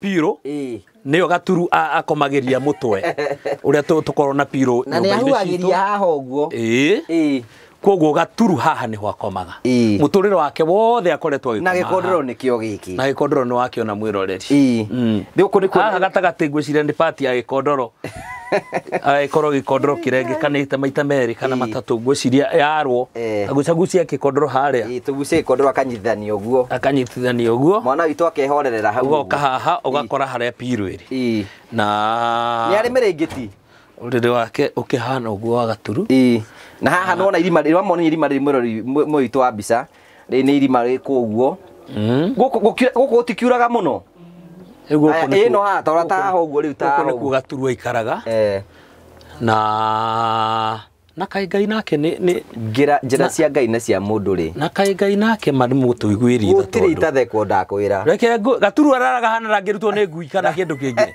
Piro nĩyo Gaturu akomagĩria mũtwe ũrĩa tũkorwo na piro na nĩ ahuhagĩria haha ũguo. Ĩĩ, koguo Gaturu haha nĩho akomaga mũtũrĩre wake wothe akoretwo agĩkoma na gĩkondoro nĩkĩo gĩkĩ na gĩkondoro nĩ wakĩona mwĩroreri. Gũkũ nĩkuo haha gatagatĩ ngwĩciria nĩ pati ya gĩkondoro agĩkorwo gĩkondoro kĩrengĩkanĩte maita merĩ kana matatũ ngwĩciria yarwo agucagucia gĩkondoro harĩa. Tũgucie gĩkondoro akanyitithania ũguo, akanyitithania ũguo, mwana witũ akehorerera hau, ũgoka haha ũgakora harĩa piro ĩrĩ. Na nĩ arĩ mĩrĩngĩti ũrĩrĩ wake ũkĩhana ũguo wa Gaturu. Na haha nĩwona irima rĩmwe irima rĩmwe mwĩrori witũ wa mbica rĩ nĩ irima rĩkũ ũguo. Gũkũ gũtikiuraga mũno. Ĩno haha torora ta haha ũguo rĩu ta haha nĩkuo Gaturu aikaraga. Na kaĩ Ngai nake nĩ njĩra cia Ngai na cia mũndũ rĩ, na kaĩ Ngai nake ma nĩ mũtũiguĩri tha tondũ gũtirĩ itathekwo ndakwĩra. Reke Gaturu araraga hana ndangĩrutwo nĩ ngui kana kĩndũ kĩngĩ.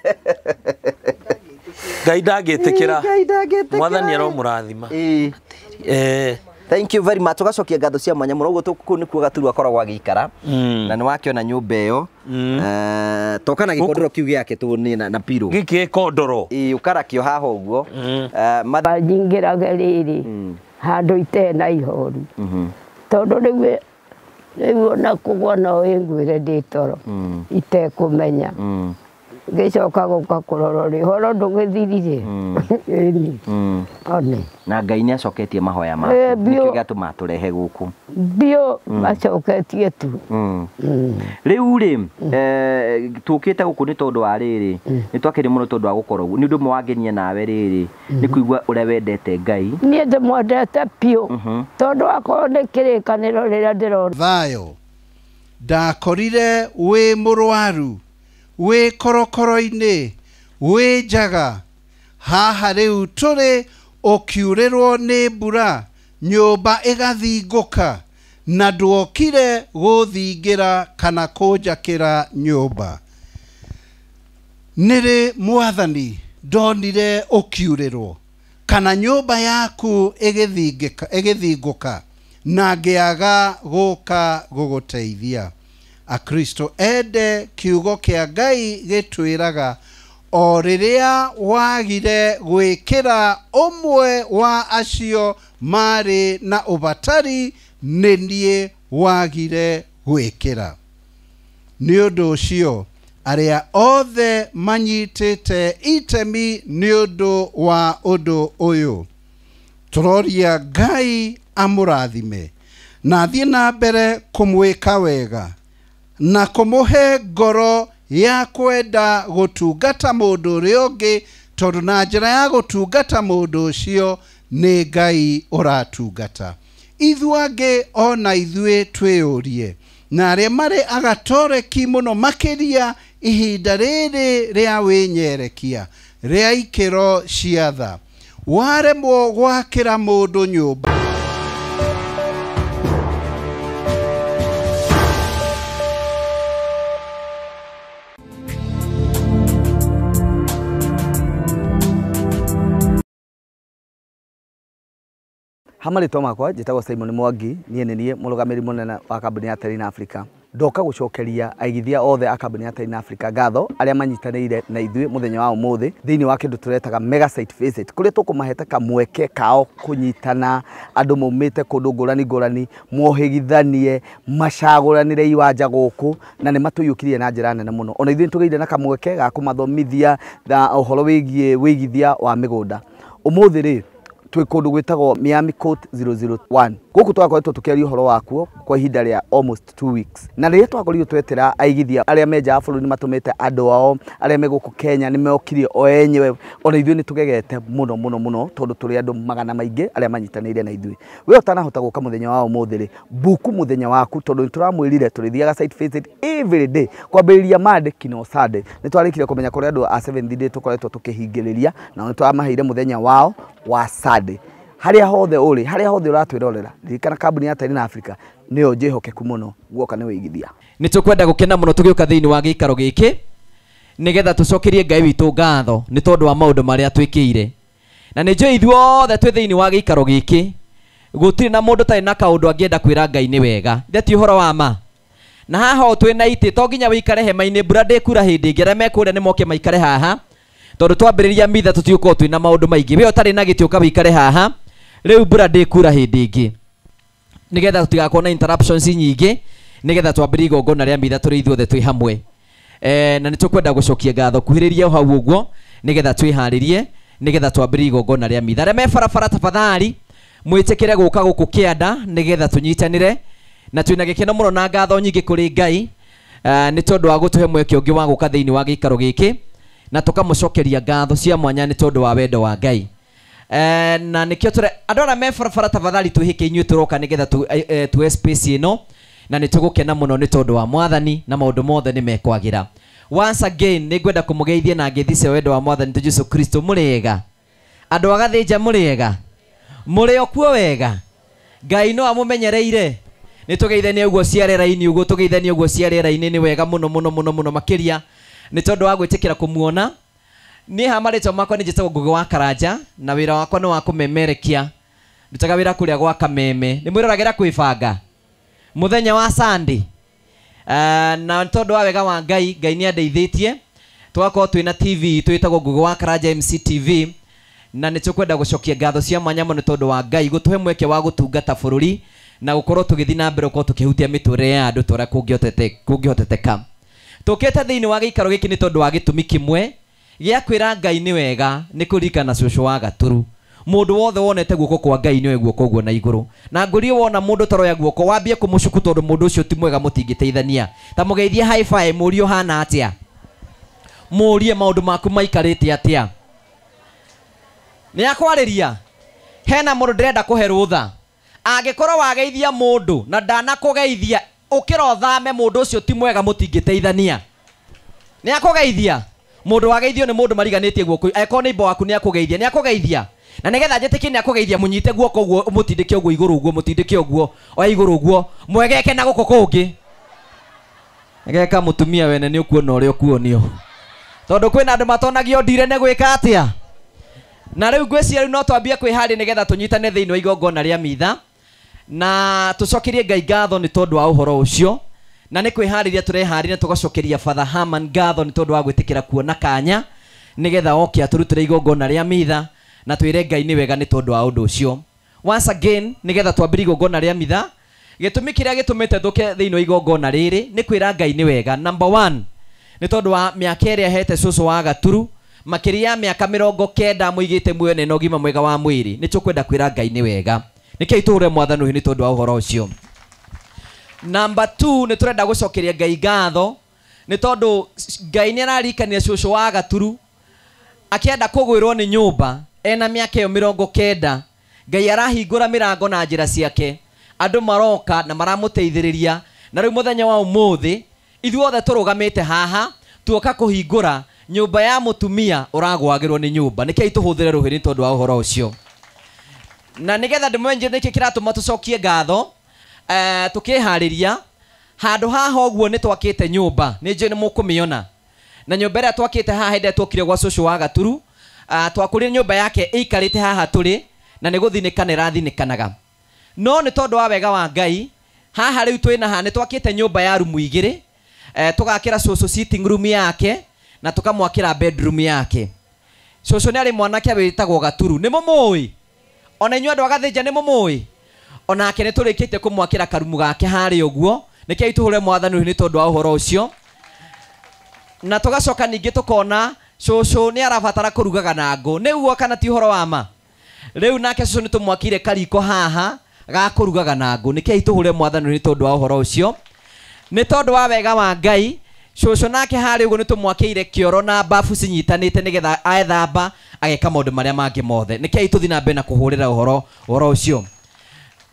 Ngai ndangĩtĩkĩra, Mwathani aromũrathima. Thank you very much. Tugacokia ngatho cia mwanya mũno. Ũguo kũu nĩkuo Gaturu akoragwo agĩikara na nĩ wakĩona nyũmba ĩyo. Toka na gĩkondoro kĩu gĩake tũ na piro gĩkĩ gĩkondoro ũkarakio haha ũguo. Nyingĩraga rĩrĩ handũ itarĩ na ihoru tondũ rĩu ona kũgwa no ĩngwĩre ndĩ toro itekũmenya ngĩcoka gũka kũrora rĩ ũhoro ndũgĩthirire. Ĩni one na Ngai nĩ acoketie mahoya maku nĩkĩo gĩatũma tũrehe gũkũ biũ acoketie tu. Rĩu rĩ tũkĩte gũkũ nĩ tondũ wa rĩrĩ nĩ twakĩrĩ mũno tondũ wa gũkorwo nĩ ũndũ ũmwe wangenia nawe rĩrĩ nĩ kũigua ũrĩa wendete Ngai. Niĩ ndĩmwendete biũ tondũ akorwo nĩ kĩrĩkanĩro rĩrĩa ndĩrona. Thayũ ndakorire wĩ mũrwaru wĩ korokoro-inĩ wĩ njaga haha rĩu tũrĩ ũkiurĩrwo nĩ mbura nyũmba ĩgathingũka na ndwokire gũthingĩra kana kũnjakĩra nyũmba. Nĩrĩ Mwathani ndonire ũkiurĩrwo kana nyũmba yaku ĩgĩthingũka na ngĩaga gũka gũgũteithia. Akristo ende kiugo kĩa Ngai gĩtwĩraga o rĩrĩa wagire gwĩkĩra ũmwe wa acio marĩ na ũbatari nĩ niĩ wagire gwĩkĩra. Nĩ ũndũ ũcio arĩa othe manyitĩte itemi nĩ ũndũ wa ũndũ ũyũ tũroria Ngai amũrathime na athiĩ na mbere kũmwĩka wega na kũmũhe ngoro ya kwenda gũtungata mũndũ ũrĩa ũngĩ tondũ na njĩra ya gũtungata mũndũ ũcio nĩ Ngai ũratungata. Ithuĩ angĩ ona ithuĩ twĩyũrie na arĩa marĩ agatoreki mũno makĩria ihinda rĩrĩ rĩa wĩnyerekia rĩa ikĩro cia tha waremwo gwakĩra mũndũ nyũmba. Hamarĩtwa makwa njĩtagwo Simon Mwangi, niĩ nĩ niĩ mũrũgamĩrĩri mũnene wa kambuni ya Terrain Africa. Ndoka gũcokeria aigithia othe a kambuni ya Terrain Africa ngatho arĩa manyitanĩire na ithuĩ mũthenya wa ũmũthĩ thĩinĩ wa kĩndũ tũretaga mega site visit kũrĩa tũkũmahete kamweke kao kũnyitana andũ maumĩte kũndũ ngũrani ngũrani mohĩgithanie macagũranĩre iwanja gũkũ na nĩ matũiyũkirie na njĩra nene mũno. Ona ithuĩ nĩtũgĩire na kamweke ga kũmathomithia ũhoro wĩgiĩ wĩigithia wa mĩgũnda. Ũmũthĩ rĩ twĩ kũndũ gwĩtagwo Miami Court 001. Gũkũ twakoretwo tũkĩaria ũhoro wakuo kwa ihinda rĩa almost 2 weeks. Na rĩrĩa twakorirwo twetera aigithia arĩa me nja wa bũrũri nĩmatũmĩte andũ ao arĩa me gũkũ Kenya nĩmokire o enyewe. Ona ithuĩ nĩtũgegete mũno mũno mũno tondũ tũrĩ andũ magana maingĩ arĩa manyitanĩire na ithuĩ. We ũtanahota gũka mũthenya wa ũmũthĩ rĩ, buku mũthenya waku tondũ nĩtũramwĩrire tũrĩthiaga site visit every day kwambĩrĩria Monday kinya Sunday. Nĩtwarĩkire kũmenya kũrĩa andũ a Seventh Day tũkoretwo tũkĩhingĩrĩria na nĩtũramaheire mũthenya wao wa Sunday. Harĩa hothe ũrĩ, harĩa hothe ũratwĩrorera, ririkana kambuni ya Terrain Africa nĩyo njĩhokeku mũno guoka nĩ wĩigithia. Nĩ tũkwenda gũkena mũno tũgĩũka thĩinĩ wa gĩikaro gĩkĩ nĩgetha tũcokerie Ngai witũ ngatho nĩ tondũ wa maũndũ marĩa twĩkĩire. Na nĩ njũĩ ithuothe twĩ thĩinĩ wa gĩikaro gĩkĩ gũtirĩ na mũndũ tarĩ na kaũndũ angĩenda kwĩra Ngai nĩ wega. Ithe ti ũhoro wa ma. Na haha o twĩna itĩ to nginya wĩikare hema-inĩ, mbura ndĩkura hĩndĩ ĩngĩ, arĩa me kũrĩa nĩ moke maikare haha tondũ twambĩrĩria mitha tũtigũkorwo twĩna maũndũ maingĩ. We ũtarĩ na gĩtĩ ũka wĩikare haha, rĩu mbura ndĩkura hĩndĩ ĩngĩ nĩgetha tũtigakorwo na interruptions nyingĩ, nĩgetha twambĩrĩrie igongona rĩa mitha tũrĩ ithuothe twĩ hamwe. Na nĩ tũkwenda gũcokia ngatho kuhĩrĩria hau ũguo nĩgetha twĩharĩrie nĩgetha twambĩrĩrie igongona rĩa mitha. Arĩa me barabara tafadhali mwĩtĩkĩre gũka gũkũ kĩanda nĩgetha tũnyitanĩre, na twĩna gĩkeno mũno na ngatho nyingĩ kũrĩ Ngai nĩ tondũ wa gũtũhe mweke ũngĩ wa gũka thĩinĩ wa gĩikaro gĩkĩ, na tũkamũcokeria ngatho cia mwanya nĩ tondũ wa wendo wa Ngai. Na nĩkĩo tũre andũ arĩa me barabara tafadhali twĩhĩke inyuĩ tũroka nĩgetha tuwe space ĩno, na nĩ tũgũkena mũno nĩ tondũ wa Mwathani na maũndũ mothe nĩ mekwagĩra. Once again nĩ ngwenda kũmũgeithia na ngeithi cia wendo wa Mwathani tũ Jesu Kristo. Mũrĩega andũ a Gathĩnja, mũrĩega, mũrĩ o kuo wega, Ngai no amũmenyereire. Nĩ tũgeithanie ũguo cia rĩera-inĩ, ũguo tũgeithanie ũguo cia rĩera-inĩ nĩ wega mũno mũno mũno mũno makĩria nĩ tondũ wa gwĩtĩkĩra kũmuona. Niĩ ha marĩtwa makwa nĩ njĩtagwo Ngũgĩ wa Karanja, na wĩra wakwa nĩ wa kũmemerekia. Ndutaga wĩra kũrĩa gwa Kameme. Nĩ mwĩroragĩra kwĩbanga mũthenya wa Sunday. Na tondũ wa wega wa Ngai, Ngai nĩ andeithĩtie tũgakorwo twĩna TV twĩtagwo Ngũgĩ wa Karanja MCTV, na nĩ tũkwenda gũcokia ngatho cia mwanya mũno nĩ tondũ wa Ngai gũtũhe mweke wa gũtungata bũrũri na gũkorwo tũgĩthiĩ na mbere gũkorwo tũkĩhutia mĩtũrĩre ya andũ ta ũrĩa kũngĩhoteteka. Tũkĩte thĩinĩ wa gĩikaro gĩkĩ nĩ tondũ wa gĩtũmi kĩmwe gĩa kwĩra Ngai nĩ wega, nĩ kũririkana cũcũ wa Gatũru. Mũndũ wothe wonete guoko kwa Ngai nĩoe guoko ũguo na igũrũ, na ngũrie wona mũndũ taroya guoko wambie kũmũcuku tondũ mũndũ ũcio ti mwega, mũtingĩteithania. Ta mũgeithie high five, mũrie ũhana atĩa, mũrie maũndũ maku maikarĩte atĩa. Nĩ akwarĩria hena mũndũ ndĩrenda kũhe rũtha, angĩkorwo wageithia mũndũ na ndanakũgeithia ũkĩra ũthame, mũndũ ũcio ti mwega, mũtingĩteithania. Nĩ akũgeithia mũndũ wageithio nĩ mũndũ mariganĩtie guoko, angĩkorwo nĩ ibo waku nĩ akũgeithia, nĩ akũgeithia. Na nĩgetha njĩtĩkie nĩ akũgeithia, mũnyite guoko ũguo, mũtindĩke ũguo igũrũ ũguo, mũtindĩke ũguo oya igũrũ ũguo, mwegeke na gũkũ kũngĩ. Egeka mũtumia wene nĩ ũkuona ũrĩa ũkuonio, tondũ kwĩna andũ matonagio ndire nĩ gwĩka atĩa. Na rĩu ngwĩciria rĩu no twambie kwĩharĩria nĩgetha tũnyitane thĩinĩ wa igongona rĩa mitha, na tũcokerie Ngai ngatho nĩ tondũ wa ũhoro ũcio, na nĩ kwĩharĩria tũreharĩria tũgacokeria Father Herman ngatho nĩ tondũ wa gwĩtĩkĩra kuona kanya nĩgetha oke atũrutĩre igongona rĩa mitha, na twĩre Ngai nĩ wega nĩ tondũ wa ũndũ ũcio. Once again nĩgetha twambĩrĩrie igongona rĩa mitha, gĩtũmi kĩrĩa gĩtũmĩte tũke thĩinĩ wa igongona rĩrĩ nĩ kwĩra Ngai nĩ wega. Number 1 nĩ tondũ wa mĩaka ĩrĩa ahete cũcũ wa Gaturu, makĩria ya mĩaka 90 mũigĩte muoyo na ũgima mwega wa mwĩrĩ, nĩ tũkwenda kwĩra Ngai nĩ wega. Nĩkĩo itũũre Mwathani ũyũ nĩ tondũ wa ũhoro ũcio. Number 2 nĩ tũrenda gũcokeria Ngai ngatho nĩ tondũ Ngai nĩ ararikania cũcũ wa Gaturu akĩenda kũgwĩrwo nĩ nyũmba ena mĩaka ĩyo 90. Ngai arahingũra mĩrango na njĩra ciake, andũ maroka na maramũteithĩrĩria, na rĩu mũthenya wa ũmũthĩ ithuothe tũrũgamĩte haha tuoka kũhingũra nyũmba ya mũtumia ũragwagĩrwo nĩ nyũmba. Nĩkĩo itũhũthĩre rũhĩ nĩ tondũ wa ũhoro ũcio. Na nĩgetha ndĩmwenje nĩkĩ kĩratũma tũcokie ngatho, tũkĩharĩria handũ haha ũguo nĩ twakĩte nyũmba, nĩ njũĩ nĩ mũkũmĩona. Na nyũmba ĩrĩa twakĩte haha hĩndĩ ĩrĩa twokire gwa cũcũ wa Gaturu, twakũrire nyũmba yake ĩikarĩte haha tũrĩ, na nĩ gũthinĩkana ĩrathinĩkanaga. No nĩ tondũ wa wega wa Ngai haha rĩu twĩna haha nĩ twakĩte nyũmba ya rumu 2, tũgakĩra cũcũ sitting room yake na tũkamwakĩra bedroom yake. Cũcũ nĩ arĩ mwanake wĩtagwo Gaturu, nĩ mũmũĩ? Ona inyuĩ andũ a Gathĩnja nĩ mũmũĩ? Onake nĩ tũrĩkĩtie kũmwakĩra karumu gake harĩa ũguo, nĩkĩo itũhũre Mwathani ũyũ nĩ tondũ wa ũhoro ũcio. Na tũgacoka ningĩ tũkona cũcũ nĩ arabatara kũrugaga na ngũ, nĩguo kana ti ũhoro wa ma? Rĩu nake cũcũ nĩ tũmwakĩire kariko haha ga kũrugaga na ngũ, nĩkĩo itũhũre Mwathani ũyũ nĩ tondũ wa ũhoro ũcio. Nĩ tondũ wa wega wa Ngai cũcũ nake harĩa ũguo nĩ tũmwakĩire kĩoro na bafu cinyitanĩte nĩgetha aethamba ageka maũndũ marĩa mangĩ mothe. Nĩkĩo tũthiĩ na mbere na kũhũrĩra ũhoro ũcio.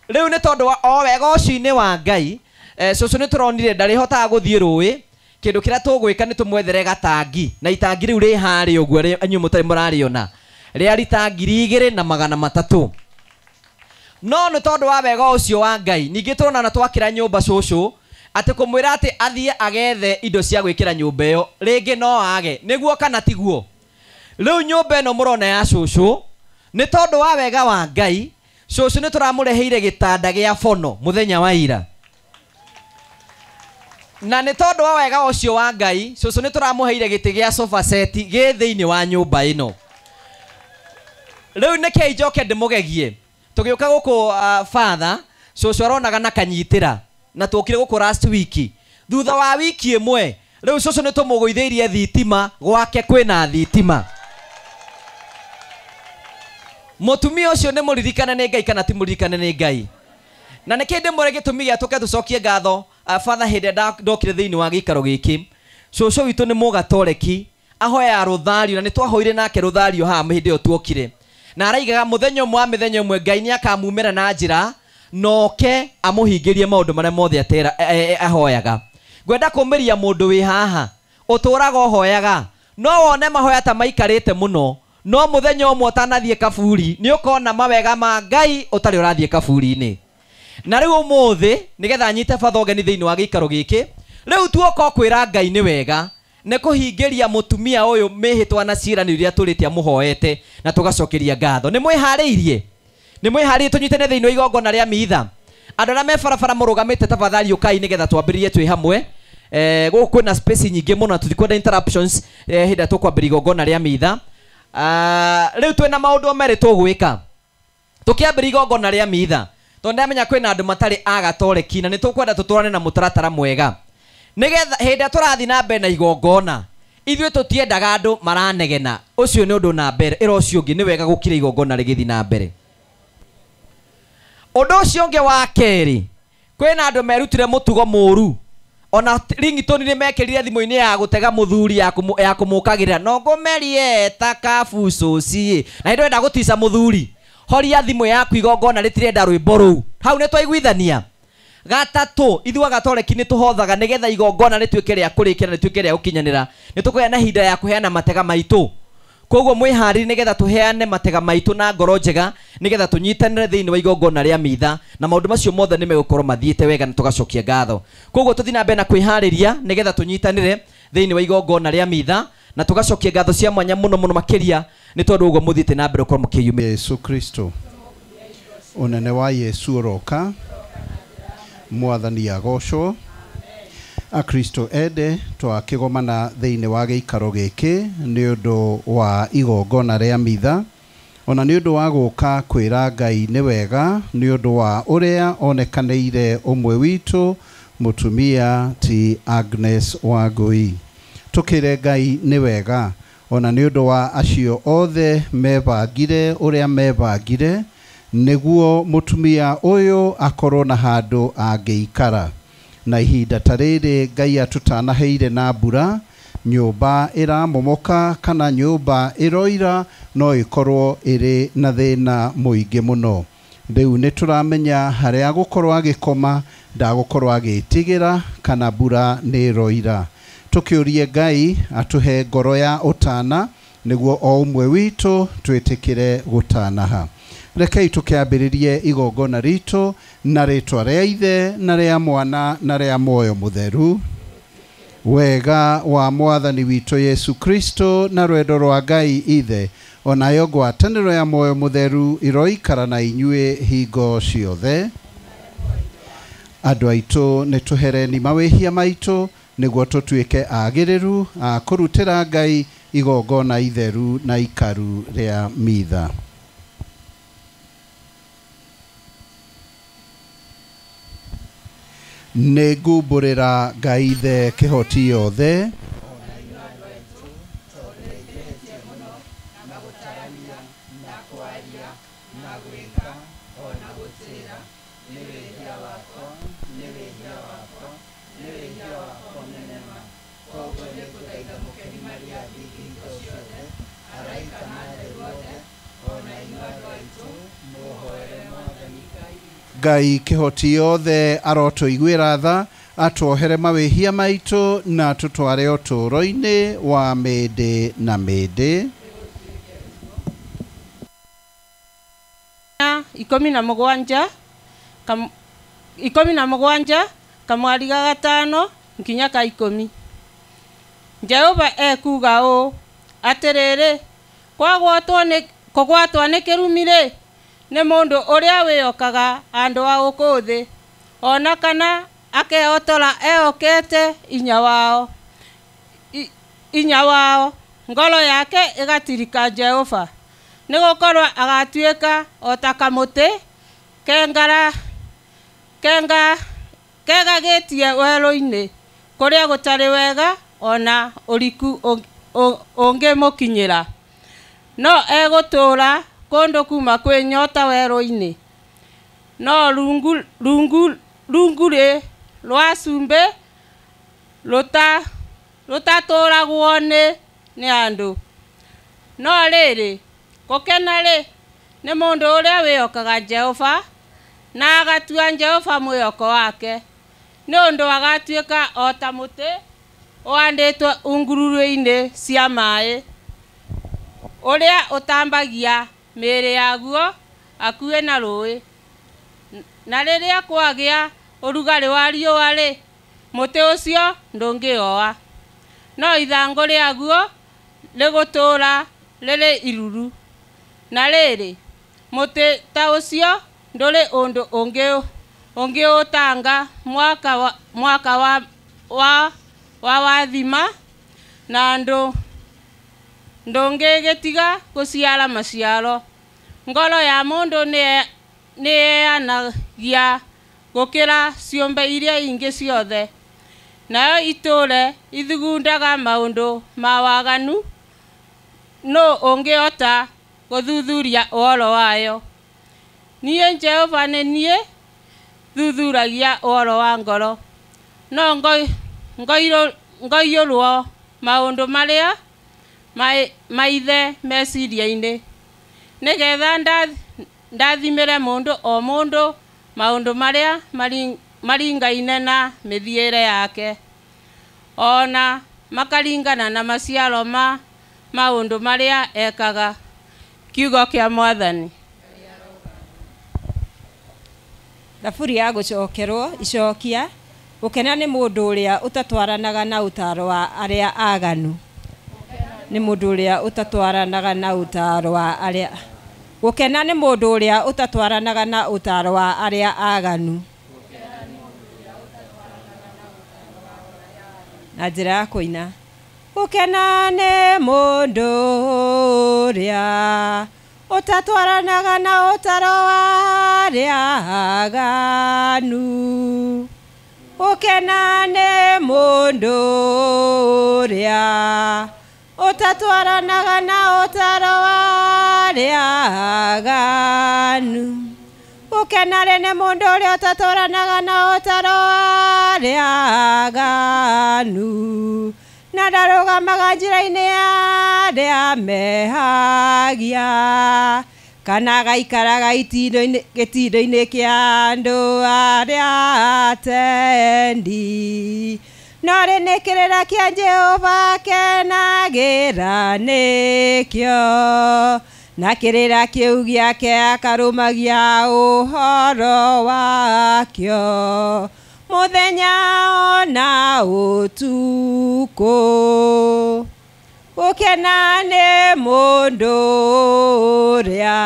Rĩu nĩ tondũ wa o wega ũcio-inĩ wa Ngai, cũcũ nĩ tũronire ndarĩhotaga gũthiĩ rũĩ, kĩndũ kĩrĩa tũgwĩka nĩ tũmwethere gatangi, na itangi rĩu rĩ harĩa ũguo inyuĩ mũtarĩ mũrarĩona, rĩa rita 2300. No nĩ tondũ wa wega ũcio wa Ngai ningĩ tũrona na twakĩra nyũmba cũcũ atĩ kũmwĩra atĩ athiĩ agethe indo cia gwĩkĩra nyũmba ĩyo rĩngĩ no age, nĩguo kana tiguo? Rĩu nyũmba ĩno mũrona ya cũcũ nĩ tondũ wa wega wa Ngai, cũcũ nĩ tũramũreheire gĩtanda gĩa bono mũthenya wa ira. Na nĩ tondũ wa wega ũcio wa Ngai, cũcũ nĩ tũramũheire gĩtĩ gĩa sofa set gĩ thĩinĩ wa nyũmba ĩno. Rĩu nĩkĩĩ njoke ndĩmũgegie. Tũgĩũka gũkũ father, cũcũ aronaga na kanyitĩra na tuokire gũkũ last week. Thutha wa wiki ĩmwe, rĩu cũcũ nĩ tũmũgũithĩirie thitima, gwake kwĩna thitima. Mũtumia ũcio nĩ mũririkane nĩ Ngai kana ti mũririkane nĩ Ngai? Na nĩkĩ ndĩmwĩre gĩtũmi gĩa tũke tũcokie ngatho father hĩndĩ ĩrĩa ndokire thĩinĩ wa gĩikaro gĩkĩ. Cũcũ witũ nĩ mũgatoreki, ahoya rũthario na nĩ twahoire nake rũthario haha hĩndĩ ĩyo tuokire. Na araigaga mũthenya ũmwe wa mĩthenya ĩmwe Ngai nĩ akamumĩra na njĩra noke amũhingĩrie maũndũ marĩa mothe atera ahoyaga. Ngwenda kũmĩria mũndũ wĩ haha ũtũraga ũhoyaga, no wone mahoya ta maikarĩte mũno, no mũthenya ũmwe ũtanathiĩ kaburi nĩ ũkona mawega ma Ngai ũtarĩ ũrathiĩ kaburi-inĩ. Na rĩu ũmũthĩ nĩgetha nyite batha ũgeni thĩinĩ wa gĩikaro gĩkĩ, rĩu tuoka kwĩra Ngai nĩ wega nĩ kũhingĩria mũtumia ũyũ mĩhĩtwa na ciĩranĩro iria tũrĩte amũhoete na tũgacokeria ngatho. Nĩ mwĩharĩirie? Nĩ mwĩharĩirie tũnyitane thĩinĩ wa igongona rĩa mitha? Andũ arĩa me barabara mũrũgamĩte tafadhali ũkai nĩgetha twambĩrĩrie twĩ hamwe. Gũkũ kwĩna space nyingĩ mũno na tũtikwenda interruptions hĩndĩ ĩrĩa tũkwambĩrĩria igongona rĩa mitha. Rĩu twĩna maũndũ merĩ tũgwĩka tũkĩambĩrĩria igongona rĩa mitha, tondũ ndamenya kwĩna andũ matarĩ agatoreki na nĩ tũkwenda tũtwarane na mũtaratara mwega nĩgetha hĩndĩ ĩrĩa tũrathiĩ na mbere na igongona ithuĩ tũtiendaga andũ maranegena. Ũcio nĩ ũndũ na mbere, ĩra ũcio ũngĩ nĩ wega gũkira igongona rĩgĩthiĩ na mbere. Ũndũ ũcio ũngĩ wa kerĩ, kwĩna andũ merutire mũtugo mũru, ona ringtone nĩ mekĩrire thimũ-inĩ ya gũtega mũthuri ya kũmũkagĩrĩra no ngũmerie ta kabucũciĩ, na hĩndĩ ĩrenda gũtica mũthuri, horia thimũ yaku igongona rĩtirenda rwĩmbo rũu. Hau nĩ twaiguithania. Gatatũ, ithuĩ agatoreki nĩ tũhothaga nĩgetha igongona rĩtuĩke rĩa kũrĩkĩra na rĩtuĩke rĩa gũkinyanĩra. Nĩ tũkũgĩa na ihinda ya kũheana matega maitũ. Koguo mwĩharĩrie nĩgetha tũheane matega maitũ na ngoro njega nĩgetha tũnyitanĩre thĩinĩ wa igongona rĩa mitha, na maũndũ macio mothe nĩ megũkorwo mathiĩte wega na tũgacokia ngatho. Koguo tũthiĩ na mbere na kwĩharĩria nĩgetha tũnyitanĩre thĩinĩ wa igongona rĩa mitha na tũgacokia ngatho cia mwanya mũno mũno makĩria nĩ tondũ ũguo mũthiĩte na mbere gũkorwo mũkĩyumĩria. Yesu Kristo, ũnene wa Yesu ũroka, Mwathani agocwo. Akristo ende twakĩgomana thĩinĩ wa gĩikaro gĩkĩ nĩ ũndũ wa igongona rĩa mitha, ona nĩ ũndũ wa gũka kwĩra Ngai nĩ wega nĩ ũndũ wa ũrĩa onekanĩire ũmwe witũ mũtumia ti Agnes Wangui. Tũkĩre Ngai nĩ wega ona nĩ ũndũ wa acio othe mebangire ũrĩa mebangire nĩguo mũtumia ũyũ akorwo na handũ angĩikara. Na ihinda ta rĩrĩ Ngai atũtanaheire na mbura, nyũmba ĩramomoka kana nyũmba ĩroira no ĩkorwo ĩrĩ na thĩna mũingĩ mũno. Rĩu nĩ tũramenya harĩa agũkorwo agĩkoma ndagũkorwo agĩtigĩra kana mbura nĩ ĩroira. Tũkĩũrie Ngai atũhe ngoro ya ũtana nĩguo o ũmwe witũ twĩtĩkĩre gũtanaha. Rekei tũkĩambĩrĩrie igongona ritũ na rĩtwa rĩa Ithe na rĩa Mwana na rĩa Muoyo Mũtheru. Wega wa Mwathani witũ Yesu Kristo na rwendo rwa Ngai Ithe onayo ngwatanĩro ya Muoyo Mũtheru iroikara na inyuĩ hingo ciothe. Andũ aitũ nĩ tũhereni mawĩhia maitũ nĩguo tũtuĩke agĩrĩru a kũrutĩra Ngai igongona itheru na ikaru rĩa mitha. Nĩ ngumbũrĩra Ngai Ithe kĩhoti yothe Ngai kĩhoti yothe arotũiguĩra tha atuohere mawĩhia maitũ na tũtware ũtũũro-inĩ wa mĩndĩ na mĩndĩ. 17 kamwari ga gatano nginya ka 10. Jehova ekuga ũũ atĩrĩrĩ, kũgwatwo nĩ kĩrumi-rĩ, nĩ mũndũ ũrĩa wĩyokaga andũ a gũkũ thĩ, ona kana Akehotora ehokete inya wao. Inya wao ngoro yake ĩgatirika Jehova nĩgũkorwo agatuĩka o ta kamũtĩ kengara kenga kegagĩtie werũ-inĩ kũrĩa gũtarĩ wega ona ũriku ũngĩmũkinyĩra no egũtũũra kũndũ kuma kwĩ nyota werũ-inĩ no rungurĩ rwa cumbĩ rũtatũragwo nĩ andũ. No rĩrĩ gũkena-rĩ nĩ mũndũ ũrĩa wĩhokaga Jehova na agatua Jehova mwĩhoko wake nĩ ũndũ agatuĩka o ta mũtĩ ũhandĩtwo ngururu-inĩ cia maĩ ũrĩa ũtambagia mĩĩrĩ yaguo hakuhĩ na rũĩ. Na rĩrĩa kwagĩa ũrugarĩ wa riũa-rĩ, mũtĩ ũcio ndũngĩhoa, no ithangũ rĩaguo rĩgũtũũra rĩrĩ iruru. Na rĩrĩ, mũtĩ ta ũcio ndũrĩ ũndũ ũngĩũtanga mwaka wa wathima, na ndũngĩgĩtiga gũciara maciaro. Ngoro ya mũndũ nĩyeyanagia gũkĩra ciũmbe iria ingĩ ciothe, nayo itũũre ithugundaga maũndũ ma waganu. Nũ ũngĩhota gũthuthuria ũhoro wayo? Niĩ Jehova nĩ niĩ thuthuragia ũhoro wa ngoro, no ngoiyũrwo maũndũ marĩa maithe meciria-inĩ, nĩgetha ndathimĩre mũndũ o mũndũ maũndũ marĩa maringaine na mĩthiĩre yake, o na makaringana na maciaro ma maũndũ marĩa ekaga. Kiugo kĩa Mwathani. Thaburi ya gũcokerwo icokia. Gũkena nĩ mũndũ ũrĩa ũtatwaranaga na ũtaaro wa arĩa aganu. Nĩ mũndũ ũrĩa ũtatwaranaga na ũtaaro wa arĩa Gũkena nĩ mũndũ ũrĩa ũtatwaranaga na ũtaaro wa arĩa aganu. Na njĩra ya kũina. Gũkena nĩ mũndũ ũrĩa ũtatwaranaga na ũtaaro wa arĩa aganu. Gũkena nĩ mũndũ ũrĩa ũtatwaranaga na ũtaaro wa arĩa aganu. Gũkena nĩ mũndũ ũrĩa ũtatwaranaga na ũtaaro wa arĩa aganu, na ndarũgamaga njĩra-inĩ ya arĩa mehagia, kana agaikaraga gĩtindo-inĩ kĩa andũ arĩa atendi. No rĩ nĩ kĩrĩra kĩa Jehova akenagĩra nĩkĩo, na kĩrĩra kĩu gĩake akarũmagia ũhoro wakĩo mũthenya ona ũtukũ. Gũkena nĩ mũndũ ũrĩa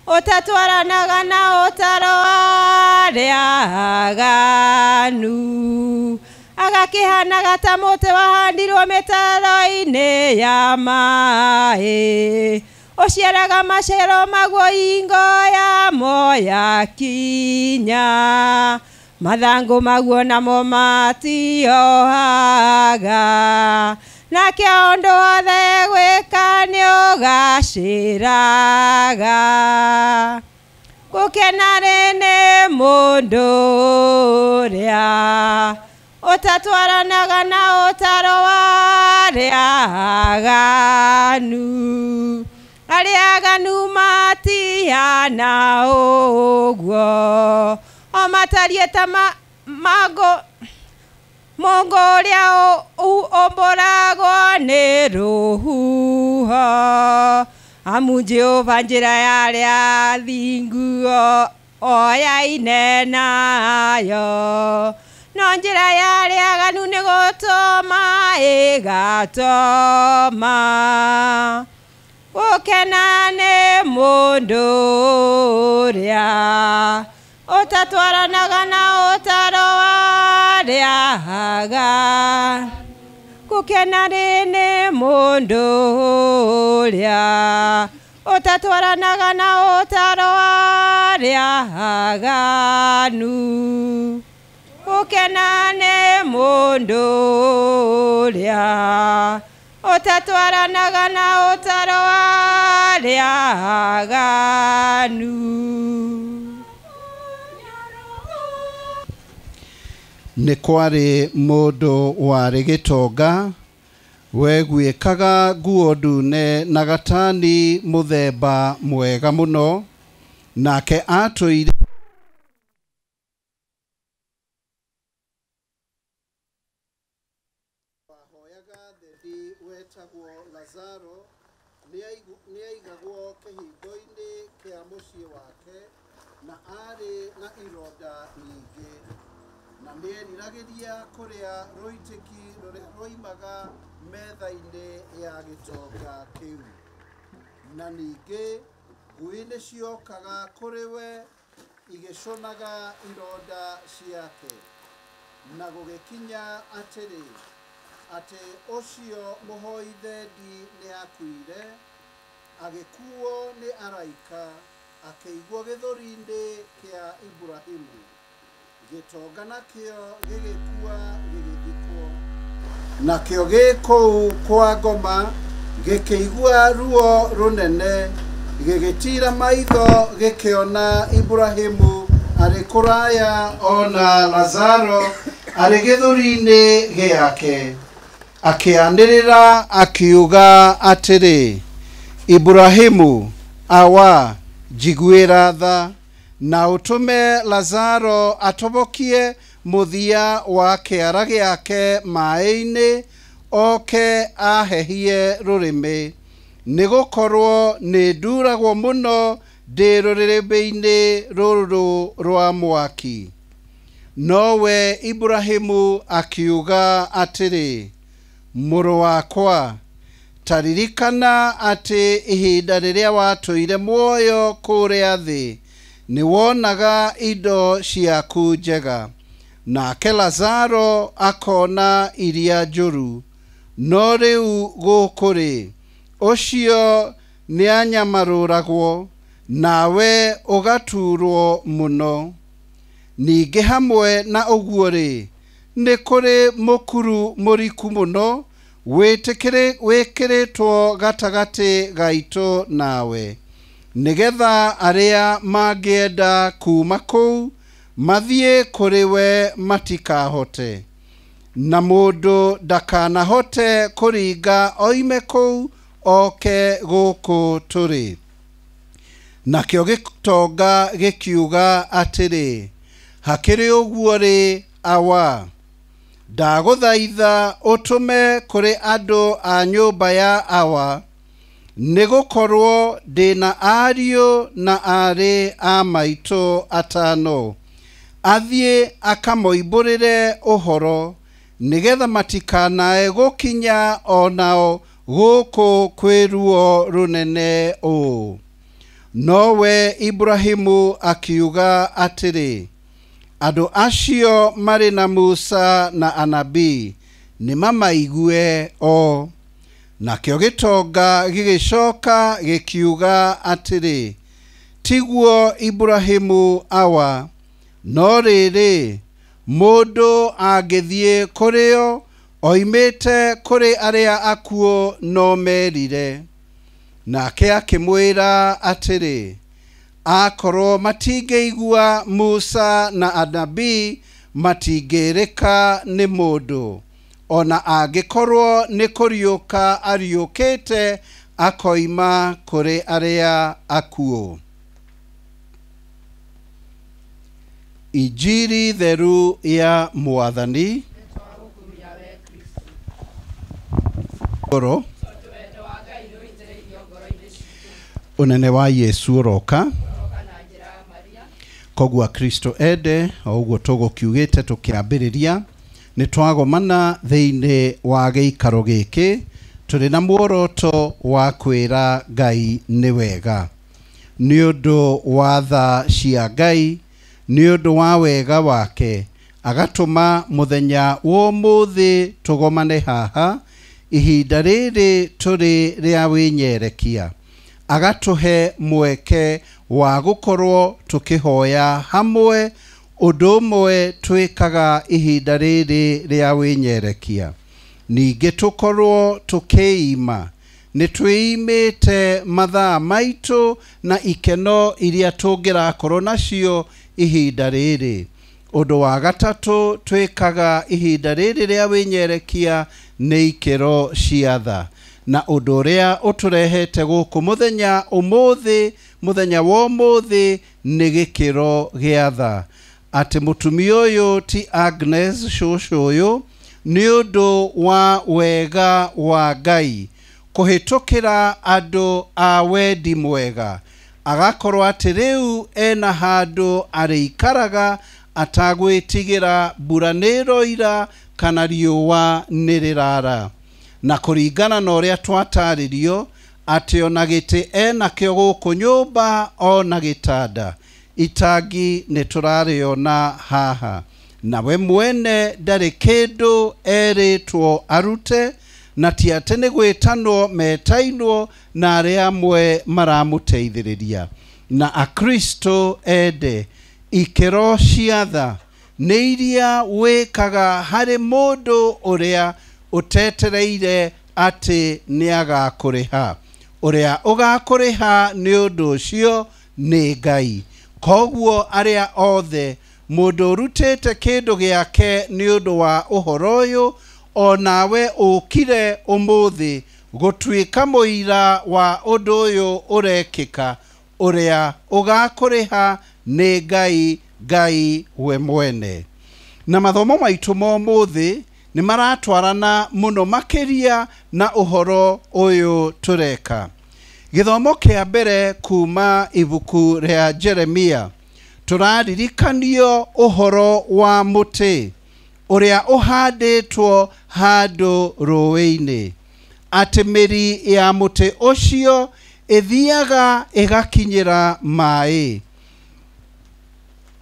ũtatwaranaga na ũtaaro wa arĩa aganu, agakĩhanaga ta mũtĩ wahandirwo mĩtaro-inĩ ya maĩ, ũciaraga maciaro maguo hingo yamo yakinya, mathangũ maguo namo matiohaga, nake ũndũ wothe gwĩka nĩũgacĩraga. Gũkena nĩ mũndũ ũrĩa ũtatwaranaga na ũtaaro wa arĩa aganu. Arĩa aganu matihana ũguo, o matariĩ ta mũngũ ũrĩa ũmbũragwo nĩ rũhuho. Amu Jehova njĩra ya arĩa athingu oyaine nayo, no njĩra ya arĩa aganu nĩ gũtũma ĩgatoma. Gũkena nĩ mũndũ ũrĩa ũtatwaranaga na ũtaaro wa arĩa aganu. Gũkena rĩ nĩ mũndũ ũrĩa ũtatwaranaga na ũtaro wa arĩa aganu. Gũkena nĩ mũndũ ũrĩa ũtatwaranaga na ũtaro wa arĩa aganu. Nĩ kwarĩ mũndũ warĩ gĩtonga weguĩkaga nguo ndune na gatani mũthemba mwega mũno, nake atũire wahoyaga thendi wetagwo Lazaro nĩaigagwo kĩhingo-inĩ kĩa mũciĩ wake na arĩ na ironda nyingĩ, na nĩeriragĩria kũrĩa rũitĩki rũrĩa rwoimaga metha-inĩ ya gĩtonga kĩu. Na ningĩ ngui nĩciokaga kũrĩ we igĩcũnaga ironda ciake. Na gũgĩkinya atĩrĩ, atĩ ũcio mũhoi thendi nĩakuire, agĩkuo nĩ araika, akĩigwo gĩthũri-inĩ kĩa Iburahĩmu. Gĩtonga nakĩo gĩgĩkua gĩgĩthikwo. Nakĩo gĩ kũu kwa ngoma gĩkĩigua ruo rũnene, gĩgĩtiira maitho gĩkĩona Iburahĩmu arĩ kũraya ona Lazaro arĩ gĩthũri-inĩ gĩake. Akĩanĩrĩra akiuga atĩrĩ, Iburahĩmu, awa, njiguĩra tha, na ũtũme Lazaro atobokie mũthia wa kĩara gĩake maĩ-inĩ, oke ahehie rũrĩmĩ, nĩgũkorwo nĩnduragwo mũno ndĩ rũrĩrĩmbĩ-inĩ rũrũ rwa mwaki. Nowe Iburahĩmu akiuga atĩrĩ, mũrũ wakwa, ta ririkana atĩ ihinda rĩrĩa watũire muoyo kũrĩa thĩ nĩwonaga indo ciaku njega, nake Lazaro akona iria njũru. No rĩu gũkũ-rĩ, ũcio nĩanyamarũragwo, nawe ũgaturwo mũno. Ningĩ hamwe na ũguo-rĩ, nĩ kũrĩ mũkuru mũriku mũno wĩkĩrĩtwo gatagatĩ gaitũ nawe, nĩgetha arĩa mangĩenda kuuma kũu mathiĩ kũrĩ we matikahote, na mũndũ ndakanahote kũringa oime kũu oke gũkũ tũrĩ. Nakĩo gĩtonga gĩkiuga atĩrĩ, hakĩrĩ ũguo-rĩ, awa, ndagũthaitha ũtũme kũrĩ andũ a nyũmba ya awa, nĩgũkorwo ndĩna ariũ na aarĩ a maitũ atano, athiĩ akamoimbũrĩre ũhoro, nĩgetha matikanae gũkinya onao gũkũ kwĩ ruo rũnene ũũ. Nowe Iburahĩmu akiuga atĩrĩ, andũ acio marĩ na Musa na anabii nĩmamaigue o. Nakĩo gĩtonga gĩgĩcoka gĩkiuga atĩrĩ, tiguo Iburahĩmu awa, no rĩrĩ, mũndũ angĩthiĩ kũrĩo oimĩte kũrĩ arĩa akuũ no merire. Nake akĩmwĩra atĩrĩ, akorwo matingĩigua Musa na anabii matingĩrĩka nĩ mũndũ, ona angĩkorwo nĩ kũriũka ariũkĩte akoima kũrĩ arĩa akuũ. Injiri theru ya Mwathani. Ngoro unene wa Yesu ũroka, koguo Kristo ende o ũguo tũgũkiugĩte tũkĩambĩrĩria, nĩ twagomana thĩinĩ wa gĩikaro gĩkĩ tũrĩ na muoroto wa kwĩra Ngai nĩ wega, nĩ ũndũ wa tha cia Ngai, nĩ ũndũ wa wega wake Agatũma mũthenya wa ũmũthĩ tũgomane haha ihinda rĩrĩ tũrĩ rĩa wĩnyerekia. Agatũhe mweke wa gũkorwo tũkĩhoya hamwe ũndũ ũmwe twĩkaga ihinda rĩrĩ rĩa wĩnyerekia. Ningĩ tũkorwo tũkĩima nĩ twĩimĩte mathaa maitũ na ikeno iria tũngĩrakorwo nacio ihinda rĩrĩ. Ũndũ wa gatatũ twĩkaga ihinda rĩrĩ rĩa wĩnyerekia nĩ ikĩro cia tha. Na ũndũ ũrĩa ũtũrehete gũkũ mũthenya ũmũthĩ, mũthenya wa ũmũthĩ nĩ gĩkĩro gĩa tha. Atĩ mũtumia ũyũ ti Agnes cũcũ ũyũ nĩ ũndũ wa wega wa Ngai kũhĩtũkĩra andũ a wendi mwega agakorwo atĩ rĩu ena handũ arĩikaraga atagwĩtigĩra mbura nĩ ĩroira kana riũa nĩ rĩrara. Na kũringana na ũrĩa twatarĩrio atĩ ona gĩtĩ enakĩo gũkũ nyũmba ona gĩtanda itangi nĩ tũrarĩona haha. Nawe mwene ndarĩ kĩndũ erĩtwo arute na ti atĩ nĩ gwĩtanwo metainwo na arĩa amwe maramũteithĩrĩria. Na Akristo ende ikĩro cia tha nĩ iria wĩkaga harĩ mũndũ ũrĩa ũtetereire atĩ nĩ agakũrĩha. Ũrĩa ũgakũrĩha nĩ ũndũ ũcio nĩ Ngai. Koguo arĩa othe mũndũ ũrutĩte kĩndũ gĩake nĩ ũndũ wa ũhoro ũyũ onawe ũkire ũmũthĩ gũtuĩka mũira wa ũndũ ũyũ ũrekĩka ũrĩa ũgakũrĩha nĩ Ngai, Ngai we mwene. Na mathomo maitũ ma ũmũthĩ nĩ maratwarana mũno makĩria na ũhoro ũyũ tũreka. Gĩthomo kĩa mbere kuma ibuku rĩa Jeremia tũraririkanio ũhoro wa mũtĩ ũrĩa ũhandĩtwo handũ rũĩ-inĩ. Atĩ mĩri ya mũtĩ ũcio ĩthiaga ĩgakinyĩra maĩ.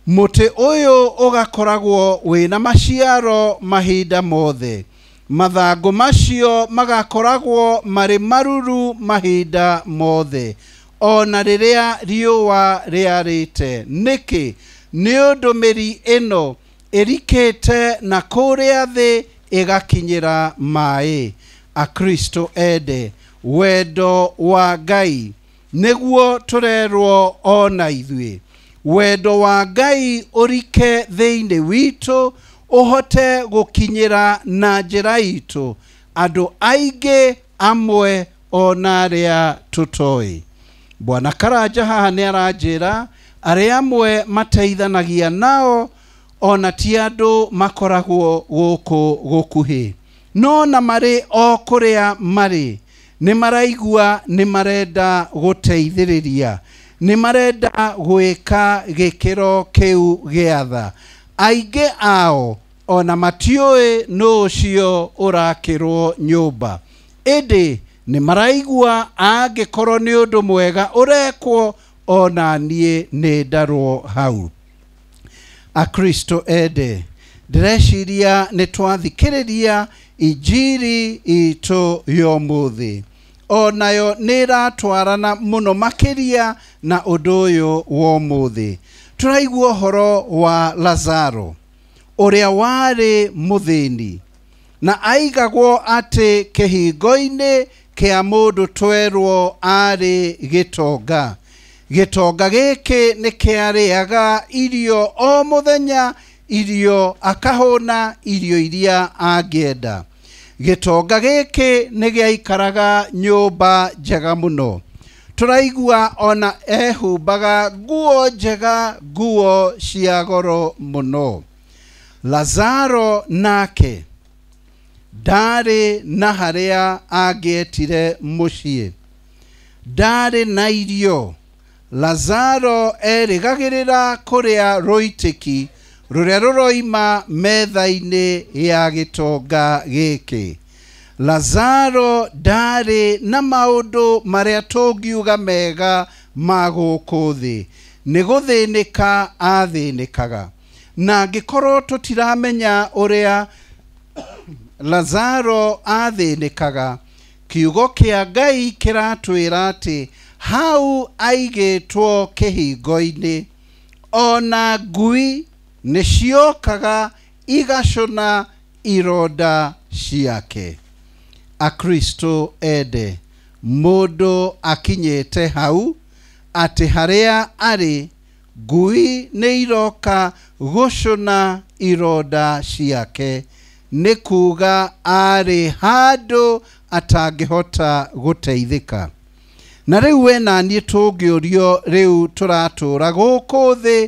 Mũtĩ ũyũ ũgakoragwo wĩna maciaro mahinda mothe. Mathangũ macio magakoragwo marĩ maruru mahinda mothe ona rĩrĩa riũa rĩarĩte. Nĩkĩ? Nĩ ũndũ mĩri ĩno ĩrikĩte na kũrĩa thĩ ĩgakinyĩra maĩ. Akristo ende wendo wa Ngai nĩguo tũrerwo ona ithuĩ. Wendo wa Ngai ũrike thĩinĩ witũ ũhote gũkinyĩra na njĩra itũ andũ aingĩ amwe ona arĩa tũtoĩ. Bwana Karanja haha nĩ aranjĩra arĩa amwe mateithanagia nao ona ti andũ makoragwo gũkũ gũkuhĩ, no na marĩ o kũrĩa marĩ nĩ maraigua nĩ marenda gũteithĩrĩria, nĩ marenda gwĩka gĩkĩro kĩu gĩa tha. Aingĩ ao ona matiũĩ nũ ũcio ũrakĩrwo nyũmba, ĩndĩ nĩ maraigua angĩkorwo nĩ ũndũ mwega ũrekwo ona niĩ nĩ ndarwo hau. Akristo ende ndĩreciria nĩ twathikĩrĩria injiri itũ ya ũmũthĩ onayo nĩ ĩratwarana mũno makĩria na ũndũ ũyũ wa ũmũthĩ. Tũraigua ũhoro wa Lazaro ũrĩa warĩ mũthĩni na aigagwo atĩ kĩhingo-inĩ kĩa mũndũ twerwo arĩ gĩtonga. Gĩtonga gĩkĩ nĩ kĩarĩaga irio o mũthenya, irio akahũna irio iria angĩenda. Gĩtonga gĩkĩ nĩ gĩaikaraga nyũmba njega mũno. Tũraigua ona ehumbaga nguo njega, nguo cia goro mũno. Lazaro nake ndarĩ na harĩa angĩetire mũciĩ, ndarĩ na irio. Lazaro erĩgagĩrĩra kũrĩa rũitĩki rũrĩa rũroima metha-inĩ ya gĩtonga gĩkĩ. Lazaro ndarĩ na maũndũ marĩa tũngiuga mega ma gũkũ thĩ, nĩ gũthĩnĩka athĩnĩkaga. Na angĩkorwo tũtiramenya ũrĩa Lazaro athĩnĩkaga, kiugo kĩa Ngai kĩratwĩra atĩ hau aigĩtwo kĩhingo-inĩ, ona ngui nĩciokaga igacũna ironda ciake. Akristo ende, mũndũ akinyĩte hau atĩ harĩa arĩ ngui nĩ iroka gũcũna ironda ciake, nĩ kuga arĩ handũ atangĩhota gũteithĩka. Na rĩu we na niĩ tũngĩũrio rĩu tũratũra gũkũ thĩ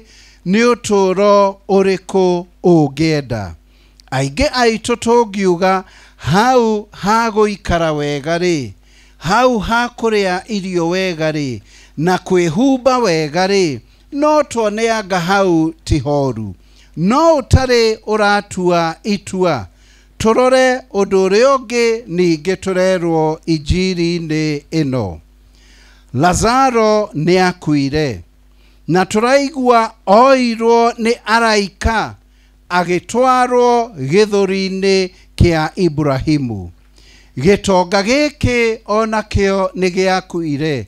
nĩ ũtũũro ũrĩkũ ũngĩenda? Aingĩ aitũ tũngiuga hau ha gũikara wega rĩ, hau ha kũrĩa irio wega rĩ, na kwĩhumba wega rĩ, no tuone anga hau ti horu. No ũtarĩ ũratua itua. Tũrore ũndũ ũrĩa ũngĩ ningĩ tũrerwo injiri-inĩ ĩno. Lazaro nĩakuire, na tũraigua oirwo nĩ araika agĩtwarwo gĩthũri-inĩ kĩa Ibrahimu. Gĩtonga gĩkĩ onakĩo nĩ gĩakuire,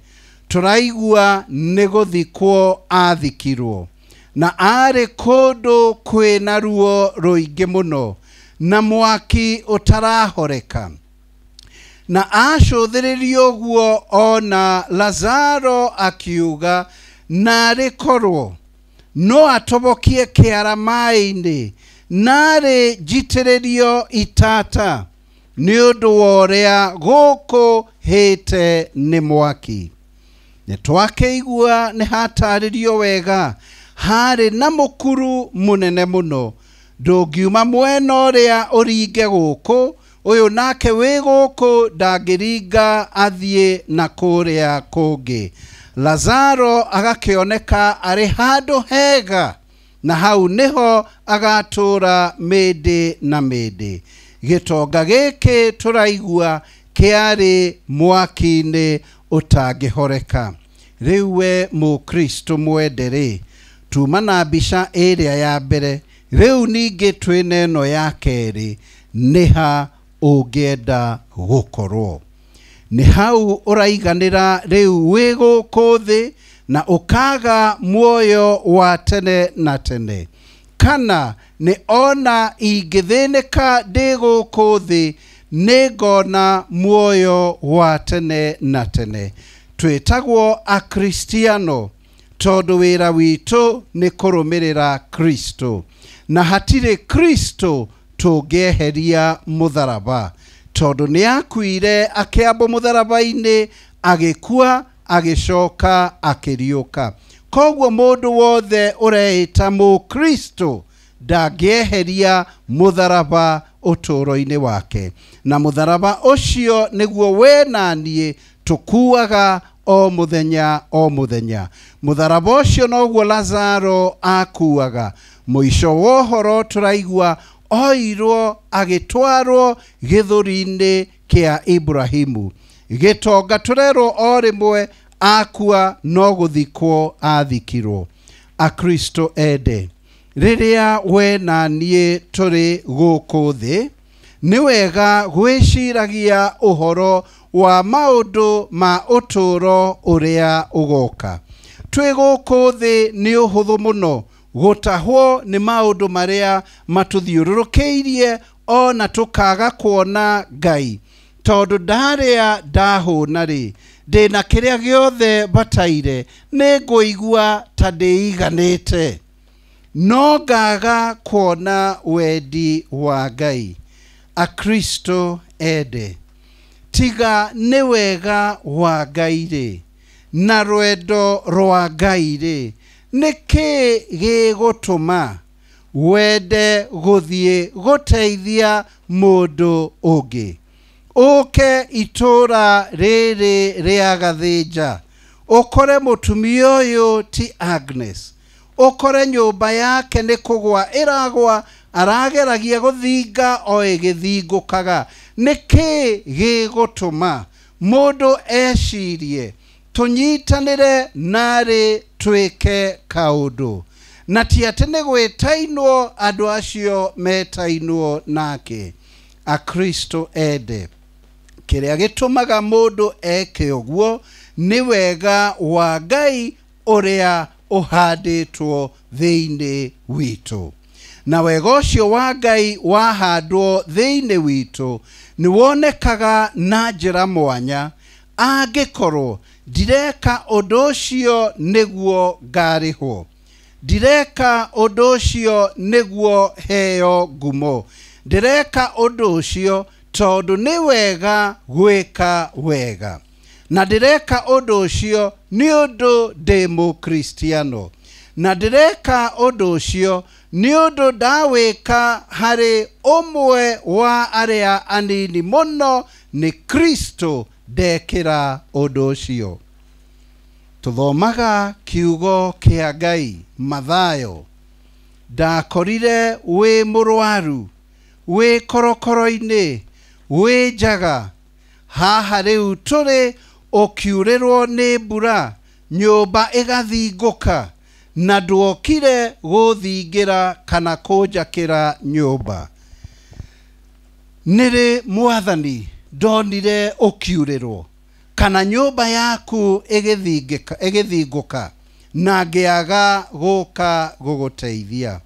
tũraigua nĩ gũthikwo athikirwo, na arĩ kũndũ kwĩna ruo rũingĩ mũno na mwaki ũtarahoreka. Na acũthĩrĩrio ũguo ona Lazaro akiuga narĩ korwo no atobokie kĩara maĩ-inĩ, narĩ njitĩrĩrio itata nĩ ũndũ wa ũrĩa gũkũ hĩte nĩ mwaki. Nĩ twakĩigua nĩ hatarĩrio wega, harĩ na mũkuru mũnene mũno, ndũngiuma mwena ũrĩa ũringe gũkũ, ũyũ nake wĩ gũkũ ndangĩringa athiĩ na kũrĩa kũngĩ. Lazaro agakĩoneka arĩ handũ hega, na hau nĩho agatũra mĩndĩ na mĩndĩ. Gĩtonga gĩkĩ tũraigua kĩarĩ mwaki-inĩ ũtangĩhoreka. Rĩu we mũkristo mwende rĩ, tuma na mbica ĩrĩa ya mbere, rĩu ningĩ twĩna ĩno ya kerĩ, nĩ ha ũngĩenda gũkorwo? Nĩ hau ũraiganĩra rĩu wĩ gũkũ thĩ na ũkaga muoyo wa tene na tene, kana nĩ ona ingĩthĩnĩka ndĩ gũkũ thĩ nĩ ngona muoyo wa tene na tene. Twĩtagwo akristiano tondũ wĩra witũ nĩ kũrũmĩrĩra Kristo, na hatirĩ Kristo tũngĩeheria mũtharaba, tondũ nĩakuire akĩambwo mũtharaba-inĩ, agĩkua, agĩcoka akĩriũka. Koguo mũndũ wothe ũreĩta mũkristo ndangĩeheria mũtharaba ũtũũro-inĩ wake, na mũtharaba ũcio nĩguo we na niĩ tũkuaga o mũthenya o mũthenya. Mũtharaba ũcio noguo Lazaro akuaga. Mũico wa ũhoro tũraigua oirwo agĩtwarwo gĩthũri-inĩ kĩa Ibrahimu. Gĩtonga tũrerwo o rĩmwe akua no gũthikwo athikirwo. Akristo ende, rĩrĩa we na niĩ tũrĩ gũkũ thĩ, nĩ wega gwĩciragia ũhoro wa maũndũ ma ũtũũro ũrĩa ũgoka. Twĩ gũkũ thĩ nĩ ũhũthũ mũno gũtahwo nĩ maũndũ marĩa matũthiũrũrũkĩirie ona tũkaga kuona Ngai, tondũ ndarĩa ndahũna rĩ, ndĩna kĩrĩa gĩothe bataire, nĩ ngũigua ta ndĩiganĩte, no ngaga kuona wendi wa Ngai. Akristo ende, tiga nĩ wega wa Ngai rĩ, na rwendo rwa Ngai rĩ, nĩ kĩĩ gĩgũtũma wende gũthiĩ gũteithia mũndũ ũngĩ? Ũke itũũra rĩrĩ rĩa Gathĩnja, ũkore mũtumia ũyũ ti Agnes, ũkore nyũmba yake nĩ kũgwa ĩragwa, arageragia gũthinga o ĩgĩthingũkaga. Nĩ kĩĩ gĩgũtũma mũndũ ecirie tũnyitanĩre narĩ twĩke kaũndũ? Na ti atĩ nĩ gwĩtainwo andũ acio metainwo nake. Akristo ende, kĩrĩa gĩtũmaga mũndũ eke ũguo nĩ wega wa Ngai ũrĩa ũhandĩtwo thĩinĩ witũ. Na wega ũcio wa Ngai wahandwo thĩinĩ witũ nĩ wonekaga na njĩra mwanya angĩkorwo ndireka ũndũ ũcio nĩguo ngarĩhwo, ndireka ũndũ ũcio nĩguo heo ngumo, ndĩreka ũndũ ũcio tondũ nĩ wega gwĩka wega, na ndĩreka ũndũ ũcio nĩ ũndũ ndĩ mũkristiano, na ndĩreka ũndũ ũcio nĩ ũndũ ndawĩka harĩ ũmwe wa arĩa anini mũno nĩ Kristo ndekĩra ũndũ ũcio. Tũthomaga kiugo kĩa Ngai Mathayo, ndakorire wĩ mũrwaru, wĩ korokoro-inĩ, wĩ njaga, haha rĩu tũrĩ ũkiurĩrwo nĩ mbura, nyũmba ĩgathingũka, na ndwokire gũthingĩra kana kũnjakĩra nyũmba. Nĩrĩ Mwathani ndonire ũkiurĩrwo kana nyũmba yaku ĩgĩthingũka na ngĩaga gũka gũgũteithia.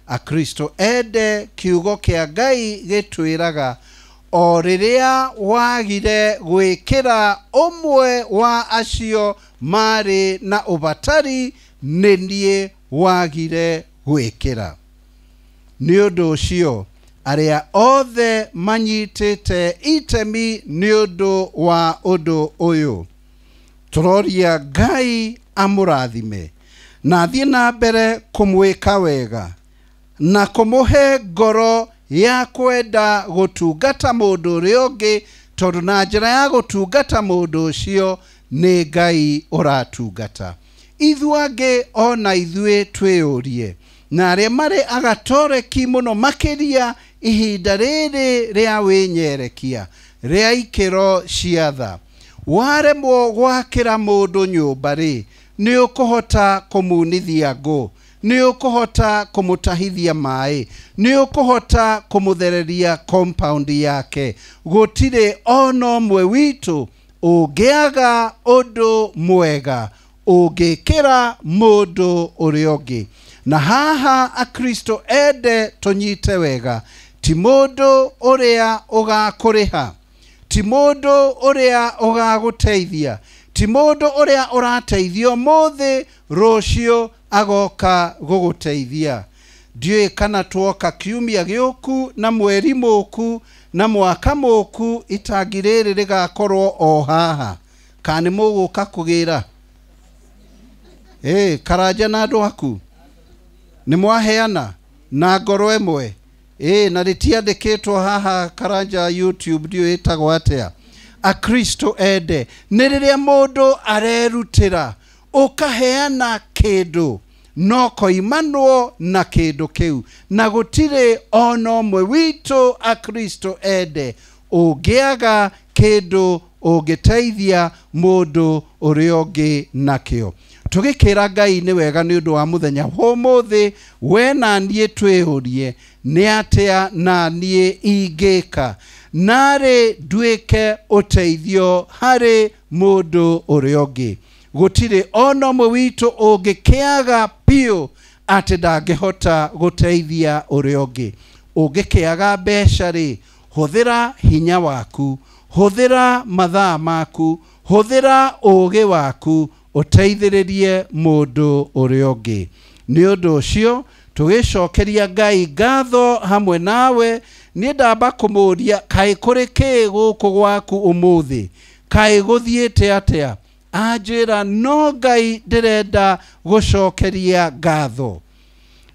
Akristo ende, kiugo kĩa Ngai gĩtwĩraga o rĩrĩa wagire gwĩkĩra ũmwe wa acio marĩ na ũbatari nĩ niĩ wagire gwĩkĩra. Nĩ ũndũ ũcio arĩa othe manyitĩte itemi nĩ ũndũ wa ũndũ ũyũ, tũroria Ngai amũrathime na athiĩ na mbere kũmwĩka wega na kũmũhe ngoro ya kwenda gũtungata mũndũ ũrĩa ũngĩ, tondũ na njĩra ya gũtungata mũndũ ũcio nĩ Ngai ũratungata. Ithuĩ angĩ ona ithuĩ twĩyũrie, na arĩa marĩ agatoreki mũno makĩria ihinda rĩrĩ rĩa wĩnyerekia rĩa ikĩro cia tha, waremwo gwakĩra mũndũ nyũmba rĩ, nĩ ũkũhota kũmunithia ngũ, nĩ ũkũhota kũmũtahithia maĩ, nĩ ũkũhota kũmũthereria compound yake. Gũtirĩ ona ũmwe witũ ũngĩaga ũndũ mwega ũngĩkĩra mũndũ ũrĩa ũngĩ. Na haha Akristo ende tũnyite wega, ti mũndũ ũrĩa ũgakũrĩha, ti mũndũ ũrĩa ũgagũteithia, ti mũndũ ũrĩa ũrateithio mũthĩ rũciũ agoka gũgũteithia. Ndiũĩ kana tuoka kiumia gĩũku na mweri mũku na mwaka mũku itangi rĩrĩ rĩgakorwo o haha, kana nĩ mũgũka kũgĩra Karanja na andũ aku nĩ mwaheana na ngoro ĩmwe. Na rĩtiandĩkĩtwo haha Karanja YouTube ndiũĩ ĩtagwo atĩa. Akristo ende, nĩ rĩrĩa mũndũ arerutĩra ũkaheana kĩndũ no koimanwo na kĩndũ kĩu, na gũtirĩ ona ũmwe witũ Akristo ende ũngĩaga kĩndũ ũngĩteithia mũndũ ũrĩa ũngĩ nakĩo. Tũgĩkĩra Ngai nĩ wega nĩ ũndũ wa mũthenya ũmũthĩ, we na niĩ twĩyũrie nĩ atĩa na niĩ ingĩka narĩ nduĩke ũteithio harĩ mũndũ ũrĩa ũngĩ. Gũtirĩ ona ũmwe witũ ũngĩkĩaga biũ atĩ ndangĩhota gũteithia ũrĩa ũngĩ. Ũngĩkĩaga mbeca rĩ, hũthĩra hinya waku, hũthĩra mathaa maku, hũthĩra ũũgĩ waku ũteithĩrĩrie mũndũ ũrĩa ũngĩ. Nĩ ũndũ ũcio tũgĩcokeria Ngai ngatho hamwe nawe. Niĩ ndamba kũmũria, kaĩ kũrĩ kĩĩ gũkũ gwaku ũmũthĩ? Kaĩ gũthiĩte atĩa? Anjĩra no Ngai ndĩrenda gũcokeria ngatho.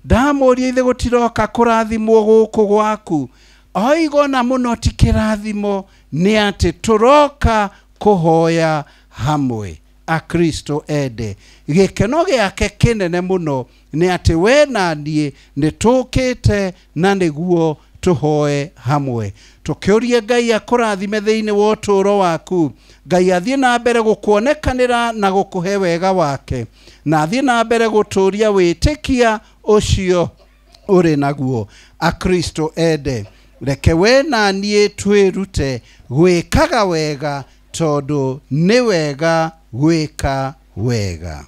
Ndamũria ithe gũtiroka kũrathimwo gũkũ gwaku, oigona mũno ti kĩrathimo, nĩ atĩ tũroka kũhoya hamwe. Akristo ende, gĩkeno gĩake kĩnene mũno nĩ atĩ we na niĩ nĩ tũkĩte na nĩguo Tũhoe hamwe tũkĩũrie Ngai akũrathime thĩinĩ wa ũtũũro waku. Ngai athiĩ na mbere gũkuonekanĩra na gũkũhe wega wake, na athiĩ na mbere gũtũũria wĩtĩkia ũcio ũrĩ naguo. Akristo ende, reke we na niĩ twĩrute gwĩkaga wega, tondũ nĩ wega gwĩka wega.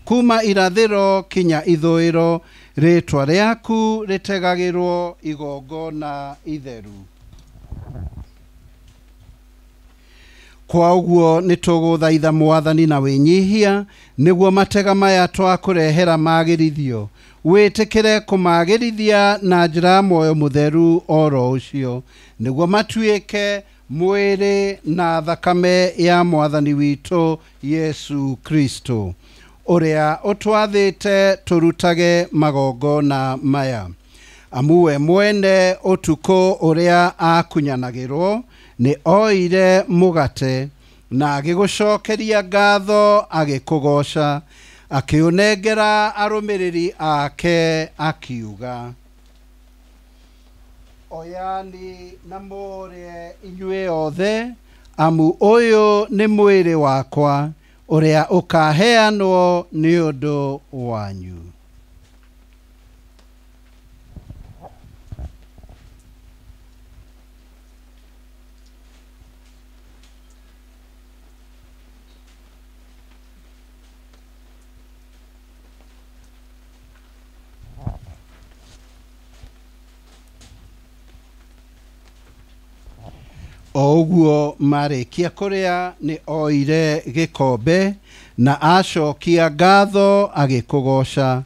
Kuma irathĩro kinya ithũĩro, rĩtwa rĩaku rĩtegagĩrwo igongona itheru. Kwa ũguo nĩtũgũthaitha Mwathani na wĩnyihia, nĩguo matega maya twakũrehera magĩrithio, wĩtĩkĩre kũmagĩrithia na njĩra ya muoyo mũtheru oro ũcio, nĩguo matuĩke mwĩrĩ na thakame ya Mwathani witũ Yesu Kristo, ũrĩa ũtwathĩte tũrutage magongona maya. Amu we mwene ũtukũ ũrĩa akunyanagĩrwo nĩ oire mũgate na agĩgũcokeria ngatho, agĩkũgooca, akĩũnengera arũmĩrĩri ake, akiuga: Oyani na mũrĩe inyuĩ othe, amu ũyũ nĩ mwĩrĩ wakwa ũrĩa ũkaheanwo nĩ ũndũ wanyu. O ũguo marĩkia kũrĩa nĩ oire gĩkombe na acokia ngatho, agĩkũgooca,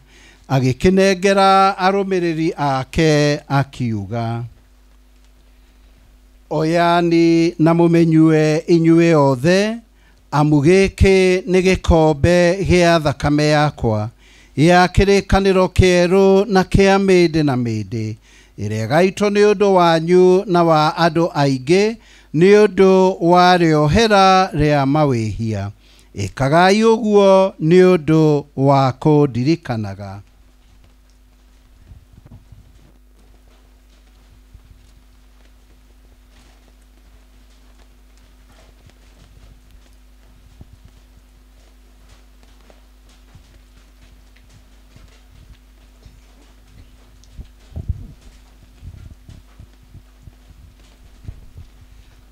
agĩkĩnengera arũmĩrĩri ake, akiuga: Oyani na mũmenyue inyuĩ othe, amu gĩkĩ nĩ gĩkombe gĩa thakame yakwa ya kĩrĩkanĩro kĩerũ na kĩa mĩndĩ na mĩndĩ, ĩrĩa ĩgaitwo nĩ ũndũ wanyu na wa andũ aingĩ nĩ ũndũ wa rĩohera rĩa mawĩhia. Ĩkagai ũguo nĩ ũndũ wa kũndirikanaga.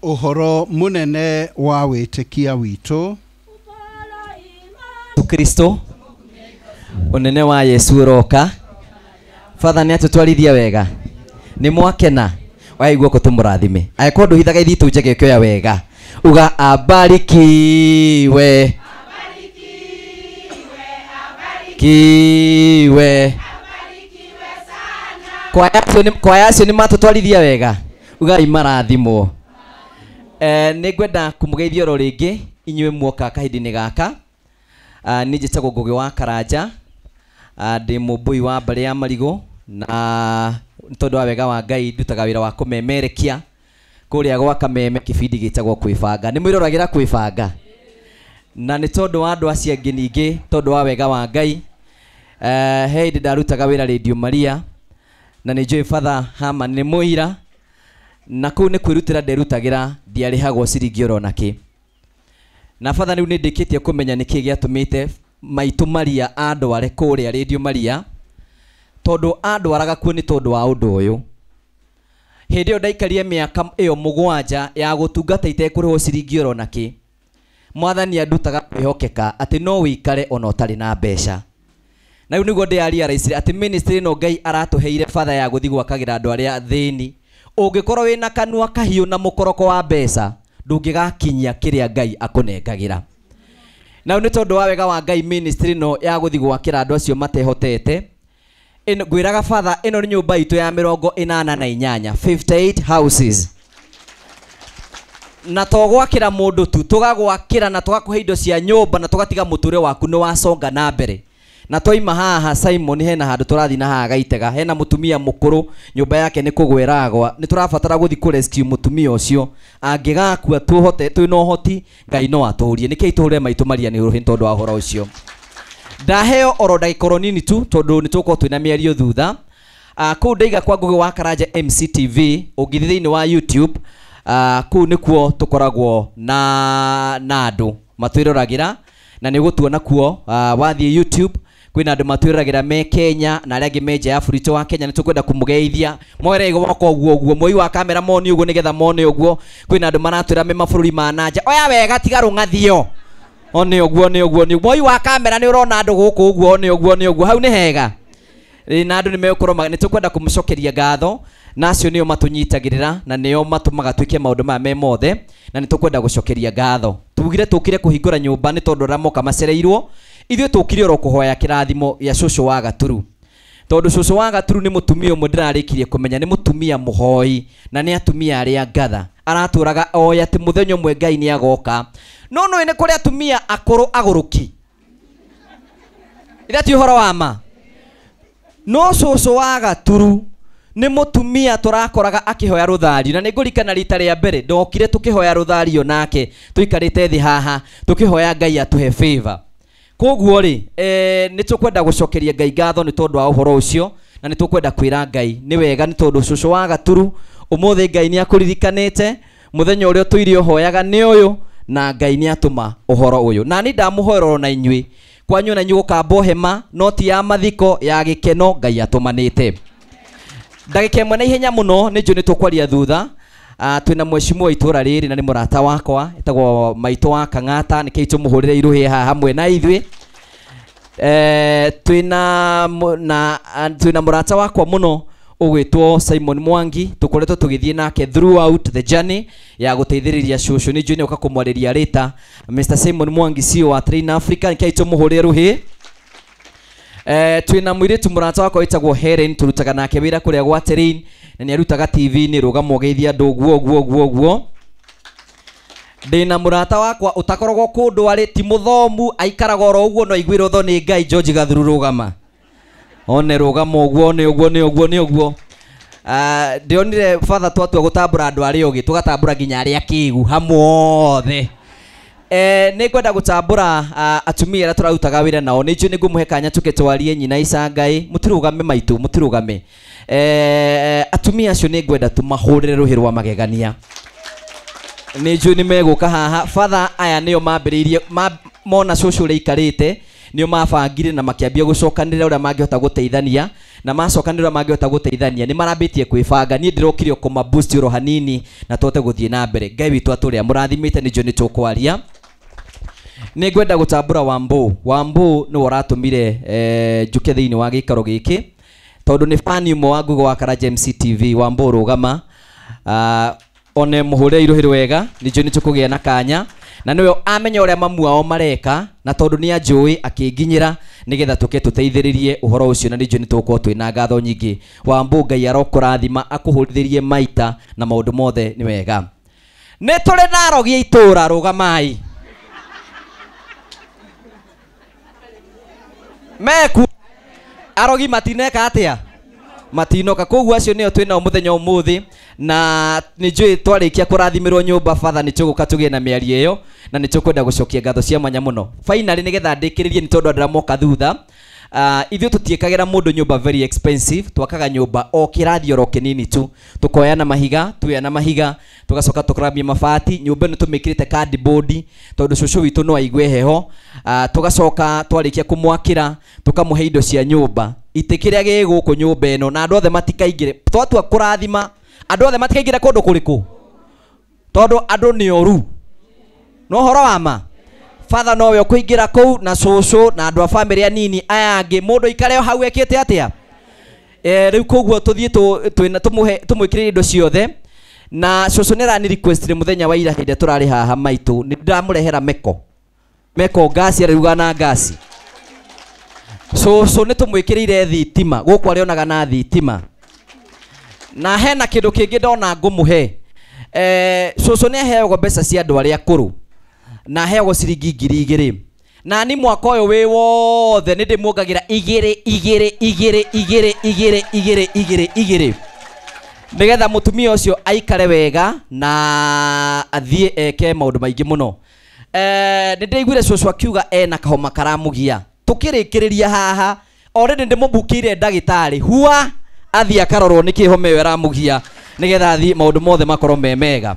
Ũhoro mũnene wa wĩtĩkia witũ. Kristo ũnene wa Yesu ũroka. Father nĩ atũtwarithia wega, nĩ mwakena, oya guoko tũmũrathime. Angĩkorwo ndũhithaga ithitũ njege ũkĩoya wega, uga abarikiwe, kiwe. Kwaya acio nĩ matũtwarithia wega, ugai marathimwo. Nĩ ngwenda kũmũgeithia oro rĩngĩ inyuĩ muoka kahinda-inĩ gaka. Niĩ njĩtagwo Ngũgĩ wa Karanja, ndĩ mũmbũi wa mbarĩ ya Marigũ, na tondũ wa wega wa Ngai ndutaga wĩra wa kũmemerekia kũrĩa gwa Kameme kĩbindi gĩtagwo Kwĩbanga. Nĩ mwĩroragĩra Kwĩbanga, na nĩ tondũ wa andũ acio angĩ ningĩ, tondũ wa wega wa Ngai, he hĩndĩ ndarutaga wĩra Radio Maria, na nĩ njũĩ Father Herman nĩ mũira, na kũu nĩ kwĩrutĩra nderutagĩra, ndiarĩhagwo ciringi oro nakĩ. Na Father rĩu nĩ ndĩkĩtie kũmenya nĩkĩ gĩatũmĩte maitũ Maria andware kũrĩa Radio Maria, tondũ andwaraga kuo nĩ tondũ wa ũndũ ũyũ. Hĩndĩ ĩyo ndaikarie mĩaka ĩyo 7 ya gũtungata itekũrĩhwo ciringi oro nakĩ. Mwathani andutaga kwĩhokeka atĩ no wĩikare ona ũtarĩ na mbeca. Na rĩu nĩguo ndĩrarealize atĩ ministry ĩno Ngai aratũheire Father ya gũthiĩ gwakagĩra andũ arĩa athĩni. Ũngĩkorwo wĩna kanua kahiũ na mũkoroko wa mbeca, ndũngĩgakinyia kĩrĩa Ngai akũnengagĩra. Na nĩ tondũ wa wega wa Ngai ministry ĩno ya gũthiĩ gwakĩra andũ acio matehotete, ngwĩraga Father, ĩno nĩ nyũmba itũ ya 88, 58 houses. Na to gwakĩra mũndũ tu, tũgagwakĩra na tũgakũhe indo cia nyũmba na tũgatiga mũtũrĩre waku nĩ waconga na mbere. Na twaima haha Simon hena handu turathi na haha Gaitega hena mutumia mukuru nyumba yake ni kugweragwa ni turabatara guthi ku rescue mutumia ucio angigakua tuhote twina uhoti Ngai no aturie niki ituhure maitu maria ni ruhi tondu wa horo ucio ndaheo oro ndagikoro nini tu tondu ni tukorwo twina mĩario thutha. Kuu ndaiga kwa Ngugi wa Karanja MCTV ũngĩthiĩ thĩinĩ wa YouTube kuu nĩkuo tũkoragwo na andũ matwĩroragira na nĩ ũgũtuona kuo. Wathiĩ YouTube kwĩna andũ matwĩroragira me Kenya na arĩa angĩ me nja ya bũrũri wa Kenya nĩ tũkwenda kũmũgeithia moere guoko ũguo ũguo moi wa kamera moni ũguo nĩgetha mone ũguo. Kwĩna andũ maratwĩra me mabũrũri ma na nja oya wega tiga rũng'athio one ũguo nĩ ũguo nĩ moi wa kamera nĩ ũrona andũ gũkũ ũguo nĩ ũguo nĩ ũguo hau nĩ hega na andũ nĩ megũkorwo nĩ tũkwenda kũmũcokeria ngatho na acio nĩo matũnyitagĩrĩra na nĩo matũmaga twĩke maũndũ maya me mothe na nĩ tũkwenda gũcokeria ngatho. Tugire tũkire kũhingũra nyũmba nĩ tondũ arĩa moka macereirwo ithuĩ tũkire oro kũhoya kĩrathimo gĩa cũcũ wa Gaturu tondũ cũcũ wa Gaturu nĩ mũtumia ũmwe ndĩrarĩkirie kũmenya nĩ mũtumia mũhoi na nĩ atumia arĩa ngatha aratũraga oĩ atĩ mũthenya ũmwe Ngai nĩ agoka. No nĩũĩ nĩ kũrĩ atumia akũrũ agũrũki ithe ti ũhoro wa ma no cũcũ wa Gaturu nĩ mũtumia tũrakoraga akĩhoya rũthario na nĩ ngũririkana rita rĩa mbere ndokire tũkĩhoya rũthario nake tũikarĩte thĩ haha tũkĩhoya Ngai atũhe favor. Koguo rĩ nĩ tũkwenda gũcokeria Ngai ngatho nĩ tondũ wa ũhoro ũcio na nĩ tũkwenda kwĩra Ngai nĩ wega nĩ tondũ cũcũ wa Gaturu ũmũthĩ Ngai nĩ akũririkanĩte mũthenya ũrĩa ũtũire ũhoyaga nĩ ũyũ na Ngai nĩ atũma ũhoro ũyũ na nĩ ndamũhoera ona inyuĩ kwanyu na inyuĩ gũkambwo hema no ti ya mathiko ya gĩkeno Ngai atũmanĩte. Ndagĩka ĩmwe na ihenya mũno nĩ njũĩ nĩ tũkwaria thutha. Twĩna mheshimiwa itũra rĩrĩ na nĩ mũrata wakwa etagwo maitũ wa Kang'ata nĩkĩo tũmũhũrĩre iruhĩ haha hamwe na ithuĩ. Twĩna mũrata wakwa mũno ũgwĩtwo Simon Mwangi tũkoretwo tũgĩthiĩ nake throughout the journey ya gũteithĩrĩria cũcũ nĩ njũĩ nĩ ũka kũmwarĩria rĩta Mr Simon Mwangi CEO wa Train Africa nĩkĩo tũmũhũrĩre rũhĩ. Twĩna mũirĩtu mũrata wakwa wĩtagwo Helen tũrutaga nake wĩra kũrĩa gwa Terrain na nĩ arutaga TV-inĩ rũgamo ũgeithia andũ ũguo ũguo ũguo ũguo. Ndĩna mũrata wakwa ũtakoragwo kũndũ arĩ ti mũthomu aikaraga oro ũguo no aiguĩrwo tho nĩ Ngai George Gathuru rũgama one rũgamo ũguo nĩ ũguo nĩ ũguo nĩ ũguo. Ndĩonire father twatua gũtambũra andũ arĩa ũgĩ tũgatambũra nginya arĩa akĩgu hamwe othe. Nĩ ngwenda gũtambũra atumia arĩa tũrarutaga wĩra nao nĩ njũĩ nĩ ngũmũhe kanya tũke twarie nyina Icangai mũtirũgame maitũ mũtirũgame. Atumia acio nĩ ngwenda tũmahũrĩre rũhĩ rwa magegania nĩ njũĩ nĩ megũka haha. Father aya nĩo mambĩrĩirie mona cũcũ ũrĩa aikarĩte nĩo mabangire na makĩambia gũcokanĩrĩra ũrĩa mangĩhota gũteithania na macokanĩrĩra ũrĩa mangĩhota gũteithania nĩ marambĩtie kwĩbanga. Niĩ ndĩrokire o kũma boost oro hanini na tũhote gũthiĩ na mbere. Ngai witũ atũrĩa mũrathimĩte nĩ njũĩ nĩ tũkwaria. Nĩ ngwenda gũtambũra Wambo. Wambo nĩwe ũratũmire njũke thĩinĩ wa gĩikaro gĩkĩ tondũ nĩ fan ũmwe wa Ngugi wa Karanja MCTV. Wambo rũgama one mũhũre iruhĩ rwega nĩ njũĩ nĩ tũkũgĩa na kanya na nĩwe amenya ũrĩa mamu ao mareka na tondũ nĩ anjũĩ akĩnginyĩra nĩgetha tũke tũteithĩrĩrie ũhoro ũcio na nĩ njũĩ nĩ tũgũkorwo twĩna ngatho nyingĩ. Wambo Ngai arokũrathima akũhũrithĩrie maita na maũndũ mothe nĩ wega. Nĩ tũrĩ na arogi a itũũra rũgamai meku arogi matineka atia matinoka koguo acio nĩo twĩnao mũthenya ũmũthĩ na nĩ njũĩ twarĩkia kũrathimĩrwo nyũmba father nĩ tũgũka tũgĩe na mĩario ĩyo na nĩ tũkwenda gũcokia ngatho cia mwanya mũno. Finally nĩgetha ndĩkĩrĩrie nĩ tondũ andũ arĩa moka thutha ithuĩ tũtiĩkagĩra mũndũ nyũmba very expensive twakaga nyũmba o kĩrathi oro kĩnini tu tũkoya na mahiga tuoya na mahiga tũgacoka tũkarambia mabati nyũmba ĩno tũmĩkĩrĩte cardboard tondũ cũcũ witũ no aigue heho. Tũgacoka twarĩkia kũmwakĩra tũkamũhe indo cia nyũmba itĩ kĩrĩa gĩ gũkũ nyũmba ĩno na andũ othe matikaingĩre twatua kũrathima andũ othe matikaingĩre kũndũ kũrĩkũ tondũ andũ nĩ oru no ũhoro wa ma father nowe ũkũingĩra kũu na cũcũ na andũ a bamĩrĩ anini aya angĩ mũndũ aikare o hau ekĩte atĩa. Rĩu koguo tũthiĩ tũmwĩkĩrĩre indo ciothe na cũcũ nĩ arani request mũthenya wa ira hĩndĩ tũrarĩ haha maitũ nĩ ndamũrehera meko ngasi arĩruga na ngasi. Cũcũ nĩ tũmwĩkĩrĩire thitima gũkũ arĩonaga na thitima na hena kĩndũ kĩngĩ ndona ngũmũhe. Cũcũ nĩ aheagwo mbeca cia andũ arĩa akũrũ na aheagwo ciringi 2,000 Na ni mwaka ũyũ wĩ wothe nĩ ndĩmuongagĩra 2 2 2 2 2 2 2 2 nĩgetha mũtumia ũcio aikare wega na athiĩ eke maũndũ maingĩ mũno. Nĩ ndĩiguire cũcũ akiuga ena kahoma karamugia. Tũkĩrĩkĩrĩria haha already ndĩmũbukĩire ndagĩtarĩ hua athiĩ akarorwo nĩkĩ homa ĩyo ĩramugia nĩgetha athiĩ maũndũ mothe makorwo me mega.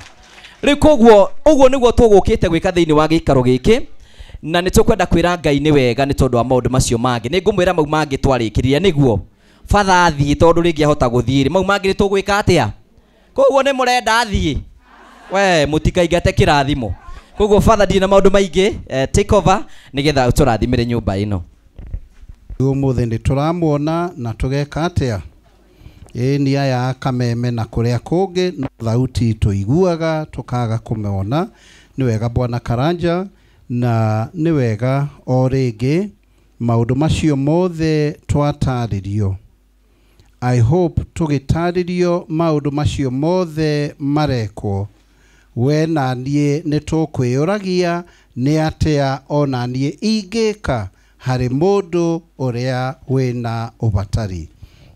Rĩu koguo ũguo nĩguo tũgũkĩte gwĩka thĩinĩ wa gĩikaro gĩkĩ na nĩ tũkwenda kwĩra Ngai nĩ wega nĩ tondũ wa maũndũ macio mangĩ. Nĩ ngũmwĩra mau mangĩ twarĩkĩrĩria nĩguo batha athiĩ tondũ rĩngĩ ahota gũthiĩ rĩ mau mangĩ nĩ tũgwĩka atĩa? Koguo nĩ mũrenda athiĩ? We mũtikaingate kĩrathimo. Koguo batha ndirĩ na maũndũ maingĩ, take over nĩgetha tũrathimĩre nyũmba ĩno. Ũmũthĩ nĩ tũramuona na tũgeka atĩa? Ĩĩ nĩ aya Kameme na kũrĩa kũngĩ no thauti tũiguaga tũkaga kũmona. Nĩ wega Bwana Karanja, na nĩ wega o rĩngĩ maũndũ macio mothe twatarĩrio. I hope tũgĩtarĩrio maũndũ macio mothe marekwo, we na niĩ nĩ tũkwĩyũragia nĩ atĩa ona niĩ ingĩka harĩ mũndũ ũrĩa wĩna ũbatari.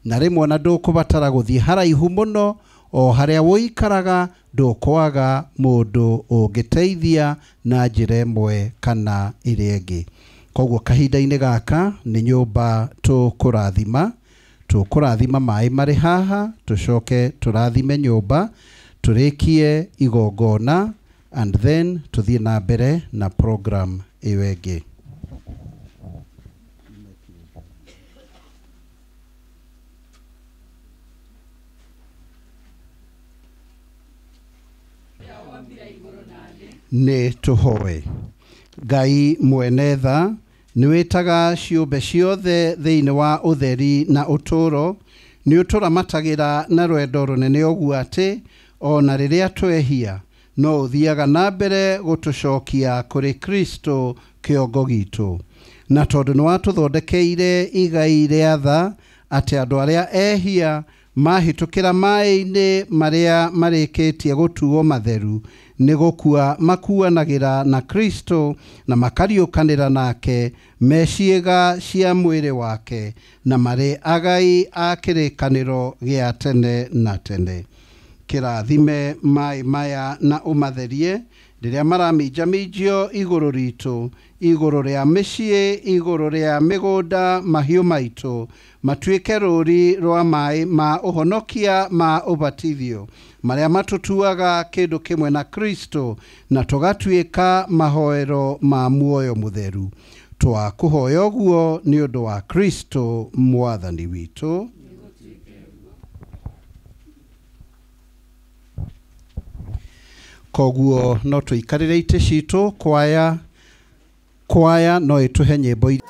Na rĩmwe ona ndũkũbatara gũthiĩ haraihu mũno, o harĩa wũikaraga ndũkwaga mũndũ ũngĩteithia na njĩra ĩmwe kana ĩrĩa ĩngĩ. Koguo kahinda-inĩ gaka nĩ nyũmba tũkũrathima, tũkũrathima maĩ marĩ haha, tũcoke tũrathime nyũmba, tũrĩkie igongona and then tũthiĩ na mbere na program ĩyo ĩngĩ. Nĩ tũhoe. Ngai mwene tha, nĩ wĩtaga ciũmbe ciothe thĩinĩ wa ũtheri na ũtũũro, nĩ ũtũramatagĩra na rwendo rũnene ũguo atĩ ona rĩrĩa twehia no ũthiaga na mbere gũtũcokia kũrĩ Kristo kĩongo gitũ. Na tondũ nĩ watũthondekeire igai rĩa tha atĩ andũ arĩa ehia mahĩtũkĩra maĩ-inĩ marĩa marĩkĩtie gũtuo matheru nĩ gũkua makuanagĩra na Kristo na makariũkanĩra nake me ciĩga cia mwĩrĩ wake na marĩ agai a kĩrĩkanĩro gĩa tene na tene. Kĩrathime maĩ maya na ũmatherie rĩrĩa maraminjaminjio igũrũ ritũ, igũrũ rĩa mĩciĩ, igũrũ rĩa mĩgũnda, mahiũ maitũ, matuĩke rũri rwa maĩ ma ũhonokia ma ũbatithio marĩa matũtuaga kĩndũ kĩmwe na Kristo na tũgatuĩka mahoero ma muoyo mũtheru. Twakũhoya ũguo nĩ ũndũ wa Kristo mwathani witũ. Koguo no tũikarĩre itĩ citũ, kwaya no ĩtũhe nyĩmbo.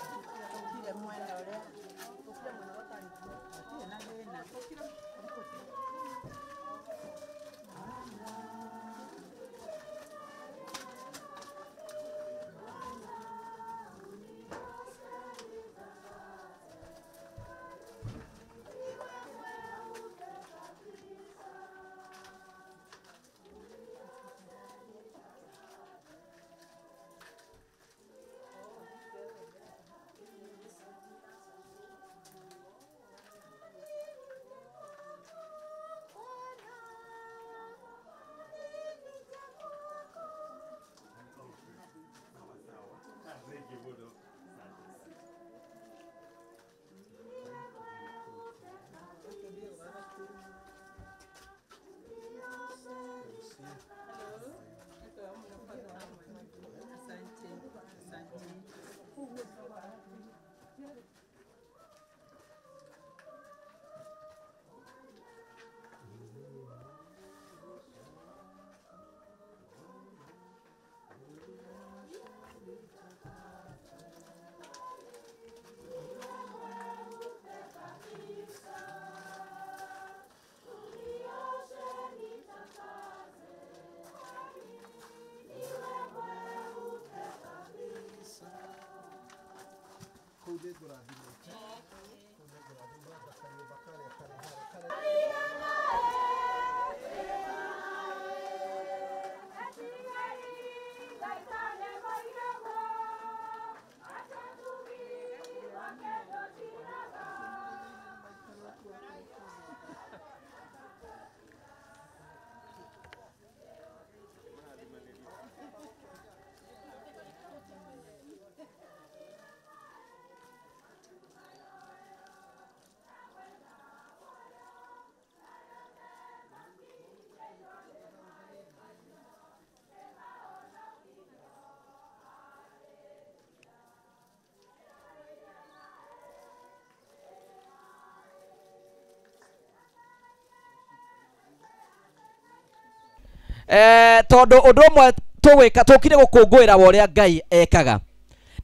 Tondu undu umwe tugwika tukire gukungwira wa uria Ngai ekaga.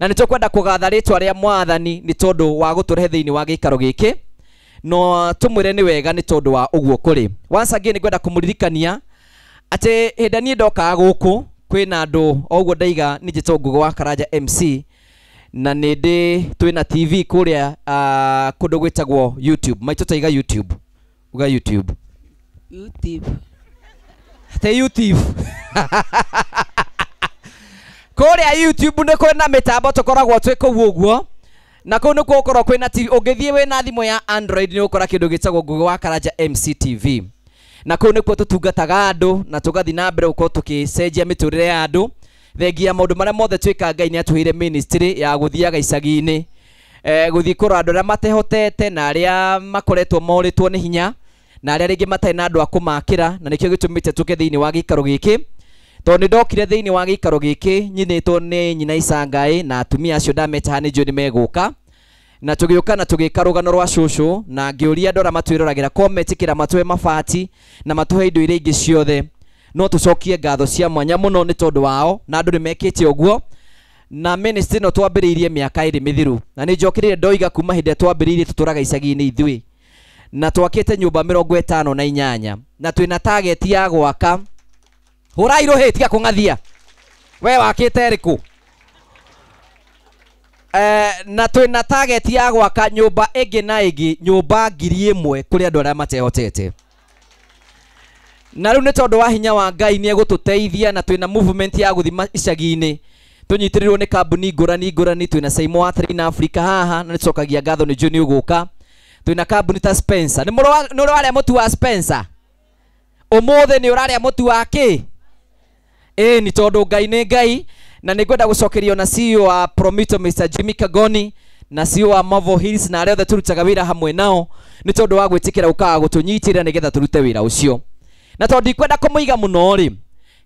Na nitukwenda kugatha ritwa ria Mwathani ni tondu wa guturehe thiini wa giikaro giki. No tumwire ni wega ni tondu wa uguo kuri. Once again ngwenda kumuririkania ati hinda nie ndokaga guku kwina andu oguo ndaiga ni njitwo Ngugi wa Karanja MC na ni ndi twina TV kuria kundu gwitagwo YouTube. Maitũ taiga YouTube. Uga YouTube. YouTube. Te YouTube. Kuria YouTube ni kwina mitambo tukoragwo twi kuu uguo. Na kuu nikuo ukorwo kwina TV. Ungithie wina thimu ya Android ni ukora kindu gitagwo Ngugi wa Karanja MC TV. Na kuu nikuo tutungataga andu na tugathi na mbere gukorwo tukicenjia miturire ya andu. Thengia maundu maria mothe twikaga Ngai ni atuheire ministry ya guthiaga icagi-ini, guthii kurora andu aria matehotete na aria makoretwo moritwo ni hinya na aria ringi matari na andu a kumakira, na nikio gitumite tuke thiini wa giikaro giki. Tondu ni ndokire thiini wa giikaro giki nyinitwo ni nyina Icangai na atumia acio ndameta haha ni njũĩ ni meguka, na tugiuka na tugika rugano rwa cucu na ngiuria andu aria matwiroragira ko metikira matuhe mabati na matuhe indo iria ingi ciothe. No tucokie ngatho cia mwanya muno ni tondu wao na andu ni mekite uguo. Na ministry no twambiriirie miaka iri mithiru na ni njokirire ndoiga kuma hindi twambiriirie tuturaga icagi-ini ithui na twakite nyumba 58 na twina target ya gwaka. Hurai ruhi tiga kung'athia we wakite riku. Na twina target ya gwaka nyumba ingi na ingi, nyumba 1000 kuri andu aria matehotete. Na riu ni tondu wa hinya wa Ngai ni egututeithia na twina movement ya guthima icagi-ini tunyitirirwo ni kambuni ngurani ngurani. Twina Saimo wa Train Africa haha na nicokagia ngatho ni njũĩ ni uguka. Twina kambuni ta Spencer. Ni ũraria mũtu wa Spencer umuthi ni ũraria mũtu wa ki? Ĩ ni tondu Ngai ni Ngai. Na nĩngwenda gũcokerio na CEO wa Promito Mr Jimmy Kagoni na CEO wa Marvel Hills na arĩa othe turutaga wĩra hamwe nao nĩ tondũ wa gwĩtĩkĩra gũkaga gũtũnyitĩrĩra nĩgetha tũrute wĩra ũcio. Na tondu ndikwenda kũmũiga mũno rĩ,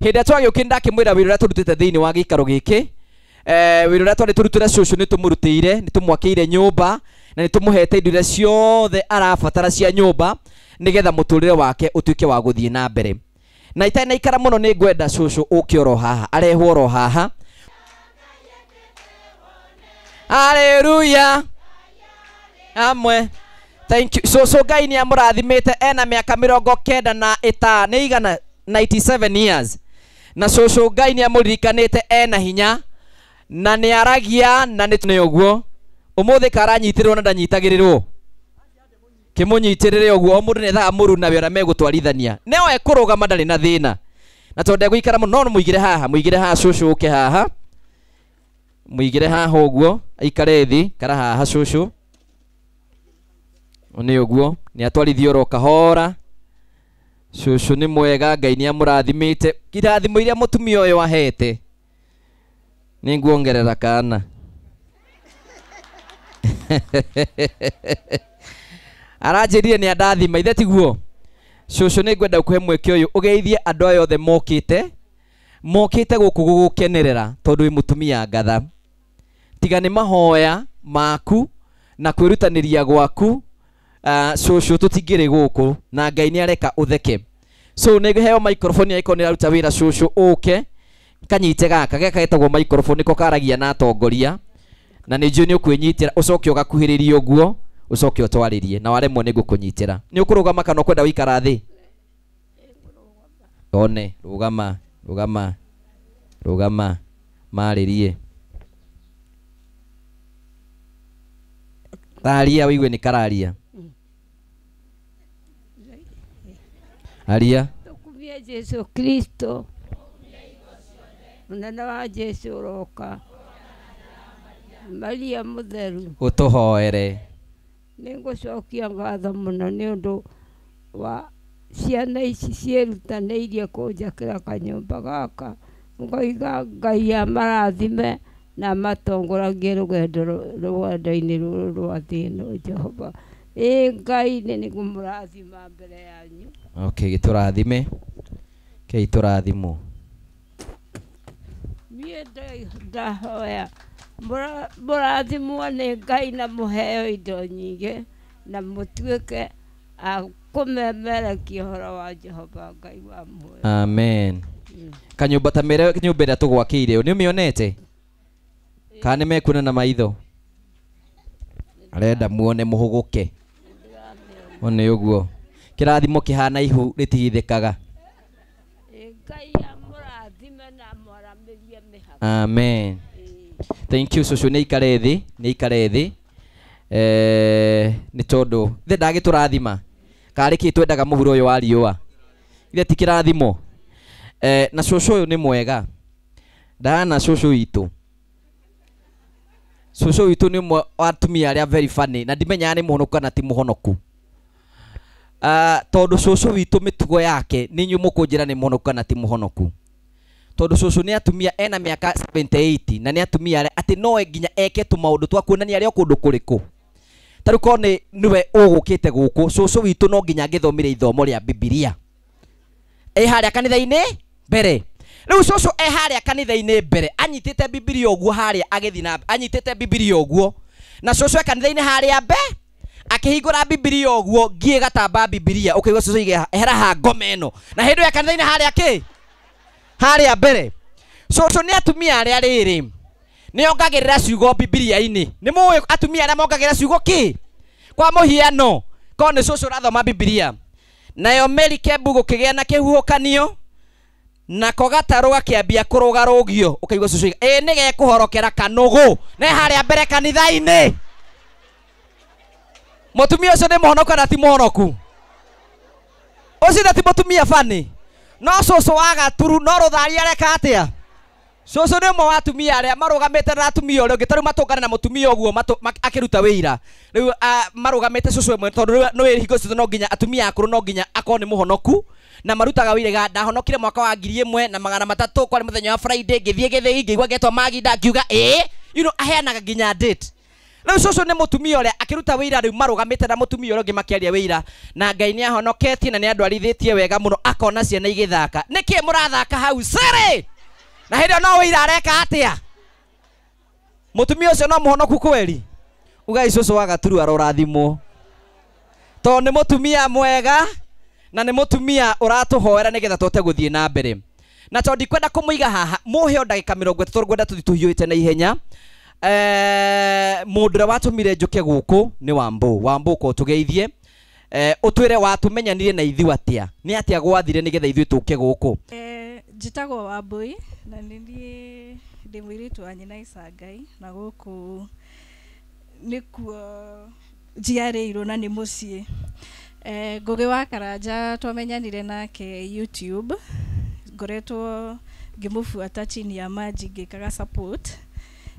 hĩndĩ ĩrĩa twagĩũkire ndakĩmwĩra wĩra ũrĩa tũrutĩte thĩinĩ wa gĩikaro gĩkĩ, wĩra ũrĩa twarĩ tũrutĩre cũcũ nĩ tũmũrutĩire, nĩ tũmwakĩire nyũmba na nĩ tũmũhete indo iria ciothe arabatara cia nyũmba nĩgetha mũtũrĩre wake ũtuĩke wa gũthiĩ na mbere. Na itarĩ na ikara mũno nĩ ngwenda cũcũ ũke oro haha, arehwo oro haha. Hallelujah. Amwe. Thank you. So Ngai ni amurathimite ena miaka 95 ni igana 97 years. Na cũcũ Ngai ni amuririkanite ena hinya na ni aragia na ni uguo. Umuthi karanyitirwo na ndanyitagirirwo. Kimunyitirire uguo o mundu ni ethaga mũru na wĩra megũtwarithania. Nĩwe kũrũgama ndarĩ na thĩna. Na tondu ndegũikara mũno no mũigire haha, mũigire haha cũcũ ũke haha. Mũigire haha ũguo, aikare thĩ, kara haha cũcũ. Nĩ ũguo, nĩ atwarithio oro kahora. Cũcũ nĩ mwega, Ngai nĩ amũrathimĩte. Irathimo iria mũtumia ũyũ ahete. Nĩ nguongerera kana. Aranjĩrire nĩ andathima, ithe tiguo? Cũcũ nĩ ngwenda gũkũhe mweke ũyũ ũgeithie andũ aya othe mokĩte gũkũ gũgũkenerera tondũ wĩ mũtumia ngatha. Tiga nĩ mahoya maku na kwĩrutanĩria gwaku, cũcũ tũtingĩrĩ gũkũ na Ngai nĩ areka ũtheke. So nĩ heo microphone angĩkorwo nĩ ĩraruta wĩra cũcũ ũke kanyite gaka gaka getagwo microphone nĩko karagia na atongoria na nĩ njũĩ nĩ ũkwĩnyitĩra ũcoke ũgakuhĩrĩria ũguo ũcoke ũtwarĩrie na waremwo nĩ ngũkũnyitĩra. Nĩ ũkũrũgama kana ũkwenda wĩikara thĩ? One, rũgama, rũgama, rũgama, marĩrie. Taria wĩigue nĩ kararia. Aria. Tukumie Jesu Kristo. Mũnene wa Jesu ũroka. Maria mũtheru. Ũtũhoere. Nĩngũcokia ngatho mũno nĩ ũndũ wa ciana ici ciĩrutanĩirie kũnjakĩra kanyũmba gaka. Ngoiga Ngai amarathime na amatongoragie rũgendo-inĩ rũrũ rwa thĩ ĩno Jehova. Ĩ Ngai nĩ nĩngũmũrathima mbere yanyu. Okay, gĩtũrathime. Kei tũrathimwo. Niĩ ndahoya mũrathimwo nĩ Ngai na mũheo indo nyingĩ na mũtuĩke a kũmemerekia ũhoro wa Jehova Ngai wa muoyo. Amen. Kanyũmba ta mere nyũmba ĩrĩa tũgwakĩire nĩ ũmĩonete? Kana nĩ mekuona na maitho? Arenda muone mũhũgũke. One ũguo. Kĩrathimo kĩhana ihu rĩtigithĩkaga. Ngai amũrathime na amwaramĩrie mĩhaka. Amen. Thank you cũcũ, nĩ ikare thĩ, nĩ ikare thĩ. Nĩ tondũ ithe ndagĩtũrathima karĩ kĩ twendaga mũhuro ũyũ wa riũa, ithe ti kĩrathimo. Na cũcũ ũyũ nĩ mwega, ndahana cũcũ witũ. Cũcũ witũ nĩ ũmwe wa atumia arĩa very funny, na ndimenyaga nĩ mũhonoku kana ti mũhonoku. Tondũ cũcũ witũ mĩtugo yake nĩ inyuĩ mũkũnjĩra nĩ mũhonoku kana ti mũhonoku. Tondũ cũcũ nĩ atumia ena mĩaka 78 na nĩ atumia arĩa atĩ no nginya eke tũmaũndũ twa kuonania arĩ o kũndũ kũrĩkũ. Ta rĩu korwo nĩwe ũgũkĩte gũkũ, cũcũ witũ no nginya angĩthomire ithomo rĩa Bibilia. Ĩ harĩa kanitha-inĩ mbere. Rĩu cũcũ e harĩa kanitha-inĩ mbere anyitĩte Bibilia ũguo harĩa agĩthiĩ na anyitĩte Bibilia ũguo. Na cũcũ e kanitha-inĩ harĩa mbe akĩhingũra Bibilia ũguo ngiĩ gatamba Bibilia ũkaigua cũcũ oige ehera ha ngoma ĩno. Na hĩndĩ ĩyo kanitha-inĩ harĩa kĩ? Harĩa mbere. Cũcũ nĩ atumia arĩa rĩrĩ nĩ ongagĩrĩra ciugo Bibilia-inĩ. Nĩ mũĩ atumia arĩa mongagĩrĩra ciugo kĩ? Kwa mũhiano, korwo nĩ cũcũ ũrathoma Bibilia. Nayo merikebu gũkĩgĩa na kĩhuhũkanio nako gatarũ gakĩambia kũrũgarũgio ũkaigua cũcũ ĩ nĩ gekũhorokera kanũgũ ne harĩa mbere kanitha-inĩ. Mũtumia ũcio nĩ mũhonoku kana ti mũhonoku? Ũcio ti mũtumia bani. No cũcũ wa Gaturu no rũthari areka atĩa? Cũcũ nĩ ũmwe wa atumia arĩa marũgamĩte na atumia ũrĩa ũngĩ, ta rĩu matũngane na mũtumia ũguo akĩruta wĩira. Rĩu marũgamĩte cũcũ ĩmwe tondũ rĩu nĩ hingo ciothe no nginya atumia akũrũ no nginya akorwo nĩ mũhonoku na marutaga wĩira. Ndahonokire mwaka wa 1300 kwarĩ mũthenya wa Friday, ngĩthiĩ gĩthĩi ngĩigua ngetwo Maginda ngiuga ĩĩ, you know, aheanaga nginya date. Rĩu cũcũ nĩ mũtumia ũrĩa akĩruta wĩira, rĩu marũgamĩte na mũtumia ũrĩa ũngĩ makĩaria wĩira, na Ngai nĩ ahonoketie na nĩ andwarithĩtie wega mũno, akona ciana igĩthaka. Nĩkĩ mũrathaka hau cĩrĩ? Na hĩndĩ ĩyo no wĩira areka atĩa? Mũtumia ũcio no mũhonoku kweri? Ugai cũcũ wa Gaturu arorathimwo tondũ nĩ mũtumia mwega na nĩ mũtumia ũratũhoera nĩgetha tũhote gũthiĩ na mbere. Na tondũ ndikwenda kũmũiga haha, mũhe o ndagĩka 30 ngwenda tũthiĩ tũhiũhĩte na ihenya. Mũndũ ũrĩa watũmire njũke gũkũ nĩ Wambũ. Wambũ ko tũgeithie, ũtwĩre watũmenyanire na ithuĩ atĩa, nĩ atĩa gwathire nĩgetha ithuĩ tũke gũkũ. Njĩtagwo Wambũi na nĩ niĩ ndĩ mũirĩtu wa nyina Icangai, na gũkũ nĩkuo njiarĩirwo na nĩ mũciĩ. Ngũgĩ wa Karanja twamenyanire nake YouTube, ngoretwo ngĩmũbuata chini ya maji ngĩkaga support.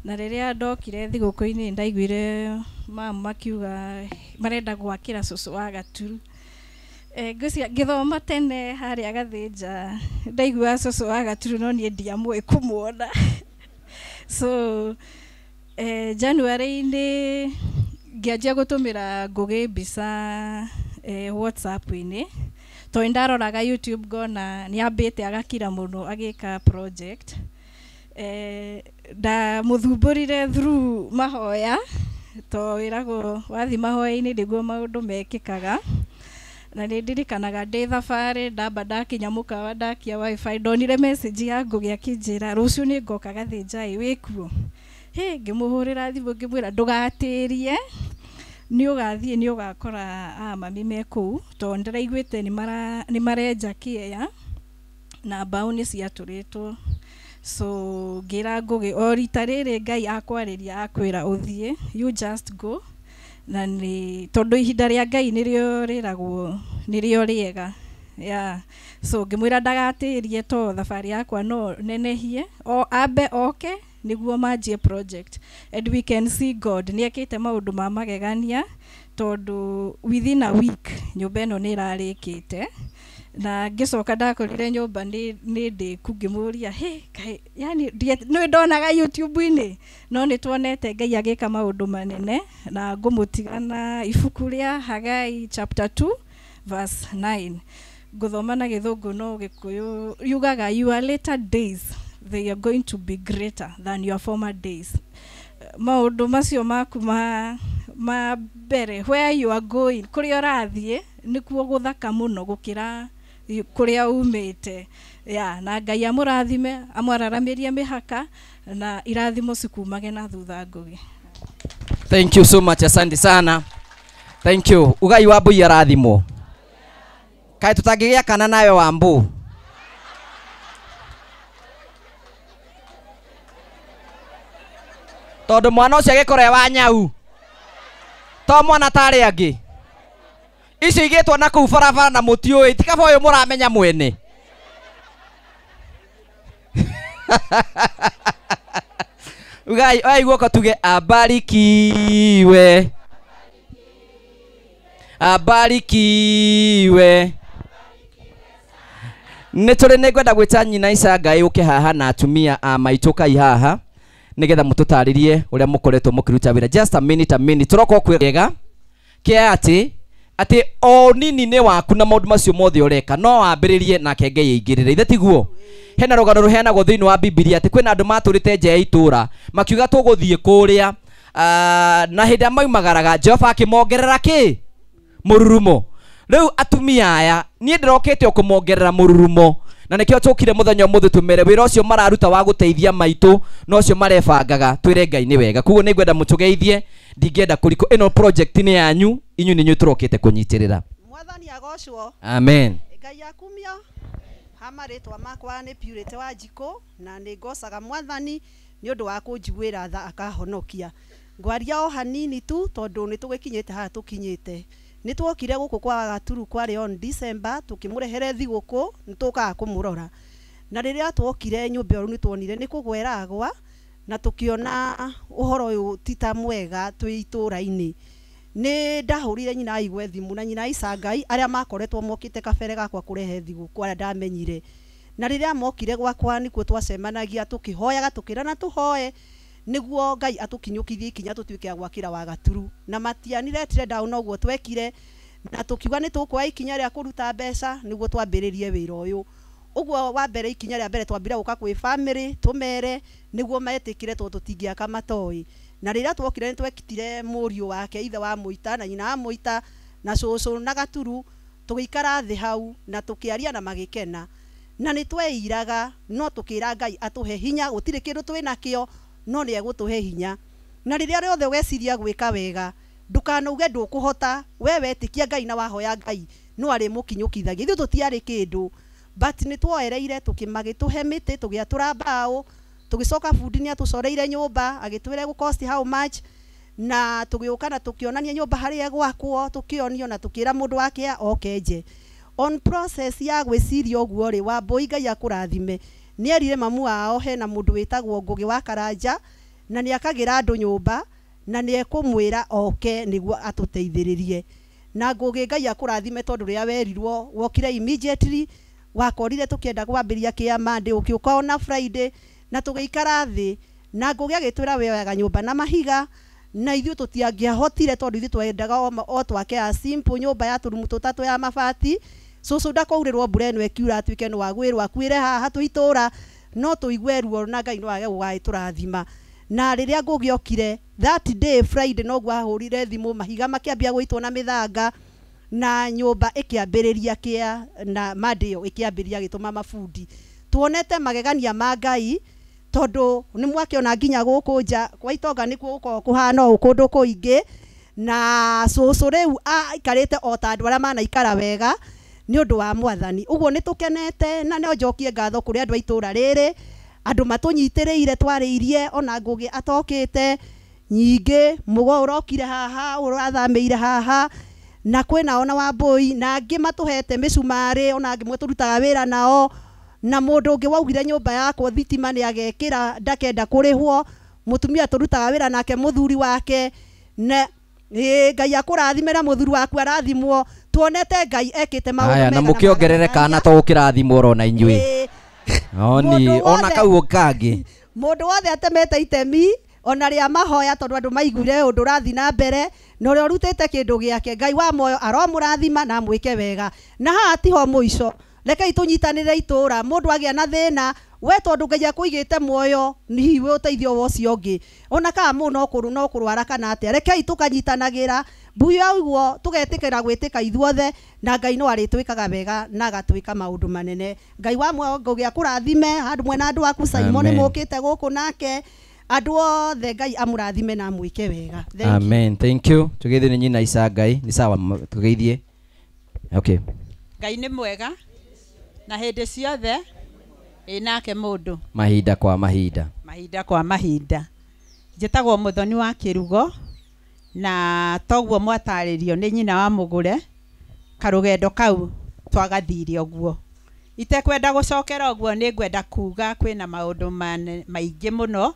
Na rĩrĩa ndokire thigũkũ-inĩ ndaiguire mama makiuga marenda gwakĩra cũcũ wa Gaturu. Ngwĩciria ngĩthoma tene harĩa Gathĩnja ndaiguaga cũcũ wa Gaturu no niĩ ndiamũĩ kũmuona. So January-inĩ ngĩanjia gũtũmĩra Ngũgĩ mbica WhatsApp-inĩ tondũ nĩndaroraga YouTube ngona nĩambĩte agakira mũno agĩka project. Ndamũthumbũrire through mahoya to wĩragwo wathiĩ mahoya-inĩ nĩguo maũndũ mekĩkaga. Na nĩ ndirikanaga ndĩ thabarĩ ndamba ndakinya mũkawa ndakia wifi ndonire message ya Ngũgĩ akĩnjĩra rũciũ nĩ ngoka Gathĩnja ĩ wĩkuo. Hĩ, ngĩmũhũrĩra thimũ ngĩmwĩra ndũgatĩrie nĩ ũgathiĩ nĩ ũgakora a mami me kũu tondũ ndĩraiguĩte nĩ marenja kĩeya na mbaũ nĩ ciatũrĩtwo. So ngĩra Ngũgĩ o rita rĩrĩ Ngai akwarĩria akwĩra ũthiĩ, you just go. Na nĩ tondũ ihinda rĩa Ngai nĩrĩo rĩragwo nĩrĩo rĩega. Yeah. So ngĩmwĩra ndagatĩrie to thabarĩ yakwa no nenehie o ambe oke nĩguo manjie project. And we can see God nĩ ekĩte maũndũ ma magegania tondũ within a week nyũmba ĩno nĩ ĩrarĩkĩte. Na ngĩcoka ndakorire nyũmba nĩ ndĩku ngĩmũria hĩ kaĩ yani nĩ ndonaga YouTube-inĩ no nĩ tuonete Ngai agĩka maũndũ manene. Na ngũmũtiga na ibuku rĩa Hagai chapter 2 verse 9 ngũthoma na Gĩthũngũ no Gĩkũyũ yugaga your later days they are going to be greater than your former days. Maũndũ macio maku ma Ma mbere where you are going kũrĩa ũrathiĩ nĩkuo gũthaka mũno gũkĩra kũrĩa umĩte. Ya na Ngai amũrathime amwararamĩrie mĩhaka na irathimo cikumage na thutha Ngugi. Thank you so much, asante sana. Thank you. Ugai wa Wambui arathimwo. Kaĩ tũtangĩgĩa kana nawe Wambu? Tondũ mwana ũcio agĩkorwo e wa nyau. To mwana tarĩ angĩ. Icio igĩtwo na kũu barabara na mũtiũĩ, ti kaba ũyũ mũramenya mwene. Ugai, oya guoko tuge abarikiwe. Abarikiwe. Nĩ tũrĩ nĩ ngwenda gwĩta nyina Icangai ũke haha na atumia a maitũ kai haha nĩgetha mũtũtarĩrie ũrĩa mũkoretwo mũkĩruta wĩra. Just a minute, a minute. Tũroka kwĩrega kĩa atĩ o nini nĩ waku na maũndũ macio mothe ũreka no wambĩrĩrie nake Ngai aingĩrĩre. Ithe tiguo? Hena rũgano rũheanagwo thĩinĩ wa Bibilia atĩ kwĩna andũ matũrĩte nja ya itũra makiuga tũgũthiĩ kũrĩa na hĩndĩ ĩrĩa maumagaraga Jehova akĩmongerera kĩ? Mũrurumo. Rĩu atumia aya niĩ ndĩrokĩte o kũmongerera mũrurumo na nĩkĩo tũkire mũthenya ũmũthĩ tũmere wĩra ũcio mararuta wa gũteithia maitũ na ũcio marebangaga twĩre Ngai nĩ wega. Koguo nĩ ngwenda mũtũgeithie, ndingĩenda kũriko ĩno project nĩ yanyu, inyuĩ nĩ inyuĩ tũrokĩte kũnyitĩrĩra. Mwathani agocwo. Amen. Ngai akumio. Ha marĩtwa makwa nĩ Purity wa Njikũ na nĩ ngocaga Mwathani nĩ ũndũ wa kũnjiguĩra tha akahonokia. Ngwaria o hanini tu tondũ nĩ tũgĩkinyĩte haha tũkinyĩte. Nĩ tuokire gũkũ kwa Gaturu kwarĩ on December tũkĩmũrehere thigũkũ nĩ tũkaga kũmũrora. Na rĩrĩa tuokire nyũmba ĩyo nĩ tuonire nĩ kũgwera agwa na tũkĩona ũhoro ũyũ ti ta mwega twĩ itũra-inĩ. Nĩ ndahũrire nyina Aigwe thimũ na nyina Icangai arĩa makoretwo mokĩte kabere gakwa kũrehe thigũkũ arĩa ndamenyire. Na rĩrĩa mokire gwakwa nĩkuo twacemanagia tũkĩhoyaga tũkĩrana tũhoe nĩguo Ngai atũkinyũkithie ikinya tũtuĩke a gwakĩra wa Gaturu. Na matianiretire down ũguo twekire na tũkiuga nĩ tũkuoya ikinya rĩa kũruta mbeca nĩguo twambĩrĩrie wĩra ũyũ. Ũguo wa mbere ikinya rĩa mbere twambire gũka kwĩ family tũmere nĩguo metĩkĩre tondũ tũtingĩaka matoĩ. Na rĩrĩa tuokire nĩ twekitire mũriũ wake ithe wa Mũita na nyina wa Mũita na cũcũ na Gaturu tũgĩikara thĩ hau na tũkĩaria na magĩkena. Na nĩ tweiraga no tũkĩra Ngai atũhe hinya, gũtirĩ kĩndũ twĩnakĩo no nĩ egũtũhe hinya. Na rĩrĩa rĩothe weciria gwĩka wega ndũkanauge ndũkũhota, we wetĩkia Ngai na wahoya Ngai no arĩmũkinyũkithagia. Ithuĩ tũtiarĩ kĩndũ but nĩ tuoereire tũkĩmagĩtũhe mĩtĩ tũgĩatũra mbaũ tũgĩcoka bundi nĩ atũcoreire nyũmba agĩtwĩra ĩgũ cost how much na tũgĩũka na tũkĩonania nyũmba harĩa ĩgwakwo tũkĩonio na tũkĩra mũndũ wake oke nje. On process ya gwĩciria ũguo rĩ, Wambui Ngai akũrathime nĩ erire mamu wao hena mũndũ wĩtagwo Ngugi wa Karanja na nĩ akagĩra andũ nyũmba na nĩ ekũmwĩra oke nĩguo atũteithĩrĩrie. Na Ngugi Ngai akũrathime tondũ rĩrĩa werirwo wokire immediately wakorire tũkĩenda kwambĩrĩria kĩa Monday ũkĩũka ona Friday na tũgĩikara thĩ na Ngugi agĩtwĩra we oyaga nyũmba na mahiga na ithuĩ tũtiangĩahotire tondũ ithuĩ twendaga o twake a simple nyũmba ya tũrumu tũtatũ ya mabati. Cũcũ ndakaurĩrwo mbura ĩno ĩkiura atuĩke nĩ wagwĩrwo akuĩre haha twĩ itũra no tũigue ruo na Ngai no age gũgagĩtũrathima. Na rĩrĩa Ngugi okire that day Friday noguo ahũrire thimũ mahiga makĩambia gũitwo na mĩthanga na nyũmba ĩkĩambĩrĩria kĩa na Monday ĩyo ĩkĩambĩrĩria gĩtũma mabundi. Tuonete magegania ma Ngai tondũ nĩ mwakĩona nginya gũkũ nja kwa itonga nĩkuo gũkoragwo kũhana ũũ kũndũ kũingĩ na cũcũ rĩu aikarĩte o ta andũ arĩa manaikara wega nĩ ũndũ wa Mwathani. Ũguo nĩ tũkenete na no njokie ngatho kũrĩ andũ a itũra rĩrĩ andũ matũnyitĩrĩire twarĩirie ona Ngugi atokĩte nyingĩ mũgo ũrokire haha ũrathamĩire haha na kwĩna ona Wambui na angĩ matũhete mĩcumarĩ ona angĩ tũrutaga wĩra nao na mũndũ ũngĩ waugire nyũmba yakwo thitima nĩ agekĩra ndakenda kũrĩhwo mũtumia tũrutaga wĩra nake mũthuri wake na Ngai akũrathime na mũthuri waku arathimwo tuonete Ngai ekĩte maũndũ mega na mũkĩongerere kana to gũkĩrathimwo orona inyuĩ oni ona kau kangĩ mũndũ wothe atemete itemi ona rĩa mahoya tondũ andũ maiguire ũndũ ũrathiĩ na mbere na ũrĩa ũrutĩte kĩndũ gĩake Ngai wa moyo aromũrathima na amwĩke wega. Na haha tiho mũico, rekei tũnyitanĩre itũra mũndũ agĩa na thĩna We tondu Ngai akũigĩte muoyo ni hihi wĩ ũteithio wa ũcio ũngĩ ona kana mũndũ no kũrwara kana atĩa. Rekei tũkanyitanagĩra mbuya ũguo tũgetĩkĩra gwĩtĩka ithuothe na Ngai no arĩtwĩkaga wega na agatwĩka maũndũ manene. Ngai wa muoyo ngũgĩa kũrathime handũ mwena andũ aku Simon mũkĩte gũkũ nake andũ othe Ngai amũrathime na amwĩke wega. Amen. Thank you. Tugeithie nĩ nyina Isa Ngai ni sawa tugeithie. Okay. Ngai nĩ mwega na hĩndĩ ciothe ĩ nake mũndũ mahinda kwa mahinda. Mahinda kwa mahinda. Njĩtagwo Mũthoni wa Kĩrugo na toguo mwatarĩrio nĩ nyina wa Mũgũre karũgendo kau twagathire ũguo. Itekwenda gũcokera ũguo nĩ ngwenda kuga kwĩna maũndũ maingĩ mũno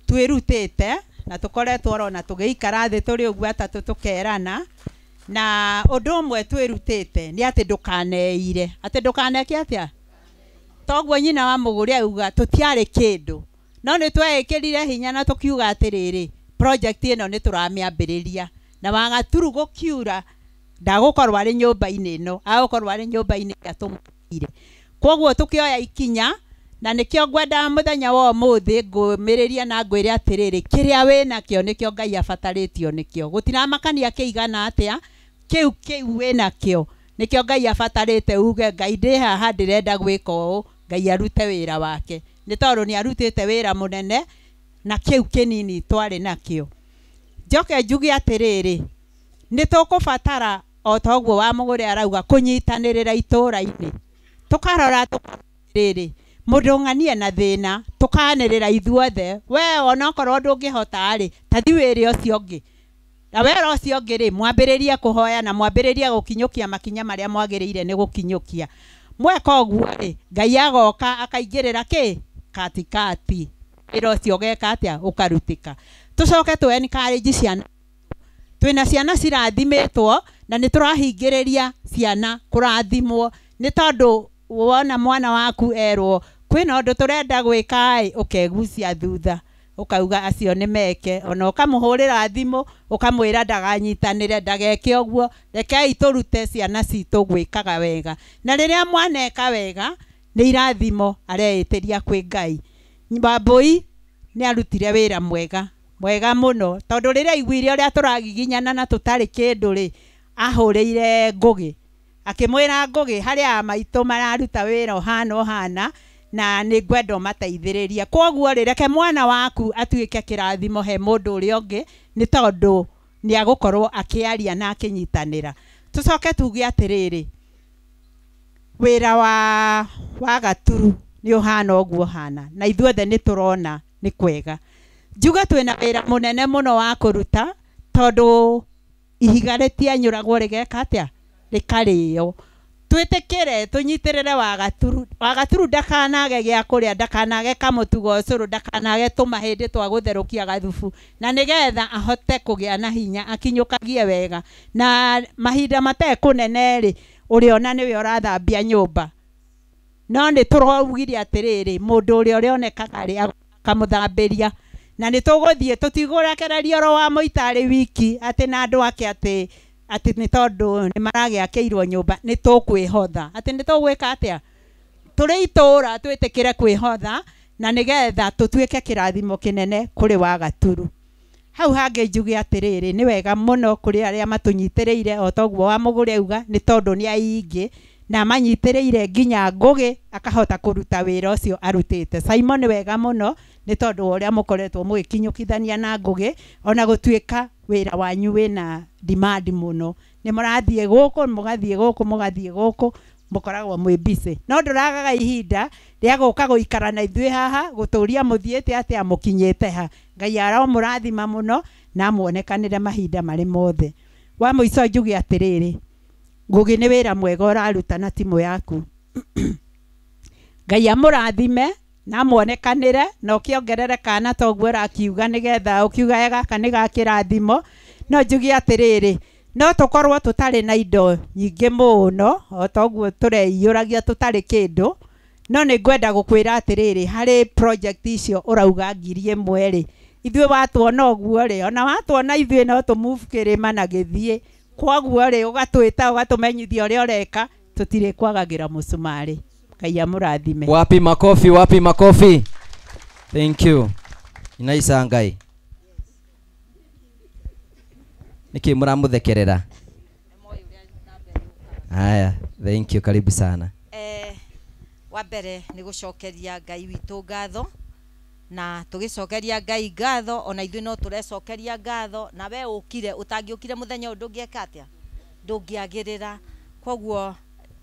twĩrutĩte na tũkoretwo orona tũgĩikara thĩ tũrĩ ũguo atatũ tũkerana na ũndũ ũmwe twĩrutĩte nĩ atĩ ndũkaneire atĩ ndũkaneke atĩa toguo nyina wa Mũgũre auga tũtiarĩ kĩndũ no nĩ tweĩkĩrire hinya na tũkiuga atĩrĩrĩ project ĩno nĩ tũramĩambĩrĩria na Wagaturu gũkiura ndagũkorwo arĩ nyũmba-inĩ ĩno agũkorwo arĩ nyũmba-inĩ ĩrĩa tũmũire. Kwoguo tũkĩoya ikinya na nĩkĩo ngwenda mũthenya wa ũmũthĩ ngũmĩrĩria na ngwĩre atĩrĩrĩ kĩrĩa wĩnakĩo nĩkĩo Ngai abatarĩtio nĩkĩo gũtiramakania kĩigana atĩa kĩu wĩnakĩo nĩkĩo Ngai abatarĩte uge Ngai ndĩ haha ndĩrenda gwĩka ũũ Ngai arute wĩra wake nĩ tondũ nĩ arutĩte wĩra mũnene na kĩu kĩnini twarĩ nakĩo. Njoke njuge atĩrĩrĩ nĩ tũkũbatara o toguo wa Mũgũre arauga kũnyitanĩrĩra itũũra-inĩ tũkarora tũkarĩrĩ mũndũ ng'anie na thĩna tũkanĩrĩra ithuothe we onokorwo ndũngĩhota rĩ tathi wĩre ũcio ũngĩ na wera ũcio ũngĩ rĩ mwambĩrĩrie kũhoya na mwambĩrĩrie gũkinyũkia makinya marĩa mwagĩrĩire nĩ gũkinyũkia mweka ũguo rĩ Ngai agoka akaingĩrĩra kĩ katikati wĩra ũcio ũgeka atĩa ũkarutĩka. Tũcoke tũ encourage ciana twĩna ciana cirathimĩtwo na nĩ tũrahingĩrĩria ciana kũrathimwo nĩ tondũ wona mwana waku erwo kwĩna ũndũ tũrenda gwĩka ĩ ũkegucia thutha ũkauga acio nĩ meke ona ũkamũhũrĩra thimũ ũkamwĩra ndaganyitanĩre ndageke ũguo. Rekei tũrute ciana citũ gwĩkaga wega na rĩrĩa mwana eka wega nĩ irathimo areĩtĩria kwĩ Ngai. Wambũi nĩ arutire wĩra mwega mwega mũno tondũ rĩrĩa aiguire ũrĩa tũragiginyana na tũtarĩ kĩndũ rĩ ahũrĩire Ngũgĩ akĩmwĩra Ngũgĩ harĩa maitũ mararuta wĩra ũhana ũhana na nĩ ngwenda ũmateithĩrĩrie. Kwoguo rĩ reke mwana waku atuĩke kĩrathimo he mũndũ ũrĩa ũngĩ nĩ tondũ nĩ agũkorwo akĩaria na akĩnyitanĩra. Tũcoke tuge atĩrĩrĩ wĩra wa Wagaturu nĩ ũhana ũguo ũhana na ithuothe nĩ tũrona nĩ kwega. Njuge twĩna wĩra mũnene mũno wa kũruta tondũ ihiga rĩtianyũragwo rĩgeka atĩa rĩkarĩo. Twĩtĩkĩre tũnyitĩrĩre Wagaturu. Wagaturu ndakanage gĩa kũrĩa ndakanage kamũtugo ũcũrũ ndakanage tũmahĩndĩ twa gũtherũkia gathubu na nĩgetha ahote kũgĩa na hinya akinyũkagie wega na mahinda matekũnene rĩ ũrĩona nĩwe ũrathambia nyũmba no nĩ tũraugire atĩrĩrĩ mũndũ ũrĩa ũrĩonekaga rĩ akamũthambĩria na nĩ tũgũthiĩ tũtigũrekereria oro wa mũitarĩ wiki atĩ na andũ ake atĩ atĩ nĩ tondũ nĩ maragĩakĩirwo nyũmba nĩ tũkwĩhotha atĩ nĩ tũgwĩka atĩa tũrĩ itũũra twĩtĩkĩre kwĩhotha na nĩgetha tũtuĩke kĩrathimo kĩnene kũrĩ Wagaturu. Hau hangĩ njuge atĩrĩrĩ nĩ wega mũno kũrĩ arĩa matũnyitĩrĩire o toguo wa Mũgũre auga nĩ tondũ nĩ aingĩ na manyitĩrĩire nginya Ngũgĩ akahota kũruta wĩra ũcio arutĩte. Simon nĩ wega mũno nĩ tondũ wa ũrĩa mũkoretwo mũgĩkinyũkithania na Ngũgĩ ona gũtuĩka wĩra wanyu wĩna demand mũno nĩ mũrathiĩ gũkũ mũgathiĩ gũkũ mũgathiĩ gũkũ mũkoragwo mwĩ busy no ndũragaga ihinda rĩa gũka gũikara na ithuĩ haha gũtũria mũthiĩte atĩa mũkinyĩte ha. Ngai aromũrathima mũno na muonekanĩre mahinda marĩ mothe. Wa mũico njuge atĩrĩrĩ Ngũgĩ nĩ wĩra mwega ũraruta na timũ yaku. Ngai amũrathime na muonekanĩre na ũkĩongerere kana toguo ũrakiuga nĩgetha ũkiuga gaka nĩ ga kĩrathimo. No njuge atĩrĩrĩ no tũkorwo tũtarĩ na indo nyingĩ mũno o toguo tũreiyũragia tũtarĩ kĩndũ no nĩ ngwenda gũkwĩra atĩrĩrĩ harĩ project icio ũrauga 1000 rĩ ithuĩ watuona ũguo rĩ ona watuona ithuĩ no tũ move kĩrĩma na gĩthiĩ kwoguo rĩ ũgatwĩta ũgatũmenyithia ũrĩa ũreka tũtirĩ kwagagĩra mũcumarĩ. Ngai amũrathime. Wapi makofi, wapi makofi. Thank you. Inaisa Ngai. Niki mũramũthekerera? Haya, thank you, karibu sana. Wa mbere nĩ gũcokeria Ngai witũ ngatho, na tũgĩcokeria Ngai ngatho ona ithuĩ no tũrecokeria ngatho, na we ũkire ũtangĩũkire mũthenya ũyũ ndũngĩeka atĩa, ndũngĩagĩrĩra. Koguo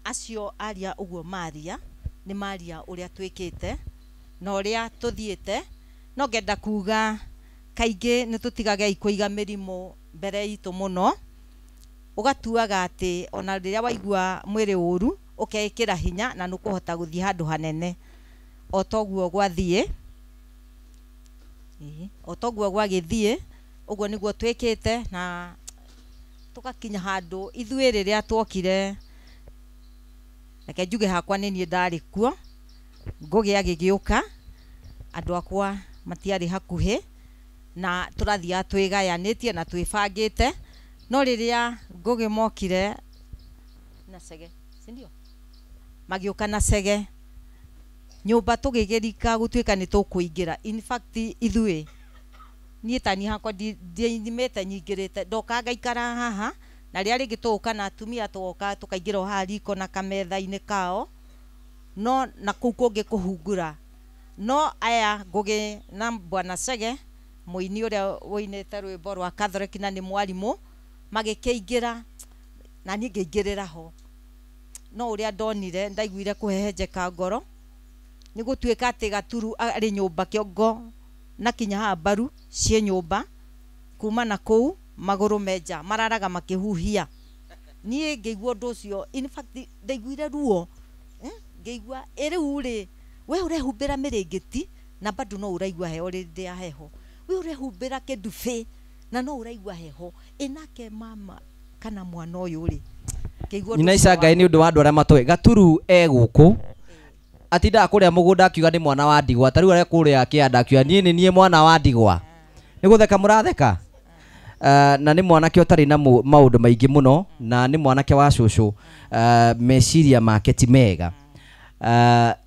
acio aria ũguo maria nĩ maria ũrĩa twĩkĩte na ũrĩa tũthiĩte. No ngenda kuga kaingĩ nĩ tũtigagei kũiga mĩrimũ mbere itũ mũno, ũgatuaga atĩ ona rĩrĩa waigua mwĩrĩ ũru ũkeĩkĩra hinya na nĩũkũhota gũthiĩ handũ hanene. O toguo gwathiĩ, o toguo gwagĩthiĩ, ũguo nĩguo twĩkĩte na tũgakinya handũ ithuĩ rĩrĩa tuokire, reke njuge hakwa nĩ niĩ ndarĩ kuo, Ngũgĩ agĩgĩũka, andũ akwa matiarĩ hakuhĩ, na tũrathiaga twĩgayanĩtie na twĩbangĩte. No rĩrĩa Ngũgĩ mokire na Chege, si ndio? Magĩũka na Chege, nyũmba tũgĩgĩrika gũtuĩka nĩ tũkũingĩra. In fact ithuĩ niĩ ta niĩ hakwa ndiaimĩte nyingĩrĩte, ndoka ngaikara haha, na rĩrĩa rĩngĩ tũgũka na atumia tũgoka tũkaingĩra o haha riko na kametha-inĩ kao, no na kũu kũngĩ kũhungura. No aya Ngũgĩ na Bwana Chege, mũini ũrĩa ũinĩte rwĩmbo rwa Catholic na nĩ mwarimũ, magĩkĩingĩra na niĩ ngĩingĩrĩra ho. No ũrĩa ndonire ndaiguire kũhehenjeka ngoro nĩ gũtuĩka atĩ Gaturu arĩ nyũmba kĩongo na kinya haha mbaru ciĩ nyũmba, kuma na kũu magũrũ menja mararaga makĩhuhia. Niĩ ngĩigua ũndũ ũcio, in fact ndaiguire ruo, ngĩigua ĩ rĩu rĩ, we ũrehumbĩra mĩrĩngĩti na bado no ũraigua heho rĩndĩ ya heho, we ũrehumbĩra kĩndubĩ na no ũraigua heho, ĩ nake mama kana mwana ũyũ rĩ. Nyina Isa Ngai nĩ ũndũ wa andũ arĩa matoĩ Gaturu e gũkũ atindaga kũrĩa mũgũnda akiuga nĩ mwana wa ndigwa, ta rĩu arĩa kũrĩa kĩanda akiuga niĩ nĩ niĩ mwana wa ndigwa. Nĩ gũtheka mũratheka? Na nĩ mwanake ũtarĩ na maũndũ maingĩ mũno, na nĩ mwanake wa cũcũ, meciria make ti mega.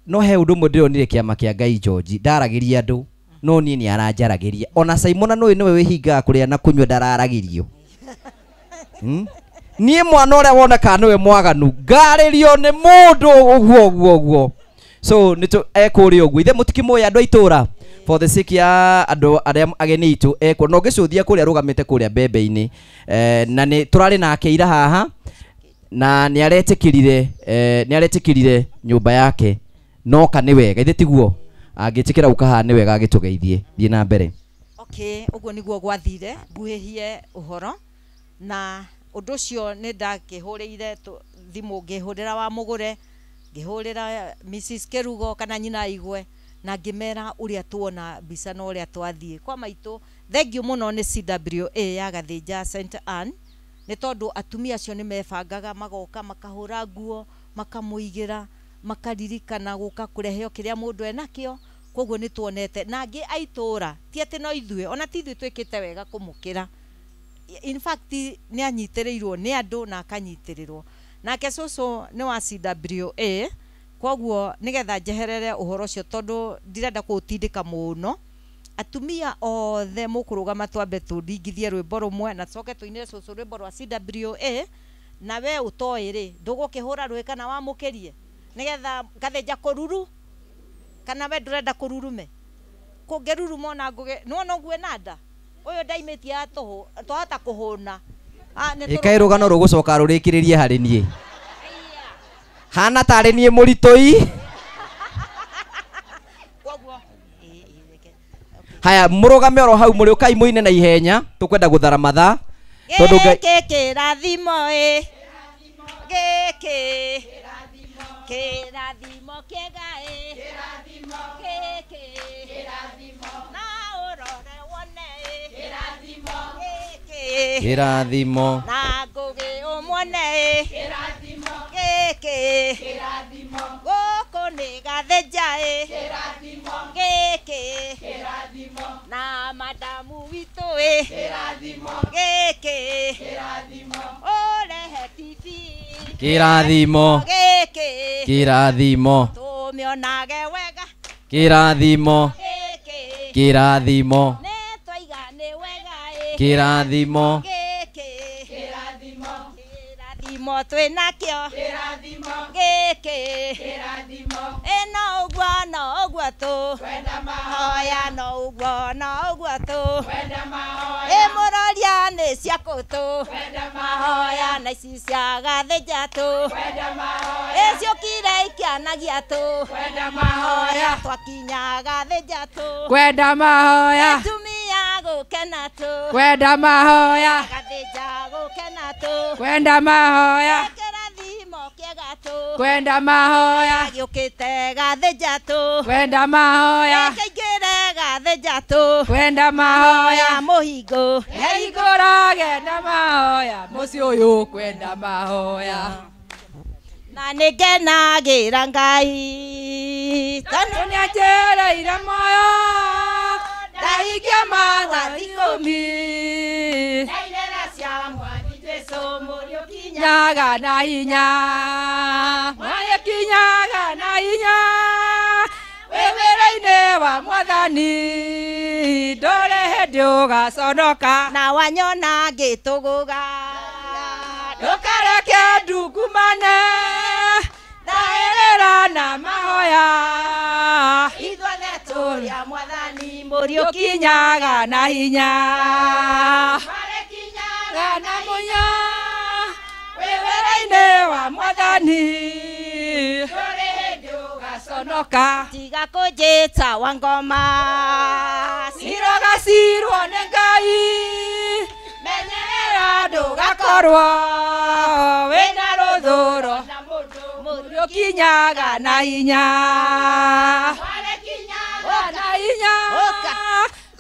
No he ũndũ ũmwe ndĩronire kĩama kĩa Ngai George ndaragĩria andũ, no niĩ nĩ aranjaragĩria. Ona Simon nũĩ nĩwe wĩhingaga kũrĩa na kũnyua ndararagĩrio. Niĩ mwana ũrĩa wonekaga nĩwe mwaganu ngarĩrio nĩ mũndũ ũguo ũguo ũguo. So nĩ ekũrĩa ũguo ithe mũtikĩmũĩ andũ a itũra, for the sake ya andũ arĩa ageni itũ ekuo, na ũngĩcũthia kũrĩa arũgamĩte kũrĩa mbembe-inĩ, na nĩ tũrarĩ nake ira haha, na nĩ aretĩkĩrire, nĩ aretĩkĩrire nyũmba yake noka nĩ wega, ithe tiguo angĩtĩkĩra gũka haha nĩ wega agĩtũgeithie. Thiĩ na mbere. Okay, ũguo nĩguo gwathire, nguhĩhie ũhoro na ũndũ ũcio nĩ ndakĩhũrĩire thimũ, ngĩhũrĩra wa mũgũre, ngĩhũrĩra Mrs Kerugo kana nyina Igwe, na ngĩmera ũrĩa tuona mbica na ũrĩa twathiĩ kwa maitũ. Thengiũ mũno nĩ CWA ya Gathĩnja St Ann, nĩ tondũ atumia acio nĩ mebangaga magoka makahũra nguo makamũigĩra makaririkana gũka kũreheo kĩrĩa mũndũ enakĩo. Koguo nĩ tuonete na angĩ a itũra, ti atĩ no ithuĩ, ona ti ithuĩ twĩkĩte wega kũmũkĩra. In fact nĩ anyitĩrĩirwo nĩ andũ na akanyitĩrĩrwo. Nake cũcũ nĩ wa CWA, koguo nĩgetha njeherere ũhoro ũcio tondũ ndirenda kũũtindĩka mũno, atumia othe mũkũrũgama twambe tũringithie rwĩmbo rũmwe na tũcoke tũinĩre cũcũ rwĩmbo rwa CWA, na we ũtoĩ rĩ ndũgũkĩhũra rwĩ kana wamũkĩrie nĩgetha Gathĩnja kũruru, kana we ndũrenda kũrurume, kũngĩruruma ona Ngũgĩ nĩwona ũguo ena nda ũyũ ndaimĩtie ya tũhũ twahota kũhũna. Ĩkai rũgano rũgũcoka rũrĩkĩrĩrie harĩ niĩ, hana tarĩ niĩ mũritũi. Haya, mũrũgame oro hau mũrĩ, ũkai mũine na ihenya, tũkwenda gũthara mathaa tondũ Ngai. Gĩkĩ kĩrathimo ĩ, gĩkĩ kĩrathimo kĩega ĩ, gĩkĩ na ũrore wone ĩ, gĩkĩ kĩrathimo na Ngũgĩ ũmuone ĩ, gĩkĩ gũkũ nĩ Gathĩnja ĩ, gĩkĩ na madamu witũ ĩ, gĩkĩ ũrehe TV kĩrathimo gĩkĩ kĩrathimo Nĩonage wega Kĩrathimo gĩkĩ Kĩrathimo Nĩ twaiga nĩ wega ĩ Kĩrathimo gĩkĩ Kĩrathimo Kĩrathimo twĩnakĩo Kĩrathimo gĩkĩ Kĩrathimo Ĩ no ũguo no ũguo tũ Kwenda mahoya no ũguo no ũguo tũ Kwenda mahoya Ĩ mũroria nĩ ciakũ tũ Kwenda mahoya na ici cia gathĩnja tũ Kwenda mahoya Ĩ ciũkire ikĩanagia tũ Kwenda mahoya twakinya gathĩnja tũ Kwenda mahoya Atumia gũkena tũ Kwenda mahoya Gathĩnja gũkena tũ Kwenda mahoya Kĩrathimo kĩega tũ Kwenda mahoya Gĩũkĩte gathĩnja tũ Kwenda mahoya Kĩingĩre gathĩnja tũ Kwenda mahoya Mũhingo Hingũrage na mahoya mũciĩ ũyũ kwenda mahoya Na nĩngenagĩra Ngai Tondũ nĩanjĩrĩire muoyo Ndahingia mathaa ikũmi Ndairĩra cia Mwathi Jesũ mũriũ Kinyaga na hinya Mwathi kinyaga na hinya Wĩ wĩra-inĩ wa Mwathani Ndũrĩ hĩndĩ ũgaconoka Na wanyona ngĩtũgũga Ndũkareke ndungumane Ndaĩrĩra na mahoya Ithuothe tũrĩ a Mwathani mũriũ Kinyaga na hinya Kinyaga na hinya Wĩ wĩra-inĩ wa Mwathani Ndũrĩ hĩndĩ ũgaconoka Tiga kũnjĩta wa ngoma Cirogacirwo nĩ Ngai Menyerera ndũgakorwo wĩna rũthũro Mũriũ kinyaga na hinya na hinya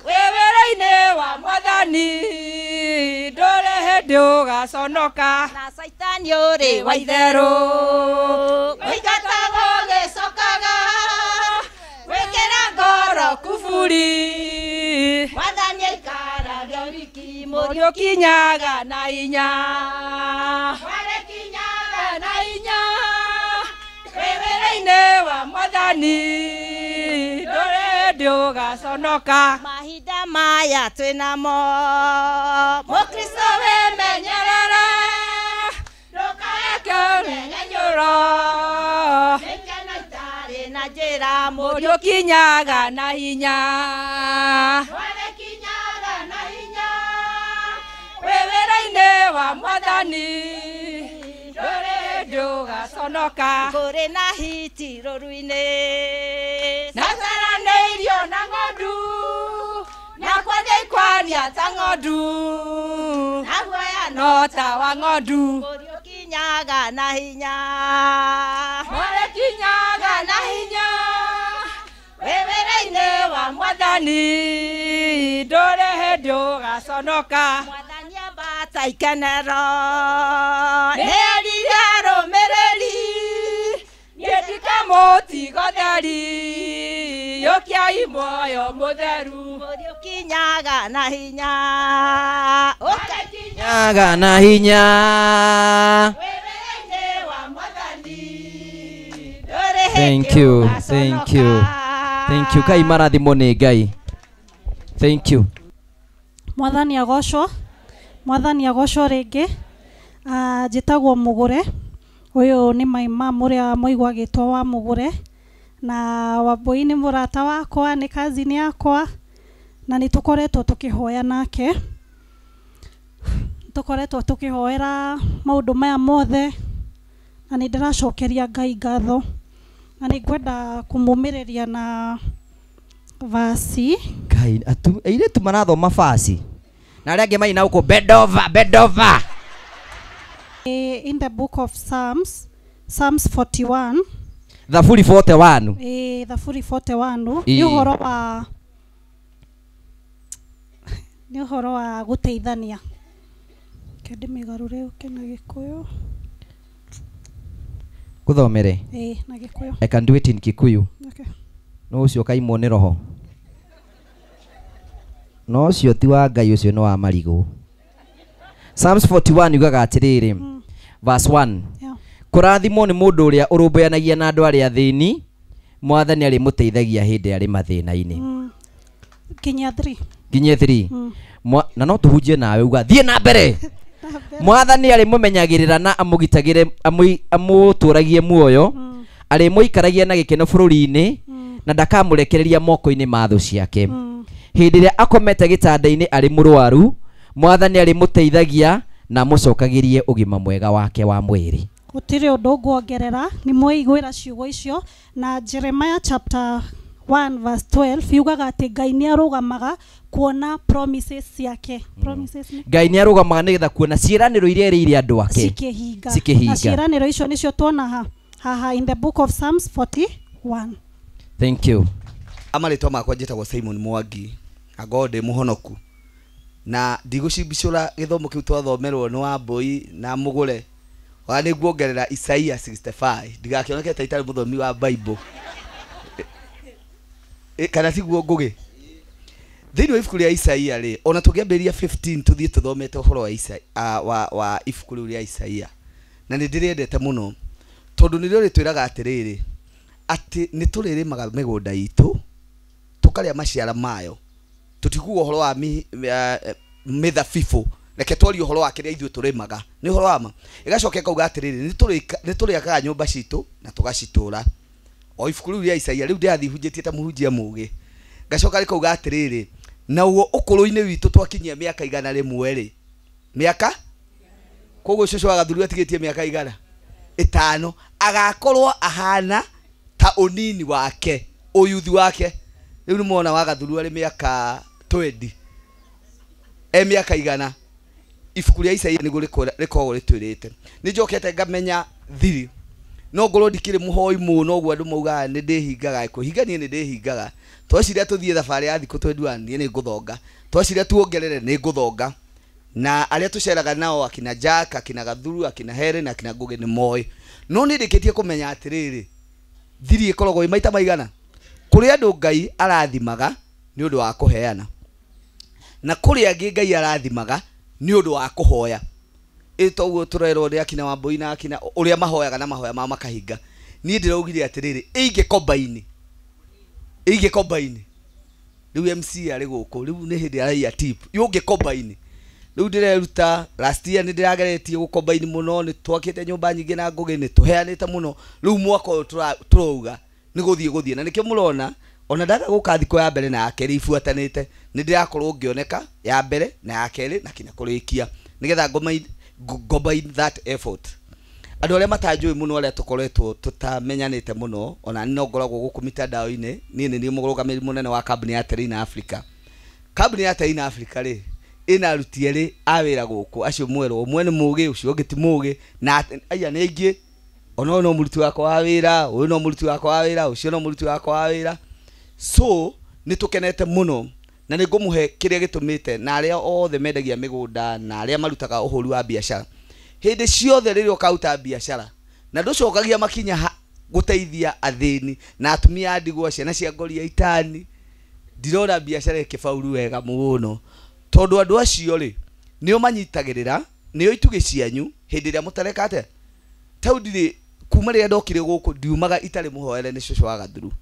Wĩ wĩra-inĩ wa Mwathani Ndũrĩ hĩndĩ ũgaconoka Na caitani ũrĩ wa itherũ Ũingatagwo ũgĩcokaga Gwĩkĩra ngoro kuburi Mwathani aikaraga wiki Mũriũ kinyaga na hinya Kinyaga na hinya Wĩ wĩra-inĩ wa Mwathani Ndũrĩ hĩndĩ ũgaconoka Mahinda maya twĩnamo Mũkristo wĩmenyerere Ndũkareke ũmenyenyũro Mĩkeno itarĩ na njĩra Mũriũ kinyaga na hinya Kinyaga na hinya Wĩ wĩra-inĩ wa Mwathani Ndũrĩ hĩndĩ ũgaconoka Kũrĩ na hiti rũru-inĩ Nacaranĩirio na ng'ondu Nakwa ndĩkwaria ta ng'ondu Na guoya no ta wa ng'ondu Mũriũ kinyaga na hinya Mũriũ kinyaga na hinya Wĩ wĩra-inĩ wa Mwathani Ndũrĩ hĩndĩ ũgaconoka Mwathani ambata ikenero Nĩerire arũmĩrĩri Niĩ ndikamũtiga ũtheri Yũkiai muoyo mũtheru Mũriũ kinyaga na hinya Kinyaga na hinya Wĩ wĩra-inĩ wa Mwathani Ndũrĩ Thank hĩndĩ you, thank you. ũgaconoka Thank you. Kai marathimo nĩ Ngai. Thank you. Mwathani agocwo Mwathani agocwo rĩngĩ njĩtagwo Mũgũre ũyũ nĩ my mum ũrĩa mũigua agĩtwo wa Mũgũre na Wambũi nĩ mũrata wakwa nĩ cousin yakwa na nĩ tũkoretwo tũkĩhoya nake tũkoretwo tũkĩhoera maũndũ maya mothe na nĩ ndĩracokeria Ngai ngatho na nĩ ngwenda kũmũmĩrĩria na vasi Ngai airĩtu marathoma basi na arĩa angĩ maina gũkũ bend over bend over. In the book of Psalms, Psalms 41 Thaburi 41 Thaburi 41 nĩ ũhoro wa nĩ ũhoro wa gũteithania Reke ndĩmĩgarũre ũke na Gĩkũyũ Gũthomere na Gĩkũyũ I can do it in Kikuyu. Okay. No ũcio kaimwo nĩ roho No ũcio ti wa Ngai ũcio nĩ wa marigũ Psalms 41 yugaga atĩrĩrĩ verse 1 Yeah. Kũrathimwo nĩ mũndũ ũrĩa ũrũmbũyanagia na andũ arĩa athĩni Mwathani arĩmũteithagia hĩndĩ arĩ mathĩna-inĩ. Nginya 3. Nginya 3. Na no tũhunjie nawe uga thiĩ na mbere. Mwathani arĩmũmenyagĩrĩra na amũgitagĩre amũtũragie muoyo, arĩmũikaragia na gĩkeno bũrũri-inĩ, na ndakamũrekereria moko-inĩ ma thũ ciake. Hĩndĩ ĩrĩa akomete gĩtanda-inĩ arĩ mũrwaru, Mwathani arĩmũteithagia na amũcokagĩrie ũgima mwega wake wa mwĩrĩ. Gũtirĩ ũndũ nguongerera, nĩ mwaiguĩra ciugo icio. Na Jeremiah chapter 1 verse 12 yugaga atĩ Ngai nĩ arũgamaga kuona promises ciake. Promises nĩ Ngai nĩ arũgamaga nĩgetha kuona ciĩranĩro iria erĩire andũ ake cikĩhinga. Cikĩhinga. Na ciĩranĩro icio nĩcio tuona haha in the book of Psalms 41. Thank you. Amarĩtwa makwa njĩtagwo Simon Mwangi, angorwo ndĩ mũhonoku na ndigũcibicũra gĩthomo kĩu twathomerwo nĩ Wambũi na Mũgũre, ona nĩ nguongerera Isaia 65 ndigakĩoneke ta itarĩ mũthomi wa Bible. Kana tiguo Ngũgĩ? Thĩinĩ wa ibuku rĩa Isaia rĩ, ona tũngĩambĩrĩria 15 tũthiĩ tũthomete ũhoro wa Isaia, wa ibuku rĩu rĩa Isaia, na nĩ ndĩrĩendete mũno tondũ nĩrĩo rĩtwĩraga atĩrĩrĩ, atĩ nĩ tũrĩrĩmaga mĩgũnda itũ tũkarĩa maciara mayo, tũtikuga ũhoro wa mĩthabibũ, reke twarie ũhoro wa kĩrĩa ithuĩ tũrĩmaga, nĩ ũhoro wa ma. Ĩgacoka ĩkauga atĩrĩrĩ, nĩ tũrĩakaga nyũmba citũ na tũgacitũra. O ibuku rĩu rĩa Isaia rĩu ndĩrathiĩ hunjĩtie ta mũhunjia mũũgĩ, ngacoka rĩkauga atĩrĩrĩ, naguo ũkũrũ-inĩ witũ twakinyia mĩaka 100 rĩ, mĩaka koguo cũcũ wa Gathuru atigĩtie mĩaka 500, agakorwo ahana ta ũnini wake, ũyuthi wake. Rĩu nĩ mwona wa Gathuru arĩ mĩaka 20, mĩaka 100. Ibuku rĩa Isaia nĩguo rĩkoragwo rĩtwĩrĩte. Nĩ njokete ngamenya thiri, no ngorwo ndikĩrĩ mũhoi mũno ũguo andũ maugaga nĩ ndĩhingaga, kũhinga niĩ nĩ ndĩhingaga. Tweciria tũthiĩ thabarĩ ya thikũ 21 niĩ nĩ ngũthonga, tweciria tuongerere nĩ ngũthonga. Na arĩa tũceraga nao akina Jack, akina Gathuru, akina Helen, akina Ngũgĩ nĩ moĩ. No nĩ ndĩkĩtie kũmenya atĩrĩrĩ, thiri ĩkoragwo ĩ maita maigana. Kũrĩ andũ Ngai arathimaga nĩ ũndũ wa kũheana, na kũrĩ angĩ Ngai arathimaga nĩ ũndũ wa kũhoya. Ĩ toguo tũrerwo nĩ akina Wambũi na akina ũrĩa mahoyaga na mahoya mao makahinga. Niĩ ndĩraugire atĩrĩrĩ, ĩingĩ kombaini. Rĩu MC arĩ gũkũ, rĩu nĩ hĩndĩ araiya tip, yũngĩ kombaini. Rĩu ndĩreruta, last year nĩ ndĩrageretie gũkombaini mũno, nĩ twakĩte nyũmba nyingĩ na Ngũgĩ, nĩ tũheanĩte mũno. Rĩu mwaka ũyũ tũrauga nĩ gũthiĩ, na nĩkĩo mũrona ona ndaga gũka thikũ ya mbere na ya kerĩ ibuatanĩte, nĩ ndĩrakorwo ngĩoneka ya mbere na ya kerĩ na kinya kũrĩkia, nĩgetha combine that effort. Andũ arĩa matanjũĩ mũno, arĩa tũkoretwo tũtamenyanĩte mũno, ona niĩ no ngoragwo gũkũ mitandao-inĩ, niĩ nĩ niĩ mũrũgamĩrĩri mũnene wa kambuni ya Terrain Africa. Kambuni ya Terrain Africa rĩ, ĩna aruti erĩ a wĩra gũkũ, acio mwerũ, ũmwe nĩ mũũgĩ, ũcio ũngĩ ti mũũgĩ, na aya nĩ aingĩ. Ona ũyũ no mũruti wakwa wa wĩra, ũyũ no mũruti wakwa wa wĩra, ũcio no mũruti wakwa wa wĩra. So nĩ tũkenete mũno, na nĩ ngũmũhe kĩrĩa gĩtũmĩte, na arĩa othe mendagia mĩgũnda na arĩa marutaga ũhũri wa biacara. Hĩndĩ ciothe rĩrĩa ũkaruta biacara na ndũcokagia makinya gũteithia athĩni na atumia a ndigwa, ciana cia ngoria itani, ndirona biacara ĩkĩbauru wega mũno, tondũ andũ acio rĩ nĩo manyitagĩrĩra, nĩo itugĩ cianyu hĩndĩ ĩrĩa mũtareka atĩa. Tau ndirĩ, kuma rĩrĩa ndokire gũkũ ndiumaga itarĩ mũhoere nĩ cũcũ wa Gathuru.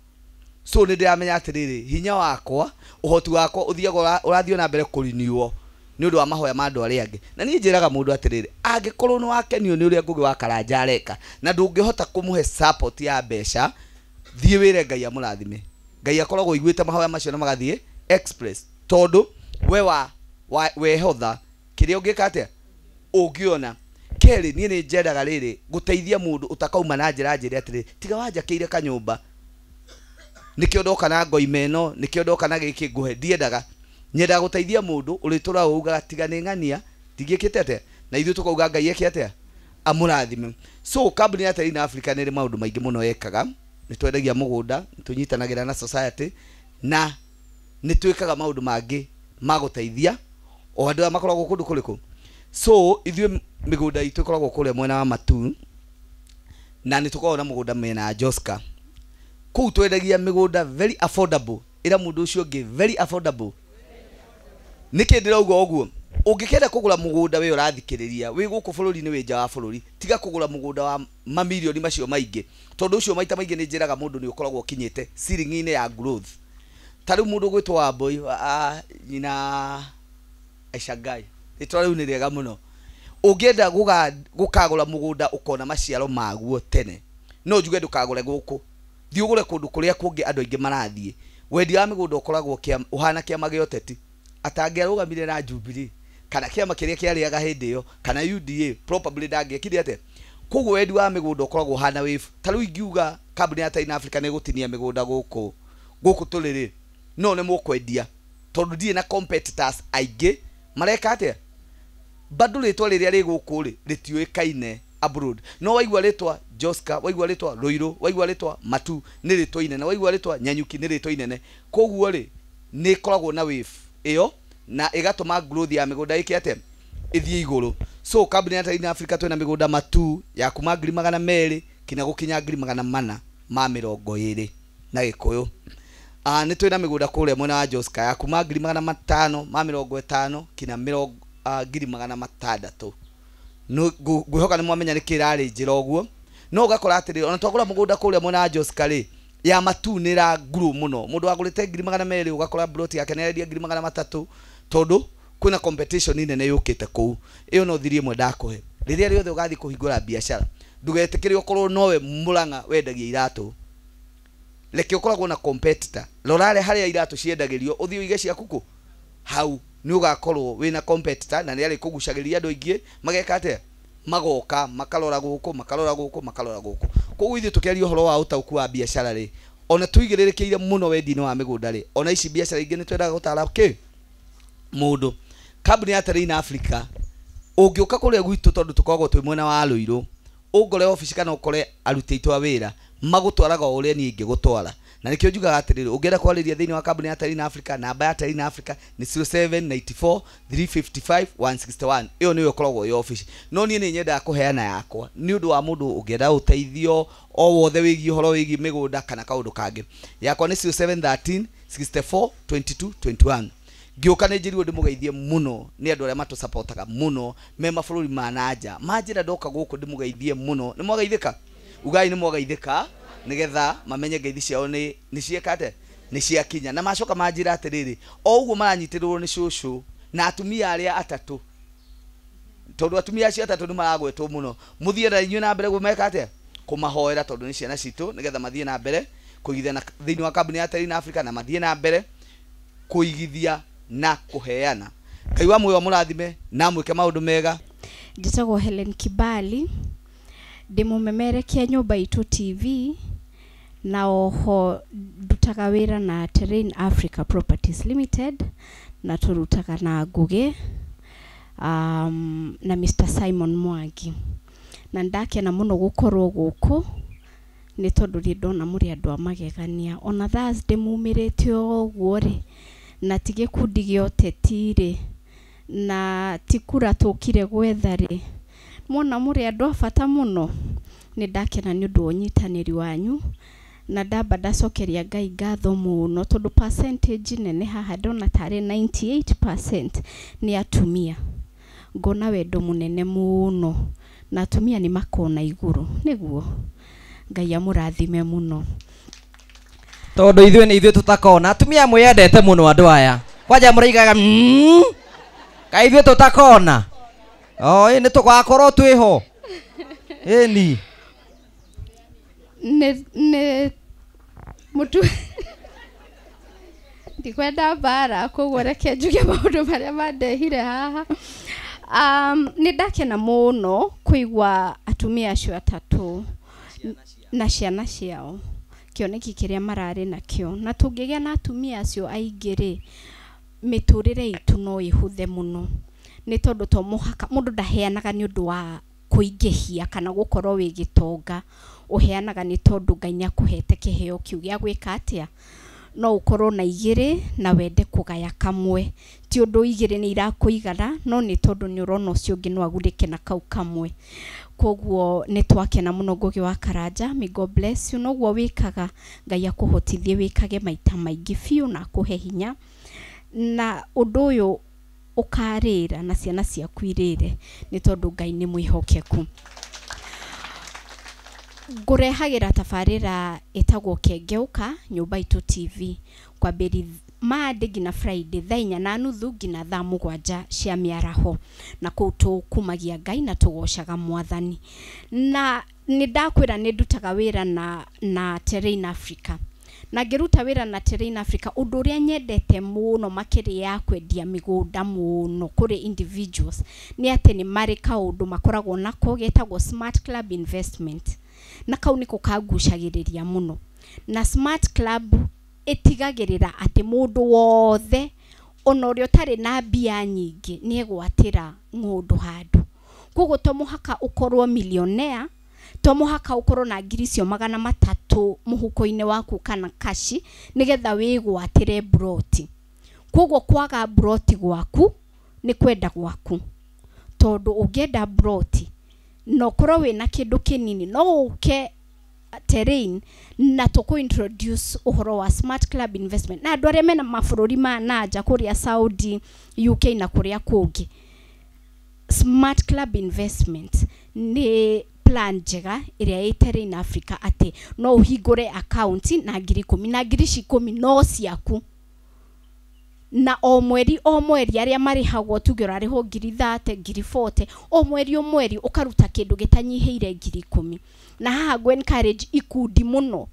So nĩ ndĩramenya atĩrĩrĩ, hinya wakwa, ũhoti wakwa ũthiaga ũrathiĩ na mbere kũriniwo nĩ ũndũ wa mahoya ma andũ arĩa angĩ. Na niĩ njĩraga mũndũ atĩrĩrĩ, angĩkorwo nĩ wakenio nĩ ũrĩa Ngũgĩ wa Karanja areka na ndũngĩhota kũmũhe support ya mbeca, thiĩ wĩre Ngai amũrathime. Ngai akoragwo aiguĩte mahoya macio na magathiĩ express, tondũ we wehotha kĩrĩa ũngĩka atĩa ũngĩona. Kerĩ, niĩ nĩ njendaga rĩrĩ gũteithia mũndũ ũtakauma na njĩra njĩre atĩrĩ, tiga wanjakĩire kanyũmba, nĩkĩo ndoka na ngoima ĩno, nĩkĩo ndoka na gĩkĩ ngũhe. Ndiendaga, nyendaga gũteithia mũndũ ũrĩtũraga ugaga tiga nĩ ng'ania ndingĩkĩte atĩa, na ithuĩ tũkauga Ngai eke atĩa amũrathime. So kambuni ya Terrain Africa nĩ ĩrĩ maũndũ maingĩ mũno ĩkaga. Nĩ twendagia mũgũnda, nĩ tũnyitanagĩra na society, na nĩ twĩkaga maũndũ mangĩ ma gũteithia o andũ arĩa makoragwo kũndũ kũrĩkũ. So ithuĩ mĩgũnda itũ ĩkoragwo kũrĩa mwena wa Matuu, na nĩ tũkoragwo na mũgũnda mĩena ya Joska. Kũu twendagia mĩgũnda very affordable, ĩra mũndũ ũcio ũngĩ very affordable. Nĩkĩ ndĩrauga ũguo? Ũngĩkenda kũgũra mũgũnda we ũrathikĩrĩria wĩ gũkũ bũrũri-inĩ wĩ nja wa bũrũri, tiga kũgũra mũgũnda wa mamirioni macio maingĩ, tondũ ũcio maita maingĩ nĩ njĩraga mũndũ nĩ ũkoragwo ũkinyĩte ceiling-inĩ ya growth. Ta rĩu mũndũ ũgwĩtwo Wambui nyina Aisha Ngai, rĩtwa rĩu nĩ rĩega mũno. Ũngĩenda gũkagũra mũgũnda ũkona maciaro maguo tene, no njuge ndũkagũre gũkũ, thiĩ ũgũre kũndũ kũrĩa kũngĩ andũ aingĩ marathiĩ. Wendia wa mĩgũnda ũkoragwo ũhana kĩama gĩa ũteti, atangĩarũgamire na Jubilee kana kĩama kĩrĩa kĩarĩaga hĩndĩ ĩyo kana UDA, probably ndangĩekire atĩa. Koguo wendi wa mĩgũnda ũkoragwo ũhana wave. Ta rĩu ingiuga kambuni ya Terrain Africa nĩ ĩgũtinia mĩgũnda gũkũ gũkũ tũrĩ rĩ, no nĩ mũkwendia tondũ ndirĩ na competitors aingĩ mareka atĩa. Bado rĩtwa rĩrĩa rĩ gũkũ rĩ rĩtiũĩkaine abroad. No waigua rĩtwa Joska, waigua rĩtwa Ruiru, waigua rĩtwa Matu nĩ rĩtwa inene, waigua rĩtwa Nyanyuki nĩ rĩtwa inene. Koguo rĩ nĩ ĩkoragwo na wave ĩyo na ĩgatũma growth ya mĩgũnda ĩke atĩa, ĩthiĩ igũrũ. So kambuni ya Terrain Africa twĩna mĩgũnda Matu ya kuma 200,000 kinya gũkinya 420,000 na Gĩkũyũ. Nĩ twĩna mĩgũnda kũrĩa mwena wa Joska ya kuma 550,000 kinya 600,000. Ngwĩhoka nĩ mwamenya nĩ kĩrarĩ njĩra ũguo. No ũgakora atĩrĩrĩ, ona twagũra mũgũnda kũrĩa mwena wa Joska rĩ, ya Matu nĩ ĩra grow mũno. Mũndũ wagũrĩte 200,000 ũgakora plot yake nĩ arendia 300,000 tondũ kwĩna competition nene yũkĩte kũu. Ĩyo no thiri ĩmwe ndakũhe. Rĩrĩa rĩothe ũgathiĩ kũhingũra biacara, ndũgetĩkĩre ũkorwo nowe Mũrang'a wendagia iratũ. Reke ũkoragwo na competitor. Rora harĩa iratũ ciendagĩrio, ũthiĩ ũige ciaku kũ hau, nĩ ũgakorwo wĩna competitor na nĩ arĩkũgucagĩrĩria andũ aingĩ mageka atĩa, magoka makarora gũkũ, makarora gũkũ, makarora gũkũ. Koguo ithuĩ tũkĩaria ũhoro wa ũtaũku wa biacara rĩ, ona tũigĩrĩrĩkĩire mũno wendia-inĩ wa mĩgũnda rĩ, ona ici biacara ingĩ nĩ twendaga gũtara kĩ mũndũ. Kambuni ya Terrain Africa ũngĩũka kũrĩa gwitũ, tondũ tũkoragwo twĩ mwena wa Ruiru, ũngore obici kana ũkore aruti aitũ a wĩra magũtwaraga o ũrĩa niĩ ingĩgũtwara. Na nĩkĩo njugaga atĩrĩrĩ, ũngĩenda kwarĩria thĩinĩ wa kambuni ya Terrain Africa, namba ya Terrain Africa nĩ 0794 355 161. Ĩyo nĩyo ĩkoragwo ĩ obici. No niĩ nĩ nyendaga kũheana yakwa nĩ ũndũ wa mũndũ ũngĩenda ũteithio o wothe wĩgiĩ ũhoro wĩgiĩ mĩgũnda kana kaũndũ kangĩ. Yakwa nĩ 0713 64 22 21. Ngĩũka nĩ njĩrirwo ndĩmũgeithie mũno nĩ andũ arĩa matũsapotaga mũno me mabũrũri ma na nja. Manjĩra ndoka gũkũ ndĩmũgeithie mũno. Nĩ mwageithĩka? Ugai nĩ mwageithĩka nĩgetha mamenye ngeithi ciao nĩ cieka atĩa, nĩ ciakinya. Na macoka manjĩra atĩrĩrĩ, o ũguo maranyitĩrĩrwo nĩ cũcũ na atumia arĩa atatũ, tondũ atumia acio atatũ nĩ maragwetwo mũno, mũthiĩ na inyuĩ na mbere kũmeka atĩa, kũmahoera tondũ nĩ ciana citũ, nĩgetha mathiĩ na mbere kũigithia na thĩinĩ wa kambuni ya Terrain Africa na mathiĩ na mbere kũigithia na kũheana. Ngai wa muoyo amũrathime na amwĩke maũndũ mega. Njĩtagwo Helen Kibali, ndĩ mũmemerekia nyũmba itũ TV, na oho ndutaga wĩra na Terrain Africa Properties Limited, na tũrutaga na Ngũgĩ na Mr Simon Mwangi. Na ndakena mũno gũkorwo gũkũ nĩ tondũ rĩ ndona mũrĩ andũ a magegania. Ona Thursday mumĩrĩte ũguo rĩ, na ti gĩkundi gĩa ũteti rĩ, na ti kura tũkire gwetha rĩ, mwona mũrĩ andũ a bata mũno. Nĩ ndakena nĩ ũndũ wa ũnyitanĩri wanyu, na ndamba ndacokeria Ngai ngatho mũno tondũ percentage nene haha ndona tarĩ 98% nĩ atumia. Ngona wendo mũnene mũno na atumia nĩ makona igũrũ, nĩguo Ngai amũrathime mũno. Tondũ ithuĩ nĩ ithuĩ tũtakona, atumia mwĩyendete mũno andũ aya. Kwanja mũraigaga kaĩ ithuĩ tũtakona. O ĩ nĩ tũgakorwo twĩho. Ĩni. Nĩ mũtu ndikwenda mbara, koguo reke njuge maũndũ marĩa mandehire haha. Nĩ ndakena mũno kũigua atumia acio atatũ na ciana ciao, kĩoneki kĩrĩa mararĩ nakĩo. Na tũngĩgĩa na atumia acio aingĩ rĩ, mĩtũrĩre itũ no ĩhũthe mũno, nĩ tondũ to mũhaka mũndũ ndaheanaga nĩ ũndũ wa kũingĩhia kana gũkorwo wĩ gĩtonga, ũheanaga nĩ tondũ Ngai nĩakũhete kĩheo kĩu gĩa gwĩka atĩa. No ũkorwo na igĩrĩ na wende kũgaya kamwe, ti ũndũ igĩrĩ nĩ irakũigana, no nĩ tondũ nĩ ũrona ũcio ũngĩ no agunĩke na kau kamwe. Koguo nĩ twakena mũno Ngũgĩ wa Karanja, may God bless you. Noguo wĩkaga, Ngai akũhotithie wĩkage maita maingĩ biũ na akũhe hinya. Na ũndũ ũyũ Ũkarĩra na ciana ciaku irĩre nĩ tondũ Ngai nĩ mwĩhokeku. Ngũrehagĩra tabarĩra ĩtagwo Kengeuka Nyũmba Itũ TV kwambĩrĩria Monday nginya Friday thaa 4:30 nginya thaa 7 cia mĩaraho, na kũu tũkumagia Ngai na tũgocaga Mwathani. Na nĩ ndakwĩra nĩ ndutaga wĩra na Terrain Africa, na ngĩruta wĩra na Terrain Africa ũndũ ũrĩa nyendete mũno makĩria ya kwendia mĩgũnda mũno kũrĩ individuals nĩ atĩ nĩ marĩ kaũndũ makoragwo nako getagwo Smart Club Investment, na kau nĩko kangucagĩrĩria mũno. Na Smart Club ĩtigagĩrĩra atĩ mũndũ wothe ona ũrĩa ũtarĩ na mbia nyingĩ nĩ egwatĩra ng'ũndũ handũ. Koguo to mũhaka ũkorwo millionaire, to mũhaka ũkorwo na ngiri icio 300 mũhuko-inĩ waku kana kashi nĩgetha wĩgwatĩre mburoti. Koguo kwaga mburoti gwaku nĩ kwenda gwaku, tondũ ũngĩenda mburoti na ũkorwo wĩna kĩndũ kĩnini no ũke Terrain na tũkũ introduce ũhoro wa Smart Club Investment na andũ arĩa mena mabũrũri ma nanja kũrĩa Saudi, UK na kũrĩa kũngĩ. Smart Club Investment nĩ plan njega ĩrĩa ĩ Terrain Africa atĩ no ũhingũre account na ngiri 10 na ngiri ici 10 no ciaku, na o mweri arĩa marĩhagwo tuge ũrarĩhwo ngiri 30 ngiri 40 o mweri ũkaruta kĩndũ gĩtanyihĩire ngiri 10. Na haha ngũ encourage ikundi mũno,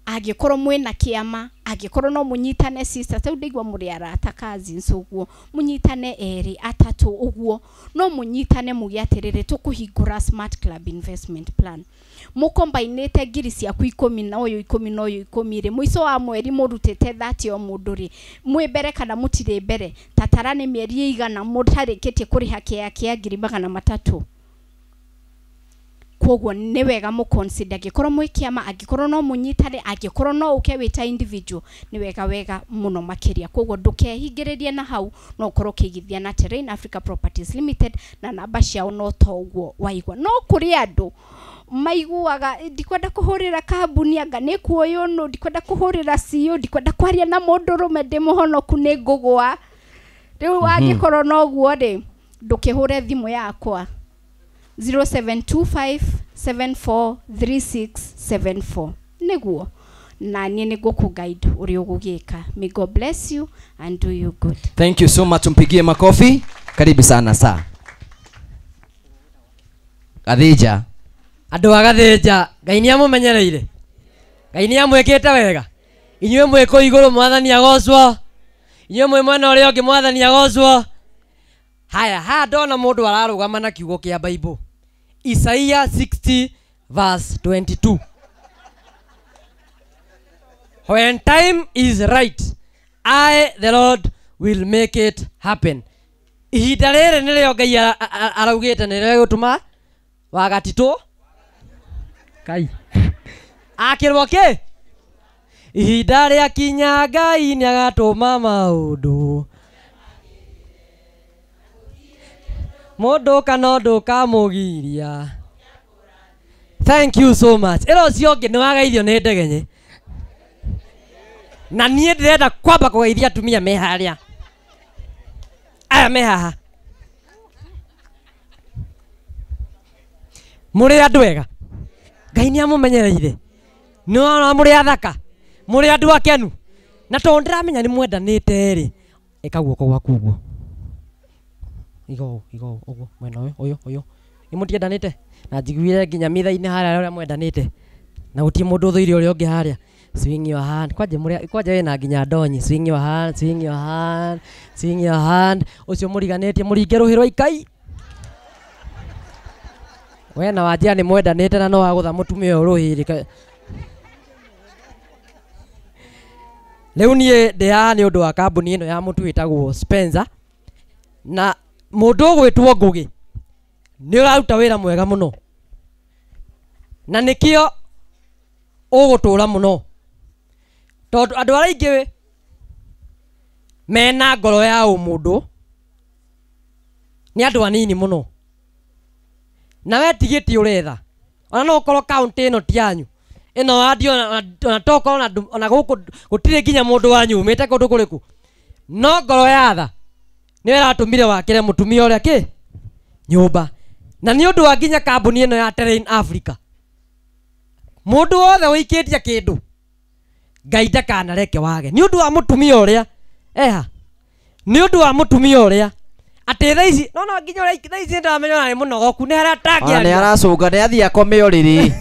angĩkorwo mwĩna kĩama, angĩkorwo no mũnyitane sisters, rĩu ndaigua mũrĩ arata cousins ũguo, mũnyitane erĩ atatũ ũguo, no mũnyitane muge atĩrĩrĩ tũkũhingũra Smart Club Investment Plan, mũkombainĩte ngiri ciaku 10 na ũyũ 10 na ũyũ 10 rĩ, mũico wa mweri mũrutĩte 30 o mũndũ rĩ, mwĩ mbere kana mũtirĩ mbere, tatara nĩ mĩeri ĩigana mũtarĩkĩtie kũrĩha kĩa kĩa ngiri 300. Koguo nĩ wega mũ consider angĩkorwo mwĩ kĩama, angĩkorwo no mũnyitane, angĩkorwo no ũke wĩ ta individual, nĩ wega wega mũno makĩria. Koguo ndũkehingĩrĩrie na hau, no ũkorwo ũkĩigithia na Terrain Africa Properties Limited na namba ciao no ta ũguo waigua. No kũrĩ andũ maiguaga ndikwenda kũhũrĩra kambuni anga nĩ kuoywo nũ, ndikwenda kũhũrĩra CEO, ndikwenda kwaria na mũndũrũme ndĩ mũhonoku nĩ ngũgũa. Rĩu angĩkorwo noguo rĩ, ndũkĩhũre thimũ yakwa 0725743674 nĩguo na niĩ nĩ ngũkũ guide ũrĩa ũgũgĩka. May God bless you and do you good. Thank you so much, mpigie makofi. Karibu sana saa Gathĩnja. Andũ a Gathĩnja, Ngai nĩ amũmenyereire, Ngai nĩ amwĩkĩte wega. Inyuĩ mwĩ kũu igũrũ Mwathani agocwo, inyuĩ mwĩ mwena ũrĩa ũngĩ Mwathani agocwo. Haya, haha ndona mũndũ ararũgama na kiugo kĩa Bible, Isaiah 60 verse 22. When time is right, I the Lord will make it happen. Ihinda rĩrĩ nĩrĩo Ngai araugĩte nĩrĩo gũtũma wagatitũ Kai akĩrwo kĩ ihinda rĩakinya Ngai nĩagatũma maũndũ mũndũ kana ũndũ kamũgiria. Thank you so much. Ĩro ũcio ũngĩ nĩwagaithio nĩ ndegenye, na niĩ ndĩrenda kwamba kũgeithia atumia me harĩa aya me haha. Mũrĩ andũ ega, Ngai nĩ amũmenyereire, nĩwona mũrĩ athaka, mũrĩ andũ akenu, na tondũ ndĩramenya nĩ mwendanĩte rĩ, ĩka guoko gwaku ũguo, igo igo ũguo mwena ũyũ ũyũ ũyũ, nĩ mũtiendanĩte? Na njiguire nginya mitha-inĩ harĩa ũrĩa mwendanĩte, na gũtirĩ mũndũ ũthũire ũrĩa ũngĩ harĩa. Swing your hand kwanja mũrĩa kwanja wĩna nginya ndonyi. Swing your hand, swing your hand, swing your hand. Ũcio mũriganĩtie mũringe rũhĩ rwa ikai. We na Wanjia nĩ mwendanĩte na no wagũtha mũtumia ũyũ rũhĩ rĩ. Rĩu niĩ ndĩ haha nĩ ũndũ wa kambuni ĩno ya mũtu ĩtagwo Spencer, na mũndũ ũgwĩtwo Ngũgĩ nĩ ũraruta wĩra mwega mũno, na nĩkĩo ũgũtũra mũno, tondũ andũ arĩa aingĩ mena ngoro ya ũmũndũ nĩ andũ anini mũno, na we ti gĩtĩ ũretha. Ona no ũkorwo kaũntĩ ĩno ti yanyu, ĩno wandi ona tokorwo ona gũkũ gũtirĩ nginya mũndũ wanyu umĩte kũndũ kũrĩkũ, no ngoro ya tha Nĩwe ĩratũmire wakĩre mũtumia ũrĩa kĩ nyũmba. Na nĩ ũndũ wa nginya kambuni ĩno ya Terrain Africa. Mũndũ wothe ũikĩtie kĩndũ Ngai ndakanareke wage. Nĩ ũndũ wa mũtumia ũrĩa eha. Nĩ ũndũ wa mũtumia ũrĩa atĩ thaa ici no no nginya ũrĩa thaa ici ndamenya ona nĩ mũnogoku nĩ harĩa atangĩaria. Nĩ aracũnga nĩ athiĩ akome ũrĩrĩ.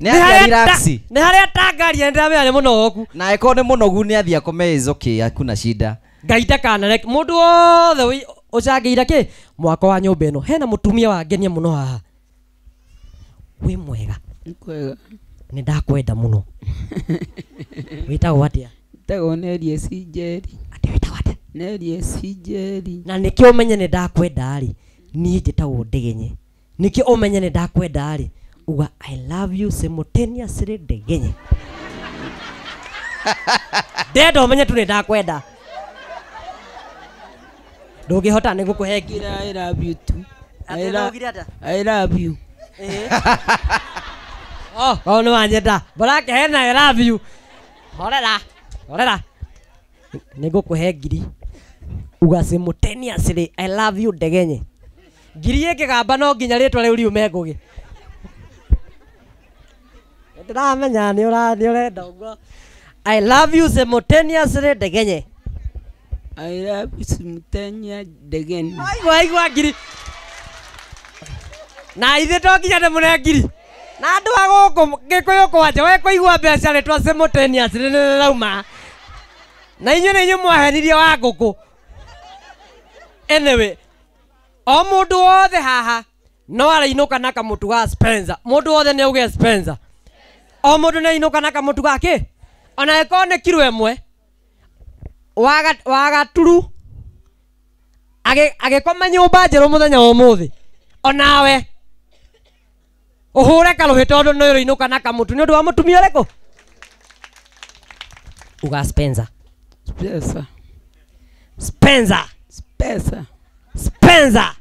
Nĩ athiĩ relax. Nĩ harĩa atangaria ndamenya nĩ mũnogoku. Na eko nĩ mũnogu nĩ athiĩ akome is okay hakuna shida. Ngai ndakanareke mũndũ wothe ũcangĩire kĩ mwako wa nyũmba ĩno. Hena mũtumia wangenia mũno haha. Wĩ mwega. Kwega. Nĩ ndakwenda mũno. Wĩtagwo atĩa? Wĩtagwo Neria C Njeri. Atĩ wĩtagwo atĩa? Neria C Njeri. Na nĩkĩo ũmenye nĩ ndakwenda rĩ, niĩ njĩtagwo Ndegenye. Nĩkĩo ũmenye nĩ ndakwenda rĩ, uga I love you simultaneously Ndegenye. Ndenda ũmenye tu nĩ ndakwenda. Ndũngĩhota nĩ ngũkũhe ngiri. I love you too. I love you. Oh, oh nĩ wanyenda. Barake hena I love you. Horera. Horera. Nĩ ngũkũhe ngiri. Uga simultaneously I love you Ndegenye. Ngiri ĩngĩgamba no nginya rĩtwa rĩu riume Ngũgĩ. Ndĩramenya nĩ ũrenda ũguo. I love you simultaneously Ndegenye. I love you simultaneously Ndegenye. Aigua aigua ngiri. Na ithe to nginya ndĩmũne ngiri. Na andũ a gũkũ Gĩkũyũ kwanja we kũigua mbeca rĩtwa simultaneously nĩ rĩrauma. Na inyuĩ nĩ inyuĩ mwahenirie wa ngũkũ. Anyway, o mũndũ wothe haha no arainũka na kamũtu ga Spencer. Mũndũ wothe nĩ auge Spencer. O mũndũ nĩ ainũka na kamũtu ga kĩ? Ona ĩkorwo nĩ kiro ĩmwe. Wa gaturu agĩkoma nyũmba njerũ mũthenya wa ũmũthĩ. Onawe ũhũre karũhĩ tondũ nĩ ũrĩinũka na kamũtu nĩ ũndũ wa mũtumia ũrĩkũ? Uga Spencer. Spencer. Spencer. Spencer. Spencer.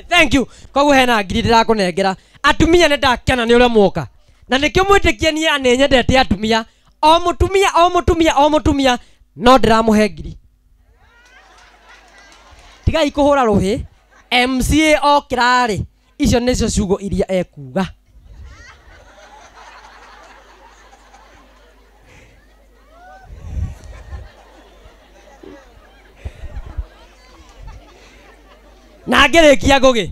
Thank you. Koguo hena ngiri ndĩrakũnengera. Atumia nĩ ndakena nĩ ũrĩa mwoka. Na nĩkĩo mwĩtĩkie niĩ nĩ nyendete atumia. O mũtumia, o mũtumia, o mũtumia no ndĩramũhe ngiri. Tigai kũhũra rũhĩ. MCA okĩra rĩ, icio nĩcio ciugo iria ekuga. Na ngĩrĩkia Ngũgĩ.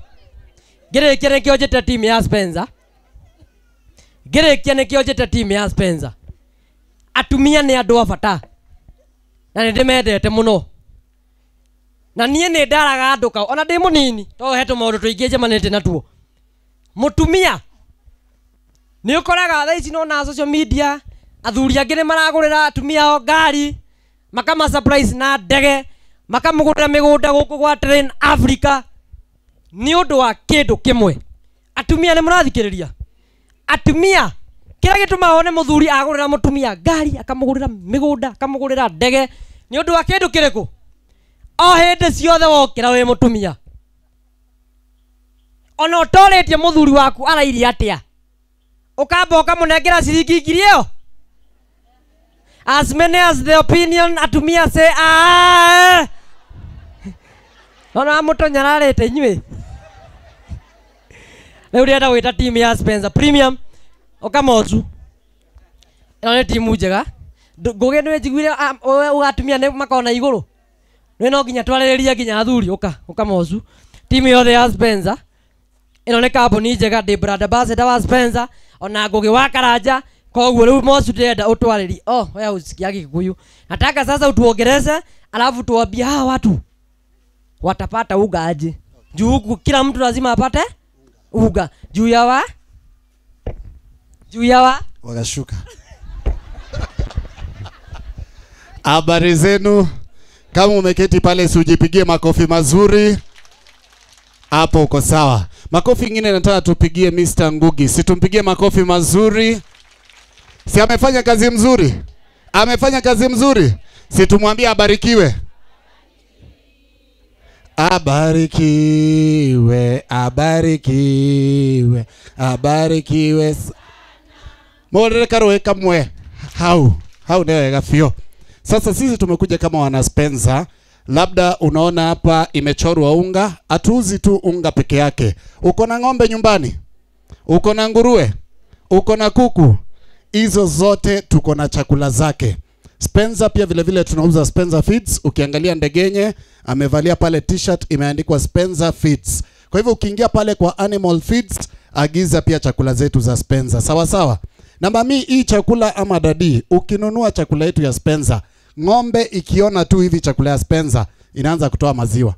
Ngĩrĩkia nĩkĩo njĩte team ya Spencer. Ngĩrĩkia nĩkĩo njĩte team ya Spencer. Atumia nĩ andũ a bata. Na nĩ ndĩmendete mũno. Na niĩ nĩ ndaraga andũ kau ona ndĩ mũnini to he tũmaũndũ tũingĩ njemanĩtie natuo. Mũtumia nĩ ũkoraga thaa ici nona social media athuri angĩ nĩ maragũrĩra atumia ao ngari, makama surprise na ndege, makamũgũrĩra mĩgũnda gũkũ gwa Train Africa nĩ ũndũ wa kĩndũ kĩmwe. Atumia nĩ mũrathikĩrĩria. Atumia kĩrĩa gĩtũmaga one mũthuri agũrĩra mũtumia ngari, akamũgũrĩra mĩgũnda, akamũgũrĩra ndege nĩ ũndũ wa kĩndũ kĩrĩkũ? O hĩndĩ ciothe wokĩra wĩ mũtumia, ona ũtorĩtie mũthuri waku arairie atĩa, ũkamba ũkamũnengera ciringi ngiri ĩyo. As many as the opinion atumia say ah. Ona mũtonyararĩte inyuĩ. Rĩu ndĩrenda gwĩta team ya Spencer Premium ũkamocu. Ĩno nĩ timu njega. Ngũgĩ nĩ njiguire ũgatumia nĩ makona igũrũ. Nĩ no nginya twarĩrĩrie nginya athuri ũka ũkamocu. Timu yothe ya Spencer. Ĩno nĩ kambuni njega, ndĩ brand ambassador wa Spencer ona Ngũgĩ wa Karanja. Koguo rĩu Mocu ndĩrenda ũtwarĩrie. Oh, wewe usikiage Kikuyu. Nataka sasa utuongereze alafu tuambie hawa watu watapata uga aje. Juu huku kila mtu lazima apate uga. Juu ya wa wakashuka. Habari zenu. Kama umeketi pale usijipigie makofi mazuri. Hapo uko sawa. Makofi ingine nataka tupigie Mr. Ngugi. Si tumpigie makofi mazuri. Si amefanya kazi mzuri? Amefanya kazi mzuri. Si tumwambie abarikiwe. Abarikiwe, abarikiwe, abarikiwe. Mworere karoe kamwe. Hau, hau nĩ wega biũ. Sasa sisi tumekuja kama wana Spencer. Labda unaona hapa imechorwa unga, hatuuzi tu unga peke yake. Uko na ng'ombe nyumbani? Uko na nguruwe? Uko na kuku? Hizo zote tuko na chakula zake. Spencer pia vile vile tunauza Spencer Feeds. Ukiangalia Ndegenye amevalia pale t-shirt imeandikwa Spencer Feeds. Kwa hivyo ukiingia pale kwa Animal Feeds, agiza pia chakula zetu za Spencer. Sawa sawa. Na mami, hii chakula ama dadi, ukinunua chakula yetu ya Spencer, ng'ombe ikiona tu hivi chakula ya Spencer inaanza kutoa maziwa.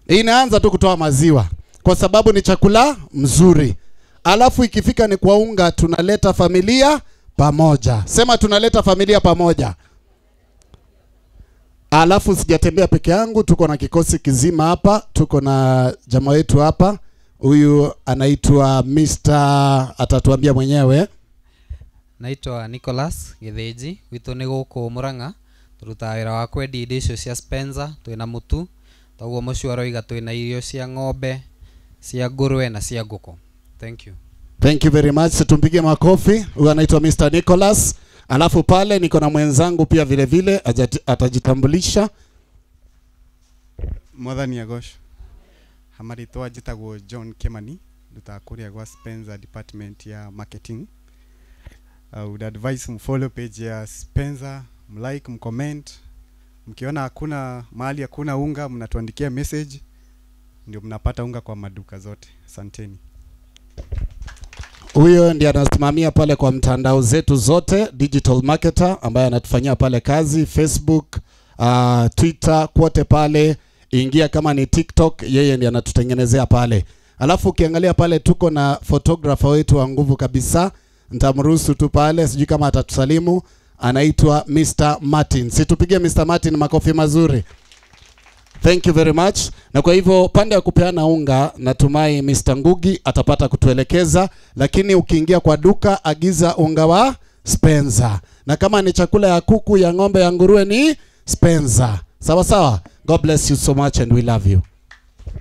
Inaanza tu kutoa maziwa kwa sababu ni chakula mzuri. Alafu ikifika ni kwa unga, tunaleta familia pamoja. Sema tunaleta familia pamoja. Alafu sijatembea peke yangu, tuko na kikosi kizima hapa, tuko na jamaa wetu hapa. Huyu anaitwa Mr. atatuambia mwenyewe. Naitwa Nicholas Githinji, gwitũ nĩ gũkũ Murang'a, tũrutaga wĩra wa kwendia indo icio cia Spencer, twĩna mũtu, toguo mũcio aroiga twĩna irio cia ng'ombe, cia ngũrwe na cia ngũkũ. Thank you. Thank you very much. Tumpige makofi. Huyu anaitwa Mr. Nicholas. Alafu pale niko na mwenzangu pia vile vile atajitambulisha. Mwathani agocwo. Hamarĩtwa njĩtagwo John Kimani, ndutaga kũrĩa gwa Spencer department ya marketing. I would advise mfollow page ya Spencer, mlike, mcomment. Mkiona hakuna mahali hakuna unga, mnatuandikia message, ndio mnapata unga kwa maduka zote. Asanteni. Huyo ndiye anasimamia pale kwa mtandao zetu zote, digital marketer ambaye anatufanyia pale kazi, Facebook, Twitter, kote pale, ingia kama ni TikTok, yeye ndiye anatutengenezea pale. Alafu ukiangalia pale tuko na photographer wetu wa nguvu kabisa, nitamruhusu tu pale, sijui kama atatusalimu, anaitwa Mr. Martin. Situpigie Mr. Martin makofi mazuri. Thank you very much. Na kwa hivyo pande ya kupeana unga, natumai Mr. Ngugi atapata kutuelekeza, lakini ukiingia kwa duka agiza unga wa Spencer. Na kama ni chakula ya kuku, ya ng'ombe, ya nguruwe ni Spencer. Sawa sawa. God bless you so much and we love you.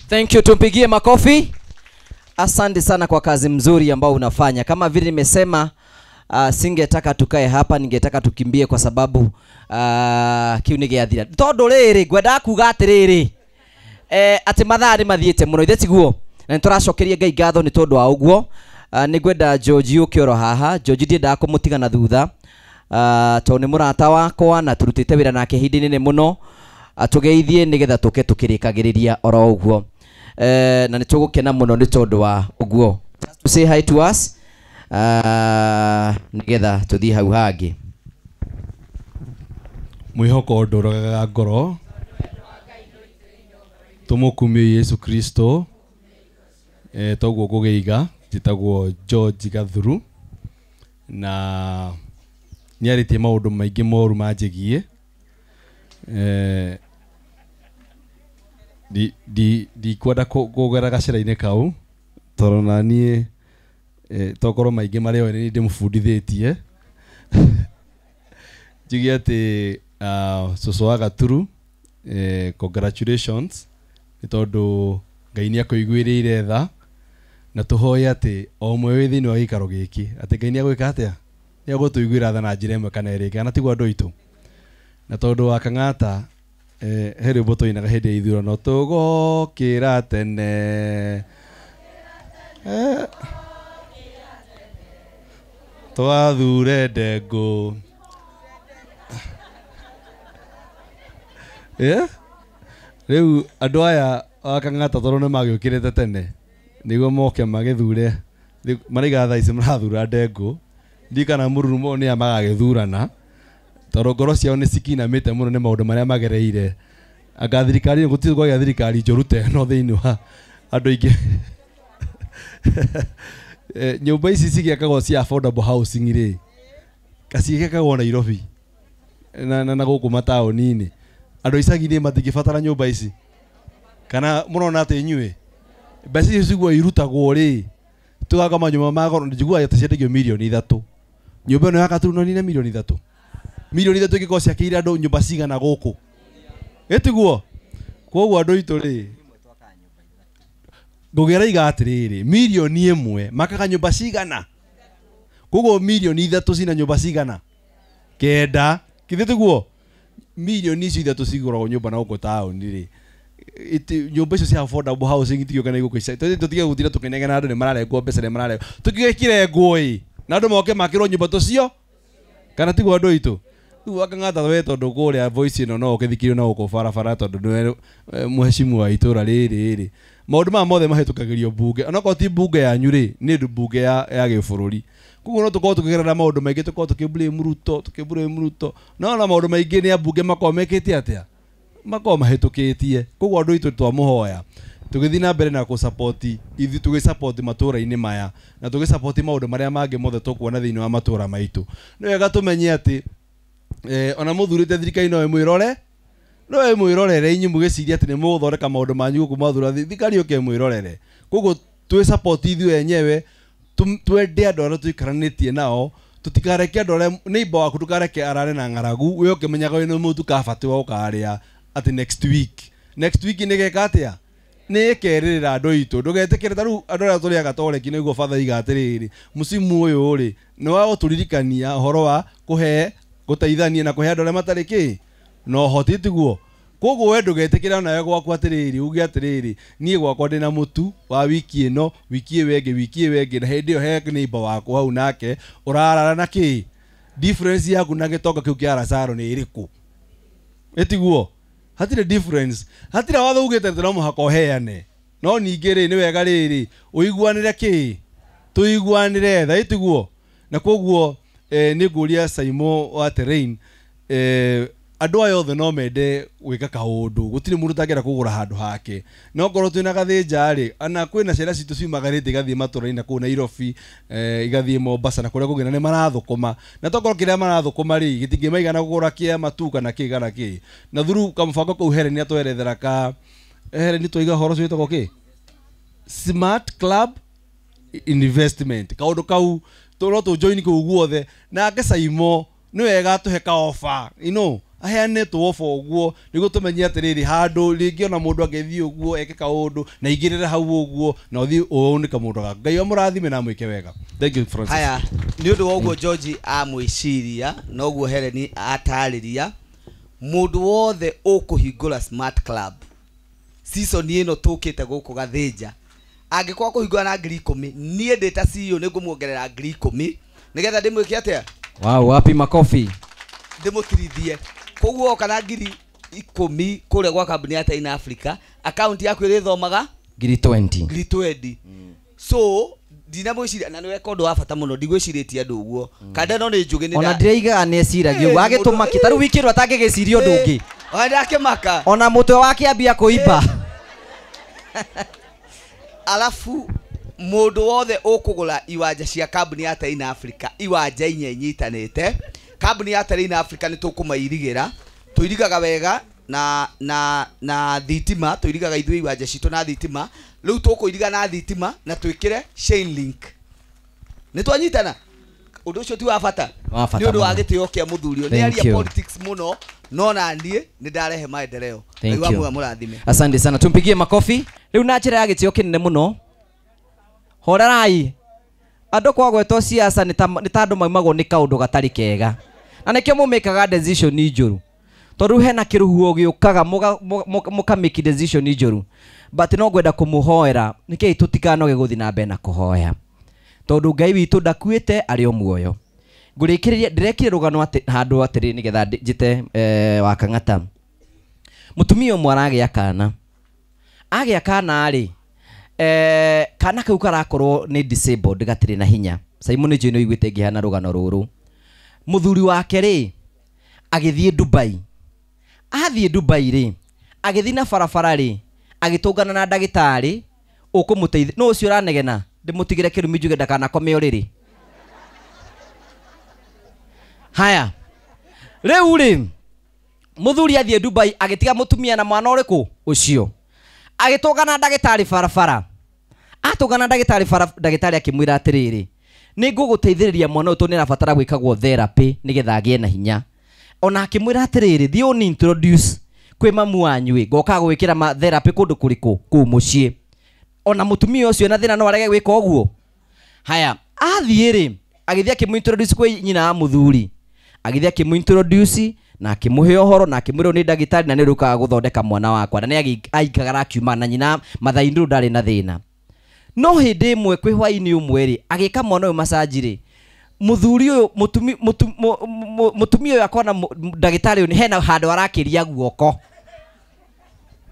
Thank you, tumpigie makofi. Asante sana kwa kazi mzuri ambao unafanya. Kama vile nimesema, singetaka tukae hapa, ningetaka tukimbie kwa sababu kiu nĩgĩathira. Tondũ rĩrĩ ngwendaga kuga atĩrĩrĩ, atĩ mathaa nĩ mathiĩte mũno, ithe tiguo? Na nĩtũracokeria Ngai ngatho nĩ tondũ wa ũguo. Nĩngwenda George ũke oro haha. George ndiendaga kũmũtiga na thutha, tondũ nĩ mũrata wakwa na tũrutĩte wĩra nake ihinda inene mũno. Atũgeithie nĩgetha tũke tũkĩrĩkagĩrĩria oro ũguo. Na nĩtũgũkena mũno nĩ tondũ wa ũguo. Just to say hi to us, nĩgetha tũthiĩ hau hangĩ. Mwĩhoko ndũragaga ngoro, tũmũkumie Yesu Kristo. Toguo ngũgĩiga, njĩtagwo George Gathuru, na nĩarĩtie maũndũ maingĩ moru manjĩgie. Ndikwenda kũgera gacĩra-inĩ kau tondũ na niĩ tokorwo maingĩ marĩa oĩ nĩ ndĩmũbundithĩtie. Njuge atĩ cũcũ wa Gaturu, congratulations nĩ tondũ Ngai nĩ akũiguĩrĩire tha, na tũhoe atĩ o ũmwe wĩ thĩinĩ wa gĩikaro gĩkĩ atĩ Ngai nĩ agwĩka atĩa, nĩ agũtũiguĩra tha na njĩra ĩmwe kana ĩrĩa ĩngĩ, kana tiguo andũ aitũ. Na tondũ wa Kang'ata, he rwĩmbo tũinaga hĩndĩ ya ithurano, tũgokĩra tene, twathure ndengũ. Rĩu andũ aya a Kang'ata tondũ nĩ magĩũkĩrĩte tene nĩguo moke magĩthure, maraiga thaa ici marathura ndengũ, ndiũĩ kana mũrurumo nĩ a magagĩthurana tondũ ngoro ciao nĩ cikinamĩte mũno nĩ maũndũ marĩa magereire. Anga thirikari gũtirĩ kwagĩa thirikari njũru ta ĩno thĩinĩ wa andũ aingĩ. Nyũmba ici cigĩakagwo cia affordable housing rĩ, kaciĩkagwo Nairobi na gũkũ mataũni-inĩ. Andũ a icagi-inĩ matingĩbatara nyũmba ici, kana mũrona atĩ inyuĩ mbeca icio ciguo irutagwo rĩ, tũgaka manyũmba ma goro, njiguaga atĩ ciendagio mirioni 3. Nyũmba ĩno ya Gaturu no nine mirioni 3. Mirioni 3 ingĩkorwo ciakĩire andũ nyũmba cigana gũkũ, ĩtiguo? Koguo andũ aitũ rĩ, Ngugi araiga atiriri, mirioni 1 makaga nyumba cigana. Koguo mirioni 3 cina nyumba cigana 9. Githĩ tiguo milioni icio ithatũ cigũragwo nyũmba na gũkũ taũni rĩ, nyũmba icio cia affordable housing itigĩũka na gũkũ icagi. Tũtige gũtinda tũkĩnegena andũ nĩ mararengwo mbeca nĩ mararengwo. Tũkiuge kirengwo ĩ na andũ moke makĩrwo nyũmba tũcio kana tiguo andũ aitũ. Rĩu wakang'ata we tondũ kũrĩa voice ĩno no ũkĩthikĩrio na gũkũ barabara tondũ nĩwe mũhecimu wa itũra rĩrĩ rĩ. Maũndũ maya mothe mahĩtũkagĩrio mbunge onokorwo ti mbunge yanyu rĩ nĩ mbunge ya gĩbũrũri. Koguo no tũkorwo tũkĩgerera maũndũ maingĩ tũkorwo tũkĩ-blame Ruto tũkĩ-blame Ruto no na maũndũ maingĩ nĩ ambunge makorwo mekĩte atĩa makorwo mahĩtũkĩtie. Koguo andũ aitũ twamũhoya tũgĩthiĩ na mbere na gũ-support ithuĩ tũgĩ-support matũra-inĩ maya na tũgĩ-support maũndũ marĩa mangĩ mothe tũkuona thĩinĩ wa matũra maitũ. Nĩ wega tũmenye atĩ ona mũthurĩte thirikari no ĩmwĩrore no ĩmwĩrorere inyuĩ mũgĩciria atĩ nĩ mũgũthondeka maũndũ manyu gũkũ mwathura thirikari yũke ĩmwĩrorere. Koguo twĩ support ithuĩ enyewe twende andũ arĩa tũikaranĩtie nao tũtikareke andũ arĩa neighbor waku ndũkareke arare na ng'aragu we ũkĩmenyaga wĩna mũtu kabati wa ũkarĩa atĩ next week nĩ geka atĩa nĩ ĩkerĩrĩra andũ aitũ. Ndũgetĩkĩre ta rĩu andũ arĩa tũrĩaga toreki nĩguo batha iga atĩrĩrĩ mũcimu ũyũ rĩ nĩ wa gũtũririkania ũhoro wa kũhe gũteithania na kũhe andũ arĩa matarĩ kĩ na ũhoti tiguo. Koguo we ndũgetĩkĩre onawe gwaku atĩrĩrĩ uge atĩrĩrĩ niĩ gwakwa ndĩna mũtu wa wiki ĩno wiki ĩyo ĩngĩ wiki ĩyo ĩngĩ na hĩndĩ ĩyo he neighbor waku hau nake ũrarara na kĩ difference yaku na gĩtonga kĩu kĩa Lazaro nĩ ĩrĩkũ? Ĩtiguo hatirĩ difference hatirĩ watho ugĩte atĩ no mũhaka ũheane no ningĩ rĩ nĩ wega rĩrĩ ũiguanĩre kĩ tũiguanĩre tha ĩtiguo. Na koguo nĩ ngũria Saimo wa Terrain andũ aya othe no mende gwĩka kaũndũ gũtirĩ mũndũ ũtangĩenda kũgũra handũ hake no korwo twĩna gathĩnja rĩ ana kwĩna ciana citũ ciumagarĩte igathiĩ matũra-inĩ na kũu Nairobi igathiĩ Mombasa na kũrĩa kũngĩ na nĩ marathũkũma na tokorwo kĩrĩa marathũkũma rĩ gĩtingĩmaigana kũgũra kĩa matu kana kĩ kana kĩ na through kamũbango kau Helen nĩ atwerethera ka Helen twaiga ũhoro ũcio wĩtagwo kĩ Smart Club Investment kaũndũ kau no tũ join kũu guothe nake Saimo nĩ wega atũhe ka offer you know aheane tũ offer ũguo nĩguo tũmenye atĩrĩrĩ handũ rĩngĩ ona mũndũ angĩthiĩ ũguo eke kaũndũ na aingĩrĩre hau ũguo na ũthiĩ ũũnĩ kamũndũ gaku. Ngai amũrathime na amwĩke wega. Thank you Francis. Haya nĩ ũndũ wa ũguo George amwĩciria na ũguo Helen atarĩria mũndũ wothe ũkũhingũra Smart Club season ĩno tũkĩte gũkũ Gathĩnja angĩkorwo kũhingũra na 10,000 niĩ ndĩ ta CEO nĩ ngũmuongerera 10,000 nĩgetha ndĩmwĩke atĩa. Wow, wapi makofi ndĩmũtirithie. Koguo oka na 10,000 kũrĩa gwa kambuni ya Terrain Africa account yaku ĩrĩthomaga 20,000 20,000. So ndinamwĩciria na nĩweka ũndũ wa bata mũno ndigwĩcirĩtie andũ ũguo kanda no nĩ njũgĩ ona ndĩraigaga nĩ eciragia ũguo agĩtũmaki ta rĩu wiki ĩno atangĩgĩciria ũndũ ũngĩ ona ndakĩmaka ona mũtwe wake ambia kũimba. Alafu mũndũ wothe ũkũgũra iwanja cia kambuni ya Terrain Africa iwanja inya inyitanĩte kambuni ya Terrain Africa nĩ tũkũmairigĩra tũirigaga wega na thitima tũirigaga ithuĩ iwanja citũ na thitima rĩu tũkũiriga na thitima na twĩkĩre chain link nĩ twanyitana ũndũ ũcio ti wa bata nĩ ũndũ wa gĩtĩo kĩa mũthuri ũyũ nĩ aria politics mũno no na niĩ nĩ ndarehe maendeleo. Ngai wa muoyo mũrathime. Asante sana tumpigie makofi rĩu na njĩra ya gĩtĩo kĩnene mũno horerai andũ kwagwetwo siasa nĩ ta andũ maumagwo nĩ kaũndũ gatarĩ kega na nĩkĩo mũmĩkaga decision njũru tondũ hena kĩrũhuo gĩũkaga mũkamĩki decision njũru but no ngwenda kũmũhoera nĩkĩĩ tũtikanoge gũthiĩ na mbere na kũhoya tondũ Ngai witũ ndakuĩte arĩ o muoyo. Ngũrĩkĩrĩria ndĩrekire rũgano handũ atĩrĩ nĩgetha njĩte Wakang'ata mũtumia ũmwe aragĩa kana agĩa kana rĩ kana kau karakorwo nĩ disabled gatirĩ na hinya. Simon nĩ njũĩ nĩ ngĩhana rũgano rũrũ. Mũthuri wake rĩ agĩthiĩ Dubai athiĩ Dubai rĩ agĩthiĩ na barabara rĩ agĩtũngana na ndagĩtarĩ ũkũmũteithia no ũcio ũranegena ndĩmũtigĩre kĩrumi njuge ndakanakome ũrĩrĩ. Haya rĩu rĩ mũthuri athiĩ Dubai agĩtiga mũtumia na mwana ũrĩkũ ũcio agĩtũngana ndagĩtarĩ barabara atũngana ndagĩtarĩ barabara ndagĩtarĩ akĩmwĩra atĩrĩrĩ nĩ ngũgũteithĩrĩria mwana ũyũ tondũ nĩ arabatara gwĩkagwo therapy nĩgetha agĩe na hinya ona akĩmwĩra atĩrĩrĩ thiĩ ũni introduce kwĩ mamu wanyu ĩ ngoka gwĩkĩra therapy kũndũ kũrĩkũ kũu mũciĩ ona mũtumia ũcio na thĩna no arege gwĩka ũguo. Haya athiĩ rĩ agĩthiĩ akĩmũ introduce kwĩ nyina wa mũthuri Agĩthiĩ akĩmũ-introduce na akĩmũhe ũhoro na akĩmwĩra nĩ ndagĩtarĩ na nĩ rũkaga gũthondeka mwana wakwa na nĩ aikagara akiuma na nyina Mathai Ndũrũ ndarĩ na thĩna. No hĩndĩ ĩmwe kwĩ hwaĩ-inĩ ũmwe rĩ, agĩka mwana ũyũ massage rĩ, mũthuri ũyũ mũtumia ũyũ akona ndagĩtarĩ ũyũ hena handũ arakĩria guoko.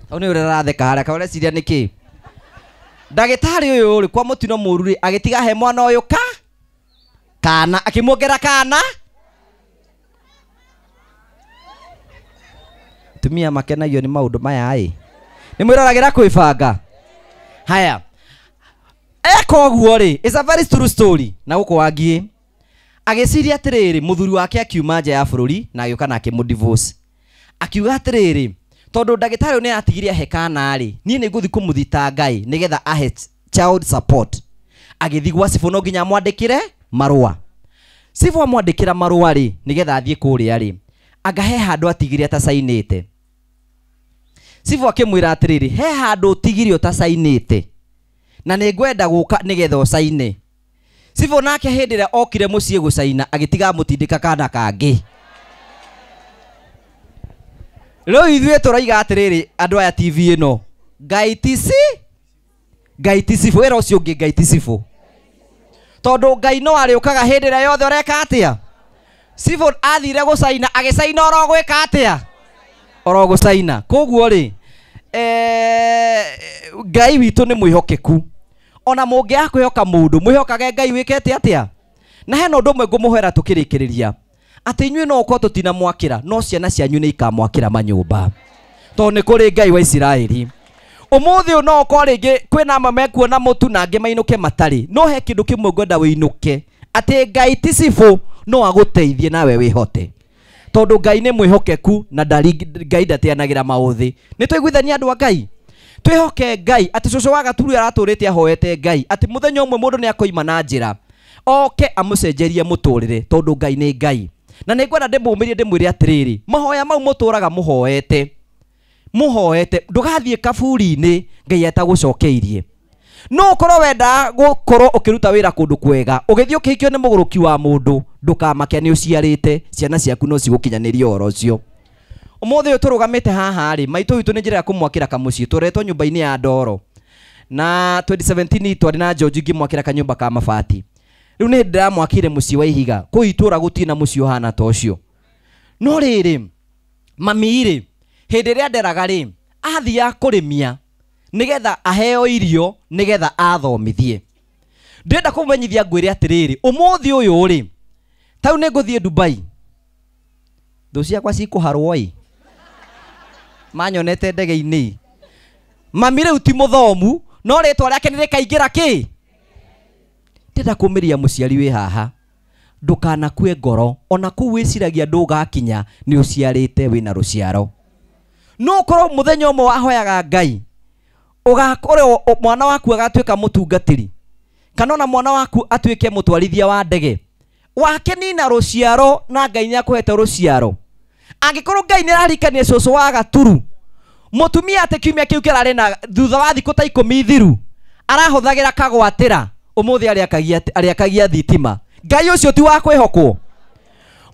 Hau nĩ ũrĩa aratheka harĩa kaĩ ũreciria nĩkĩ? Ndagĩtarĩ ũyũ rĩ, kwa mũtino mũru rĩ, agĩtiga he mwana ũyũ ka kana akĩmuongera kana. Tumia makenagio nĩ maũndũ maya ĩ. Nĩ mwĩroragĩra kwĩbanga. Haya. Eka ũguo rĩ, it's a very true story. Na gũkũ Wangiĩ agĩciria atĩrĩrĩ, mũthuri wake akiuma nja ya bũrũri na agĩũka na akĩmũ-divorce. Akiuga atĩrĩrĩ, tondũ ndagĩtarĩ ũyũ nĩ aratigire ahe kana rĩ, niĩ nĩ ngũthiĩ kũmũthitanga ĩ nĩgetha ahe child support. Agĩthiĩ gwa cibũ no nginya amwandĩkĩre marũa. Cibũ amwandĩkĩra marũa rĩ, nĩgetha athiĩ kũrĩa rĩ, anga he handũ atigire atacainĩte. Cibũ akĩmwĩra atĩrĩrĩ, he handũ ũtigire ũtacainĩte na nĩ ngwenda gũka nĩgetha ũcaine. Cibũ nake hĩndĩ ĩrĩa okire mũciĩ gũcaina agĩtiga amũtindĩka kana kangĩ. Rĩu ithuĩ tũroiga atĩrĩrĩ, andũ aya TV ĩno, Ngai ti ci, Ngai ti cibũ, wĩra ũcio ũngĩ Ngai ti cibũ. Tondũ Ngai no arĩũkaga hĩndĩ ĩrĩa yothe ũreka atĩa? Cibũ athire gũcaina, agĩcaina oro gwĩka atĩa? Oro gũcaina. Koguo rĩ, Ngai witũ nĩ mwĩhokeku. Ona mũngĩaga kwĩhoka mũndũ, mwĩhokage Ngai wĩkĩte atĩa? Na hena ũndũ ũmwe ngũmũhera tũkĩrĩkĩrĩria, atĩ inyuĩ no ũkorwo tũtinamwakĩra, no ciana cianyu nĩ ikamwakĩra manyũmba. Tondũ nĩ kũrĩ Ngai wa Isiraeli. Ũmũthĩ ũyũ no ũkorwo rĩngĩ kwĩna amwe mekuona mũtu na angĩ mainũke matarĩ, no he kĩndũ kĩmwe ngwenda wĩinũke, atĩ Ngai ti cibũ no agũteithie nawe wĩhote. Tondũ Ngai nĩ mwĩhokeku na Ngai ndateanagĩra maũthĩ. Nĩ twaiguithania andũ a Ngai? Twĩhoke Ngai atĩ cũcũ wa Gaturu aratũrĩte ahoete Ngai atĩ mũthenya ũmwe mũndũ nĩ akoima na njĩra oke amũcenjerie mũtũrĩre, tondũ Ngai nĩ Ngai. Na nĩ ngwenda ndĩmũmĩrie ndĩmwĩre atĩrĩrĩ, mahoya mau mũtũraga mũhoete, mũhoete, ndũgathiĩ kaburi-inĩ Ngai atagũcokeirie. No ũkorwo wendaga gũkorwo ũkĩruta wĩra kũndũ kwega, ũgĩthiĩ ũkĩhikio nĩ mũgũrũki wa mũndũ, ndũkamake nĩ ũciarĩte, ciana ciaku no cigũkinyanĩrie ũhoro ũcio. Ũmũthĩ ũyũ tũrũgamĩte haha rĩ, maitũ witũ nĩ njĩra ya kũmwakĩra kamũciĩ, tũretwo nyũmba-inĩ ya ndoro. Na 2017 twarĩ na George ngĩmwakĩra kanyũmba ka mabati. Rĩu nĩ ndĩramwakĩire mũciĩ wa ihiga, kũu itũũra gũtirĩ na mũciĩ ũhana ta ũcio. No rĩrĩ, mami rĩ, hĩndĩ ĩrĩa nderaga rĩ, athiaga kũrĩmia nĩgetha aheo irio nĩgetha athomithie. Ndĩrenda kũmenyithia ngwĩre atĩrĩrĩ, ũmũthĩ ũyũ rĩ, tau nĩ ngũthiĩ Dubai. Thũ ciakwa cikũharwo ĩ, manyonete ndege-inĩ. Mami rĩu ti mũthomu, no rĩtwa rĩake nĩ rĩkaingĩra kĩ? Ndĩrenda kũmĩria mũciari wĩ haha, ndũkanakue ngoro, ona kũu wĩciragia ndũgakinya nĩ ũciarĩte wĩna rũciaro. No ũkorwo mũthenya ũmwe wahoyaga Ngai, ũgakorwo mwana waku agatuĩka mũtungatĩri, kana ona mwana waku atuĩke mũtwarithia wa ndege, wakĩnina rũciaro na Ngai nĩakũhete rũciaro. Angĩkorwo Ngai nĩararikania cũcũ wa Gaturu, mũtumia atĩ kiumia kĩu kĩrarĩ na thutha wa thikũ ta 10 thiru arahũthagĩra kagwatĩra, ũmũthĩ arĩakagia thitima. Ngai ũcio ti wa kwĩhokwo.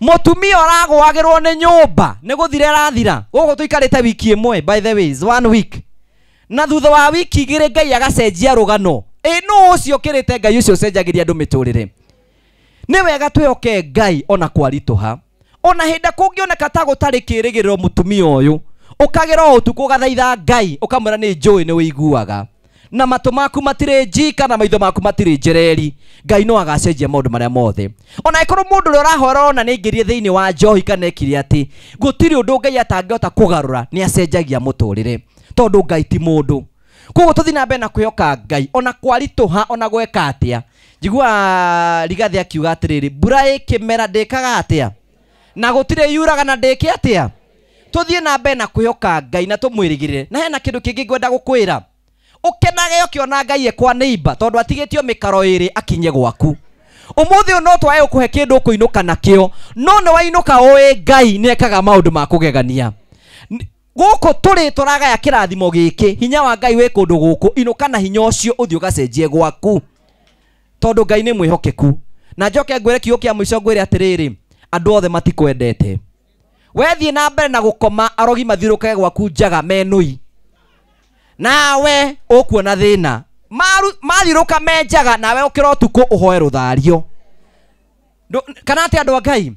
Mũtumia ũragũagĩrwo nĩ nyũmba nĩ gũthira ĩrathira. Gũkũ tũikarĩte wiki ĩmwe, by the way, is 1 week. Na thutha wa wiki 2 Ngai agacenjia rũgano. Ĩ nũ ũcio ũkĩrĩte Ngai ũcio ũcenjagĩria andũ mĩtũrĩre? Nĩ wega twĩhoke Ngai ona kwaritũha. Ona hĩndĩ kũngĩoneka ta gũtarĩ kĩrĩgĩrĩro mũtumia ũyũ, ũkagĩra o ũtukũ ũgathaitha Ngai, ũkamwĩra nĩ njũĩ nĩ ũiguaga. Na matũ maku matirĩ njika na maitho maku matirĩ njereri. Ngai no agacenjia maũndũ marĩa mothe. Ona ĩkorwo mũndũ ũrĩa ũrahora ona nĩ aingĩrie thĩinĩ wa njohi kana ekire atĩ, gũtirĩ ũndũ Ngai atangĩhota kũgarũra, nĩ acenjagia mũtũrĩre. Tondũ Ngai ti mũndũ. Koguo tũthiĩ na mbere na kwĩhoka Ngai, ona kwaritũha, ona gweka atĩa. Njiguaga Rigathĩ akiuga atĩrĩrĩ, mbura ĩkĩmera ndĩkaga atĩa? Na gũtirĩ yuraga na ndĩke atĩa? Tũthiĩ na mbere na kwĩhoka Ngai na tũmwĩrĩgĩrĩre. Na hena kĩndũ kĩngĩ ngwenda gũkwĩra. Ũkenage ũkĩona Ngai ekwa neighbor, tondũ atigĩtio mĩkaro ĩrĩ akinye gwaku. Ũmũthĩ ũyũ no twage gũkũhe kĩndũ ũkũinũka nakĩo, no nĩ wainũka ũĩ Ngai nĩekaga maũndũ ma kũgegania. Gũkũ tũrĩ tũragaya kĩrathimo gĩkĩ, hinya wa Ngai wĩ kũndũ gũkũ, inũka na hinya ũcio ũthiĩ ũgacenjie gwaku. Tondũ Ngai nĩ mwĩhokeku. Na njoke ngwĩre kiugo kĩa mũico ngwĩre atĩrĩrĩ, Andũ othe matikwendete. Wethiĩ na mbere na gũkoma arogi mathiũrũrũkage gwaku njaga menũi. Nawe ũkuona thĩna. Mathiũrũrũka me njaga nawe ũkĩra ũtukũ ũhoe rũthario. Kana atĩ andũ a Ngai?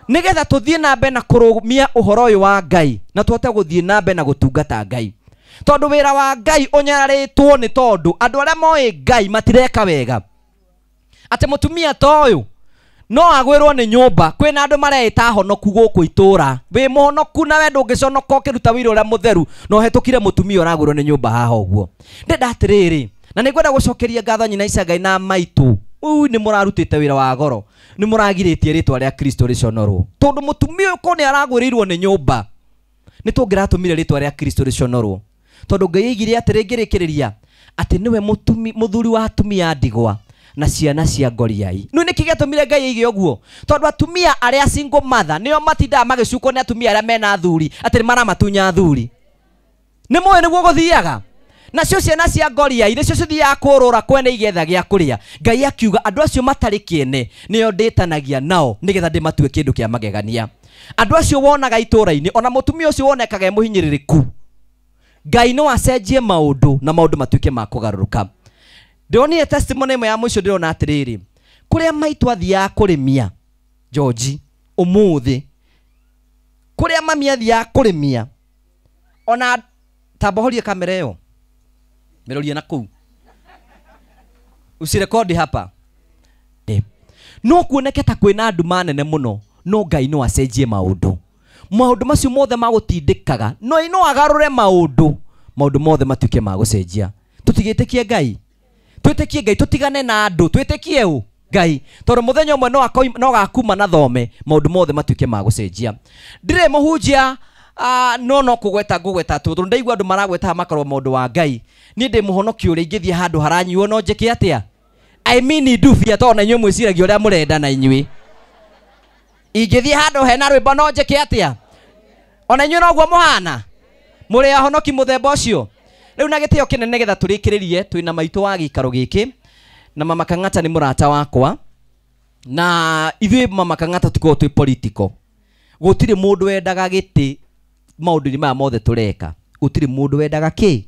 Nĩgetha tũthiĩ na mbere na kũrũmia ũhoro ũyũ wa Ngai na tũhote gũthiĩ na mbere na gũtungata Ngai. Tondũ wĩra wa Ngai ũnyararĩtwo nĩ tondũ andũ arĩa moĩ Ngai matireka wega. Atĩ mũtumia ta ũyũ no agwĩrwo nĩ nyũmba, kwĩna andũ mareĩta honoku gũkũ itũra. Wĩ mũhonoku nawe ndũngĩconoka ũkĩruta wĩra ũrĩa mũtheru na ũhetũkire mũtumia ũragwĩrwo nĩ nyũmba haha ũguo. Ndĩrenda atĩrĩrĩ, na nĩngwenda gũcokeria ngatho nyina Ica Ngai na maitũ. Uu nĩ mũrarutĩte wĩra wa goro, nĩ mũragirĩtie rĩtwa rĩa Kristo rĩconorwo. Tondũ mũtumia ũyũ korwo nĩ aragwĩrĩirwo nĩ nyũmba, nĩ tũngĩratũmire rĩtwa rĩa Kristo rĩconorwo. Tondũ Ngai aigire atĩrĩ ngĩrĩkĩrĩria atĩ nĩwe mũthuri wa atumia a ndigwa na ciana cia ngoriai. Nĩ nĩkĩ gĩatũmire Ngai aige ũguo? Tondũ atumia arĩa single mother nĩo matindaga magĩcukwo nĩ atumia arĩa mena athuri atĩ nĩ maramatunya athuri. Nĩ mũĩ nĩguo gũthiaga? Nacio ciana cia ngoriai nĩcio cithiaga kũrũra kwene igetha gĩa kũrĩa. Ngai akiuga andũ acio matarĩ kĩene nĩo ndĩtanagia nao nĩgetha ndĩmatue kĩndũ kĩa magegania. Andũ acio wonaga itũra-inĩ ona mũtumia ũcio wonekaga e mũhinyĩrĩrĩku, Ngai no acenjie maũndũ na maũndũ matuĩke ma kũgarũrũka. Ndĩronire testimony ĩmwe ya mũico ndĩrona atĩrĩrĩ, kũrĩa maitũ athiaga kũrĩmia George ũmũthĩ, kũrĩa mami athiaga kũrĩmia ona tamba horie kamera ĩyo mĩrorie na kũu usirekodi hapa, no kuoneke ta kwĩna nduma nene mũno, no Ngai no acenjie maũndũ. Maũndũ macio mothe magũtindĩkaga no no agarũre maũndũ, maũndũ mothe matuĩke ma gũcenjia. Tũtigĩtĩkie Ngai, twĩtĩkie Ngai, tũtigane na andũ, twĩtĩkie ũ Ngai, tondũ mũthenya ũmwe no gakuma na thome, maũndũ mothe matuĩke ma gũcenjia. Ndirĩ mũhunjia no kũgweta ngũgweta tondũ ndaigua andũ maragweta makorwo maũndũ wa Ngai. Niĩ ndĩ mũhonoki ũrĩa ingĩthiĩ handũ haranyuo no njĩke atĩa? I mean ndubia tondũ na inyuĩ mwĩciragia ũrĩa mũrenda na inyuĩ. Ingĩthiĩ handũ hena rwĩmbo no njĩke atĩa? Ona inyuĩ noguo mũhana? Mũrĩ ahonoki mũthemba ũcio? Rĩu na gĩtĩo kĩnene nĩgetha tũrĩkĩrĩrie, twĩna maitũ wa gĩikaro gĩkĩ na Mama Kang'ata nĩ mũrata wakwa, na ithuĩ Mama Kang'ata tũkoragwo twĩ political. Gũtirĩ mũndũ wendaga gĩtĩ maũndũ-inĩ maya mothe tũreka, gũtirĩ mũndũ wendaga kĩ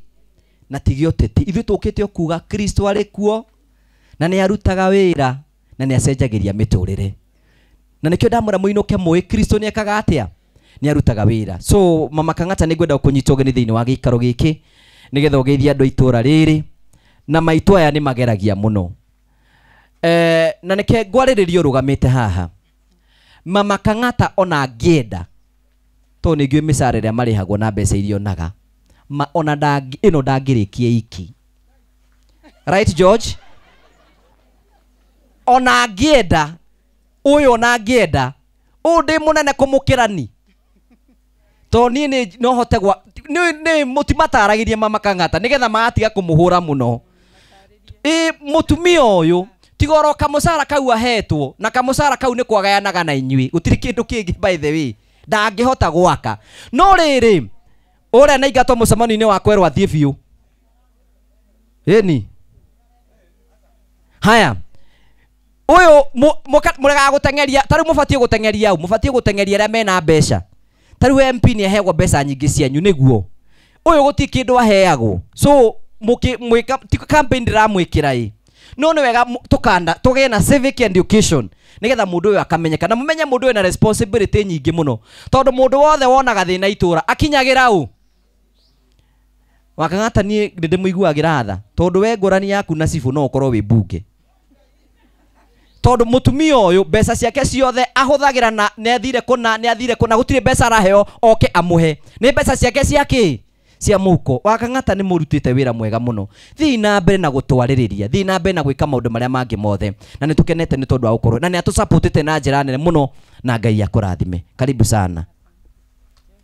na ti gĩũteti. Ithuĩ tũkĩte o kuga Kristo arĩ kuo na nĩ arutaga wĩra na nĩ acenjagĩria mĩtũrĩre, na nĩkĩo ndamwĩra mũinũke mũĩ Kristo nĩ ekaga atĩa, nĩ arutaga wĩra. So Mama Kang'ata nĩ ngwenda kũnyita ũgeni thĩinĩ wa gĩikaro gĩkĩ nĩgetha ũgeithie andũ a itũra rĩrĩ, na maitũ aya nĩ mageragia mũno. Na nĩke ngwarĩrĩria ũrũgamĩte haha. Mama Kang'ata ona angĩenda, tondũ nĩ ngĩũĩ mĩcara ĩrĩa marĩhagwo na mbeca iria onaga, ona ĩno ndangĩrĩkia iki. Right George? Ona angĩenda, ũyũ ona angĩenda, ũyũ ndĩ mũnene kũmũkĩra ni. Tondũ niĩ nĩ no hote gwa nĩ mũtimataragĩria Mama Kang'ata nĩgetha magatiga kũmũhũra mũno. Ĩ mũtumia ũyũ tiga oro kamũcara kau ahetwo, na kamũcara kau nĩ kwagayanaga na inyuĩ, gũtirĩ kĩndũ kĩngĩ by the way, ndangĩhota gwaka. No rĩrĩ ũrĩa nĩaingatwo mũcemanio-inĩ wa kwerwo athiĩ biũ. Ĩni haya ũyũ mũregaga gũteng'eria, ta rĩu mũbatiĩ gũteng'eria ũ? Mũbatiĩ gũteng'eria arĩa mena mbeca. Ta rĩu MP nĩ aheagwo mbeca nyingĩ cianyu nĩguo. Ũyũ gũtirĩ kĩndũ aheagwo. So mũkĩ ti campaign ndĩramwĩkĩra ĩ. No nĩ wega tũkanda tũgĩe na civic education nĩgetha mũndũ ũyũ akamenyeka, na mũmenye mũndũ ũyũ na responsibility nyingĩ mũno, tondũ mũndũ wothe wonaga thĩna itũra akinyagĩra ũ. Wakang'ata niĩ ndĩmũiguagĩra tha, tondũ we ngũrani yaku na cibũ no ũkorwo wĩ mbunge. Tondũ mũtumia ũyũ mbeca ciake ciothe ahũthagĩra na nĩ athire kũna, nĩ athire kũna, gũtirĩ mbeca araheo oke amũhe. Nĩ mbeca ciake cia kĩ? Cia mũhuko. Wakang'ata nĩ mũrutĩte wĩra mwega mũno. Thiĩ na mbere na gũtwarĩrĩria, thiĩ na mbere na gwĩka maũndũ marĩa mangĩ mothe, na nĩ tũkenete nĩ tondũ wa gũkorwo na nĩ atũsupportĩte na njĩra nene mũno, na Ngai akũrathime. Karibu sana.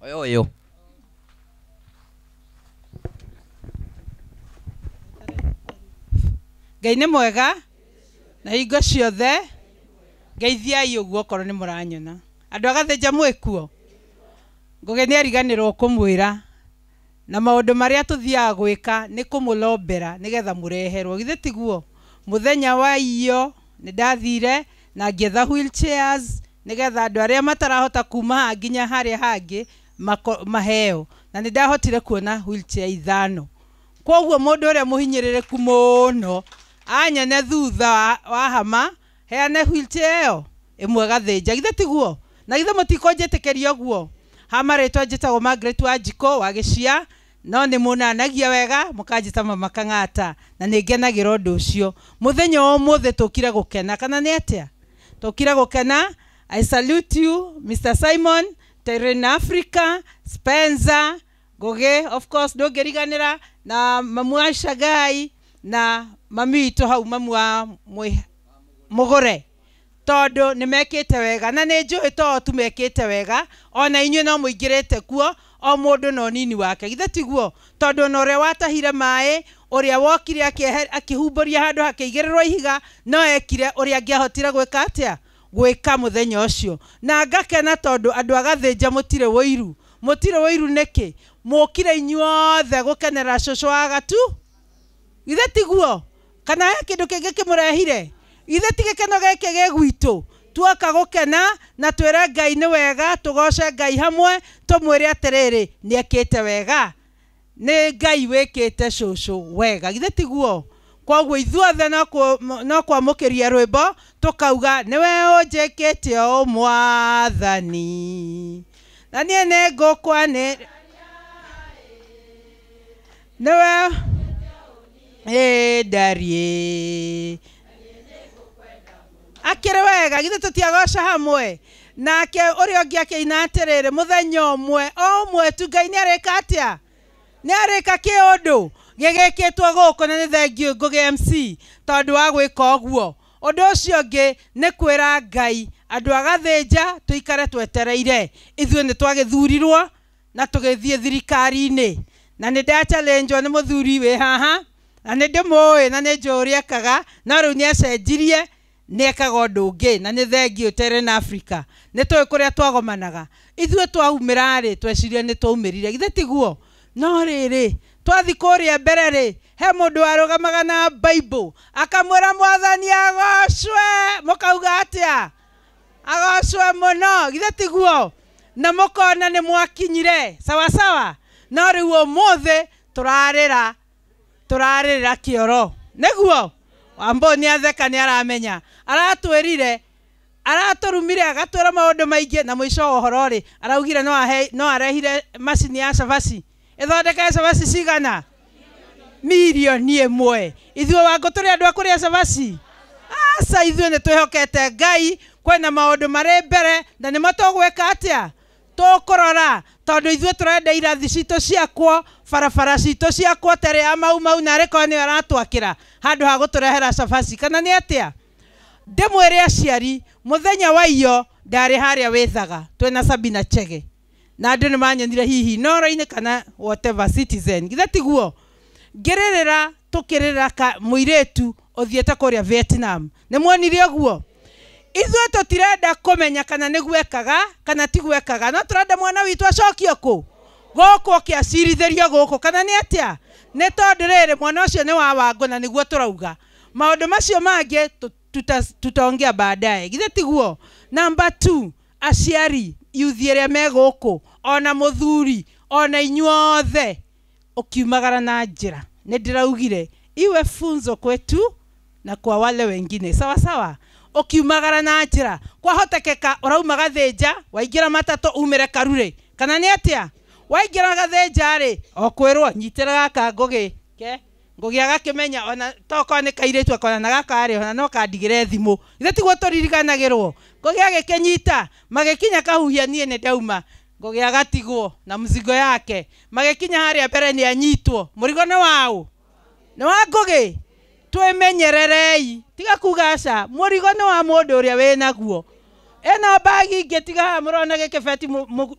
Oyo oyo. Ngai nĩ mwega na hingo ciothe. Ngeithiai ũguo okorwo nĩ mũranyona. Andũ a Gathĩnja mwĩ kuo? Ngũgĩ nĩ ariganĩrwo kũmwĩra na maũndũ marĩa tũthiaga gwĩka nĩ kũmũlombera nĩgetha mũreherwo, githĩ tiguo? Mũthenya wa iyo nĩ ndathire na ngĩetha wheelchairs Nĩgetha andũ arĩa matarahota kuma haha nginya harĩa hangĩ maheo. Na nĩ ndahotire kuona wheelchair 5. Kwoguo mũndũ ũrĩa mũhinyĩrĩrĩku mũno anyone thutha wa hama heane wheelchair ĩyo ĩmwe Gathĩnja. Githĩ tiguo? Na githĩ mũtikũnjĩtĩkĩria ũguo? Hama rĩtwa njĩtagwo Margaret Wanjikũ wa Gĩcia, no nĩ mũnanagia wega mũkanjĩta Mama Kang'ata, na nĩ ngenagĩra ũndũ ũcio. Mũthenya wa ũmũthĩ tũkire gũkena, kana nĩ atĩa? Tũkire gũkena. I salute you, Mr. Simon, Terrain Africa, Spencer, Ngugi, of course, ndũngĩriganĩra, na mamu wa Shagai, na mami witũ hau, mamu wa Mũgũre. Tondũ nĩ mekĩte wega, na nĩ njũĩ to tu mekĩte wega, ona inyuĩ no mũingĩrĩte kuo, o mũndũ na ũnini wake. Githĩ tiguo? Tondũ ona ũrĩa watahire maĩ, ũrĩa wokire akĩhumbũria handũ hakĩigĩrĩrwo ihiga, no ekire ũrĩa angĩahotire gwĩka atĩa? Gwĩka mũthenya ũcio. Na ngakena tondũ andũ a Gathĩnja mũtirĩ wũiru. Mũtirĩ wũiru nĩkĩ? Mũkire inyuothe gũkenera cũcũ wa Gatu? Githĩ tiguo? Kana he kĩndũ kĩngĩ kĩmũrehire? Githĩ ti gĩkeno gĩkĩ gĩ gwitũ? Tuoka gũkena na twĩre Ngai nĩ wega, tũgoce Ngai hamwe, tũmwĩre atĩrĩrĩ, nĩ ekĩte wega. Nĩ Ngai wĩkĩte cũcũ wega. Githĩ tiguo? Kwoguo ithuothe no kwamũkĩria rwĩmbo tũkauga nĩwe ũnjĩkĩte o Mwathani, na niĩ nĩ ngũkwanĩrĩra nĩwe ĩndariĩ. Akĩrĩ wega, githĩ tũtiagoca hamwe? Nake ũrĩa ũngĩ akĩina atĩrĩrĩ, mũthenya ũmwe o ũmwe tu Ngai nĩ arĩka atĩa? Nĩ arĩka kĩũndũ gĩgĩkĩtwo gũkũ, na nĩ thengiũ Ngugi MC tondũ wa gwĩka ũguo. Ũndũ ũcio ũngĩ nĩ kwĩra Ngai andũ a Gathĩnja tũikare twetereire. Ithuĩ nĩ twagĩthurirwo na tũgĩthiĩ thirikari-inĩ, na nĩ ndachallengewo nĩ mũthuri wĩ haha, na nĩ ndĩmũĩ na nĩ njũĩ ũrĩa ekaga, no rĩu nĩ acenjirie, nĩ ekaga ũndũ ũngĩ, na nĩ thengiũ Terrain Africa. Nĩ tũĩ kũrĩa twagomanaga. Ithuĩ twaumĩra rĩ, twecirie nĩ twaumĩrire. Githĩ tiguo? No rĩrĩ, twathi kũrĩa mbere rĩ, he mũndũ warũgamaga na Bible akamwĩra Mwathani agocwe, mũkauga atĩa? Agocwe mũno. Githĩ tiguo? Na mũkona nĩ mwakinyire sawa sawa. No rĩu ũmũthĩ tũrarĩra kĩoro. Nĩguo? Wambo nĩ atheka, nĩ aramenya. Aratwĩrire, aratũrumire, agatwĩra maũndũ maingĩ, na mũico wa ũhoro rĩ, araugire no arehire macini ya cabaci. Ĩthondeke cabaci cigana? Mirioni 1. Ithuĩ Wangũ tũrĩ andũ a kũrĩa cabaci? Aca, ithuĩ nĩ twĩhokete Ngai, kwĩna maũndũ marĩ mbere, na nĩmo tũgwĩka atĩa? Tũkũrora, tondũ ithuĩ tũrenda irathi citũ ciakwo, barabara citũ ciakwo, tere ya Mau Mau, na arĩkorwo nĩyo aratwakĩra handũ ha gũtũrehera cabaci, kana nĩ atĩa? Ndĩmwĩre aciari, mũthenya wa iyo ndarĩ harĩa wĩthaga, twĩna Sabina Chege, na andũ nĩ manyonire hihi Noro-inĩ kana whatever Citizen. Githĩ tiguo? Ngĩrĩrĩra tũkĩrĩra mũirĩtu ũthiĩte kũrĩa Vietnam. Nĩ muonire ũguo? Ithuĩ tũtirenda kũmenya kana nĩ gwekaga kana ti gwekaga, no tũrenda mwana witũ acokio kũ? Gũkũ ũkĩacirithĩrio gũkũ, kana nĩ atĩa? Nĩ tondũ rĩrĩ, mwana ũcio nĩ wa Wangũ, na nĩguo tũrauga. Maũndũ macio mangĩ tutaongea baadaye. Githĩ tiguo? Number 2, aciari yuthi arĩa me gũkũ, ona mũthuri, ona inyuothe, ũkiumagara na njĩra, nĩ ndĩraugire iwe funzo kwetu na kwa wale wengine. Sawa sawa. Ũkiumagara na njĩra, kwahotekeka ũrauma Gathĩnja, waingĩra matatũ umĩre Karure, kana nĩ atĩa? Waingĩra Gathĩnja rĩ, o kwĩrwo nyitĩra gaka Ngugi ke Ngugi agakĩmenya ona tokorwo nĩ kairĩtu akona na gaka rĩ, ona no kandigĩre thimũ. Githĩ tiguo tũririkanagĩrwo? Ngugi agĩkĩnyita, magĩkinya Kahuhia, niĩ nĩ ndauma, Ngugi agatigwo na mzigo yake. Magĩkinya harĩa mbere nĩ anyitwo. Mũrigo nĩ waũ? Nĩ wa Ngugi. Twĩmenyererei, tiga kuga aca, mũrigo nĩ wa mũndũ ũrĩa wĩnaguo. Ĩno bagi ingĩ tiga haha mũrona gĩkĩbeti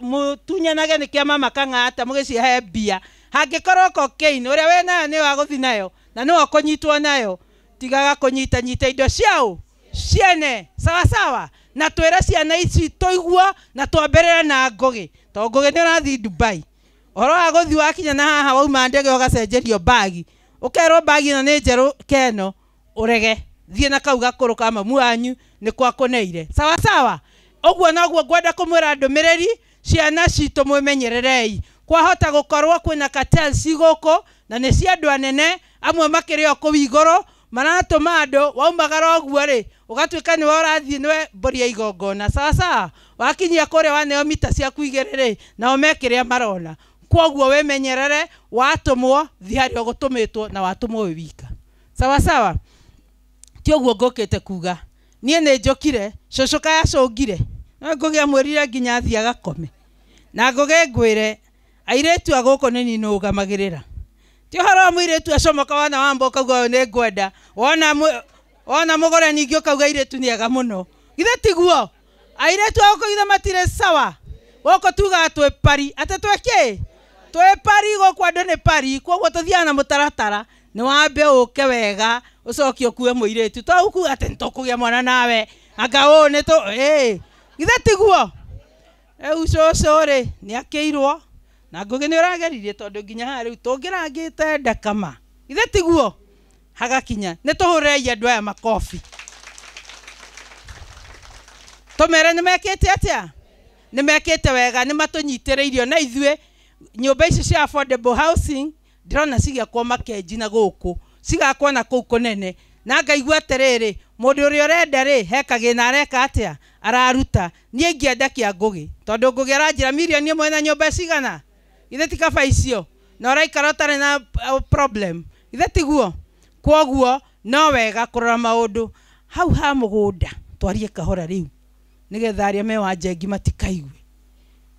mũtunyanage nĩ kĩa Mama Kang'ata mũgĩcihe mbia. Hangĩkorwo cocaine ũrĩa wĩnayo nĩ wa gũthi nayo na nĩwe ũkũnyitwo nayo, tigaga kũnyita nyita indo ciao ciene. Sawa sawa. Na twĩre ciana ici tũiguo na twambĩrĩre na Ngugi, tondũ Ngugi nĩ ũrathiĩ Dubai. Ũhoro wa gũthiĩ wakinya na haha wauma ndege ũgacenjerio bagi, ũkerwo bagi ĩno nĩ njerũ keno, ũrege. Thiĩ na kau gakũrũ ka mamu wanyu nĩ kwa kũneire. Sawa sawa. Ũguo noguo ngwenda kũmwĩra ndũmĩrĩri ciana citũ mwĩmenyererei. Kwahota gũkorwo kwĩna cartels gũkũ na nĩ cia andũ anene amwe makĩrĩ o kũu igũrũ maratũma andũ waumagara ũguo rĩ ũgatuĩka nĩwe ũrathiĩ nĩwe mbũri ya igongona sawa sawa wakinyia kũrĩa waneo mita ciaku igĩrĩ rĩ nao mekĩrĩa marona. Kwoguo wĩmenyerere watũmwo thiĩ harĩa ũgũtũmĩtwo na watũmwo wĩ wika sawa sawa. Ti ũguo ngũkĩte kuga niĩ nĩ njũkire cũcũ kaya cũngire no ngũgĩ amwĩrire nginya athiĩ agakome na ngũgĩ ngwĩre airĩtu a gũkũ nĩ niĩ nũgamagĩrĩra. Ti ũhoro wa mũirĩtu acomoka wona wamba ũkauga ũyũ nĩ ngwenda wona mũgũre ningĩ ũkauga airĩtu nĩ ega mũno. Githĩ tiguo? Airĩtu a gũkũ githĩ matirĩ sawa? Gũkũ tugaga twĩ pari atĩ twĩ kĩ? Twĩ pari gũkũ andũ nĩ pari kwoguo tũthiaga na mũtaratara nĩ wambe ũke wega ũcoke ũkue mũirĩtu to ũkuga atĩ nĩtũkũgĩa mwana nawe anga ũũ nĩ tũ ĩĩ githĩ tiguo? Rĩu cũcũ rĩ nĩ akĩirwo na Ngũgĩ nĩ ũrageririe tondũ nginya haha rĩu tũngĩrangĩte ndakama githĩ tiguo hagakinya. Nĩ tũhũrĩrei andũ aya makobi tũmere nĩ mekĩte atĩa nĩ mekĩte wega nĩ matũnyitĩrĩirio na ithuĩ nyũmba ici cia affordable housing ndĩrona cigĩakwo makenji na gũkũ cigakwo na kũu kũnene na ngaigua atĩrĩrĩ mũndũ ũrĩa ũrenda rĩ he kagĩna areka atĩa araruta. Niĩ ingĩenda kĩa Ngũgĩ tondũ Ngũgĩ aranjĩra mirioni ĩmwe na nyũmba cigana githĩ ti kaba icio na ũraikara ũtarĩ na problem githĩ tiguo? Kwoguo no wega kũrora maũndũ hau ha mũgũnda twarie kahora rĩu nĩgetha arĩa me wa njengi matikaigue.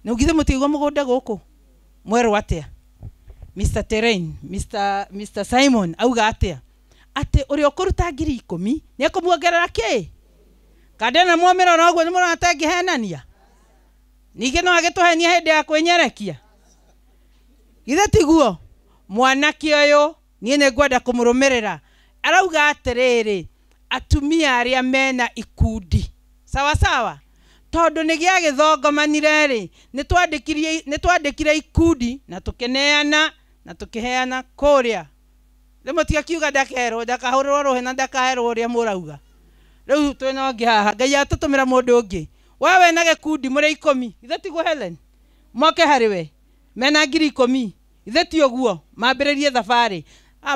Na githĩ mũtiaigua mũgũnda gũkũ mwerwo atĩa? Mr. Terrain, Mr. Simon auga atĩa? Atĩ ũrĩa ũkũruta 10,000 nĩ ekũmuongerera kĩ? Kandena mwamĩrora ũguo nĩ mũrona ta ĩngĩhenania? Ningĩ no agĩtũhenia hĩndĩ ya kwĩnyerekia? Githĩ tiguo? Mwanake ũyũ niĩ nĩ ngwenda kũmũrũmĩrĩra arauga atĩrĩrĩ atumia arĩa mena ikundi sawa sawa tondũ nĩ gĩagĩthongomanire rĩ nĩ twandĩkire ikundi na tũkĩneana na tũkĩheana kũrĩa rĩmwe tigakiuga ndakerwo ndakahũrĩrwo rũhĩ na ndakaherwo ũrĩa mũrauga. Rĩu twĩna ũngĩ haha Ngai atũtũmĩra mũndũ ũngĩ we wena gĩkundi mũrĩ 10 githĩ tiguo Helen moke harĩ we mena 10,000 githĩ ti ũguo mambĩrĩrie thabarĩ.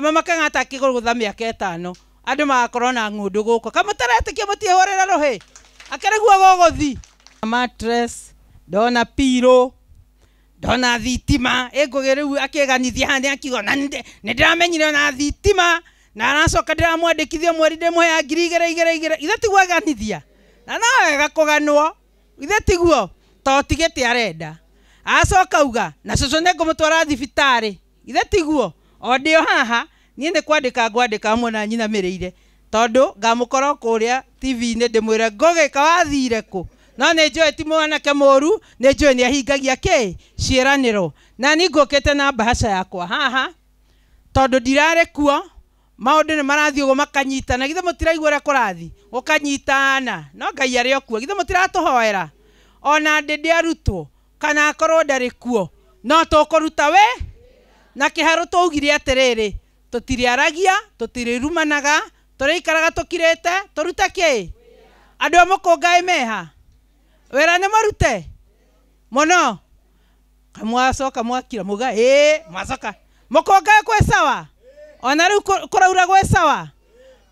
Mama Kang'ata akĩgũrũtha mĩaka 5 andũ magakorwo na ng'ũndũ gũkũ kamũtaretĩkia mũtiĩhũrĩre rũhĩ akĩrĩguo gũgũthi mattress ndona pillow ndona thitima ĩ Ngũgĩ rĩu akĩganithia haha nĩ akiuga na nĩ ndĩramenyire ona thitima na aracoka ndĩramwandĩkithia mweri ndĩmũheaga 2,000 2,000 2,000 githĩ tiguo aganithia na no wega kũganwo githĩ tiguo to ti gĩtĩ arenda acoka auga na cũcũ nĩ ngũmũtwara thibitarĩ githĩ tiguo o ndĩ o haha niĩ nĩ kwandĩka ngwandĩka hamwe na nyinamĩrĩire tondũ ngamũkora kũrĩa TV-inĩ ndĩmwĩre Ngũgĩ kawathire kũ no nĩ njũĩ ti mwanake mũru nĩ njũĩ nĩ ahingagia kĩ ciĩranĩro. Na niĩ ngũkĩte na mbahaca yakwa haha tondũ ndirarĩ kuo maũndũ nĩ marathiĩ ũguo makanyitana githĩ mũtiraigua ũrĩa kũrathiĩ gũkanyitana no Ngai arĩ o kuo githĩ mũtiratũhoera ona ndĩ ndĩarutwo kana akorwo ndarĩ kuo no tũkũruta we na kĩharũ twaugire atĩrĩrĩ tũtirĩaragia tũtirĩrumanaga tũrĩikaraga tũkirĩte tũrute kĩ andũ a mũkũnga ĩ meha wĩra nĩ mũrute mũno kamwacoka mwakira muga ĩ mwacoka mũkũnga kwĩ sawa ona rĩu kũraura gwĩ sawa.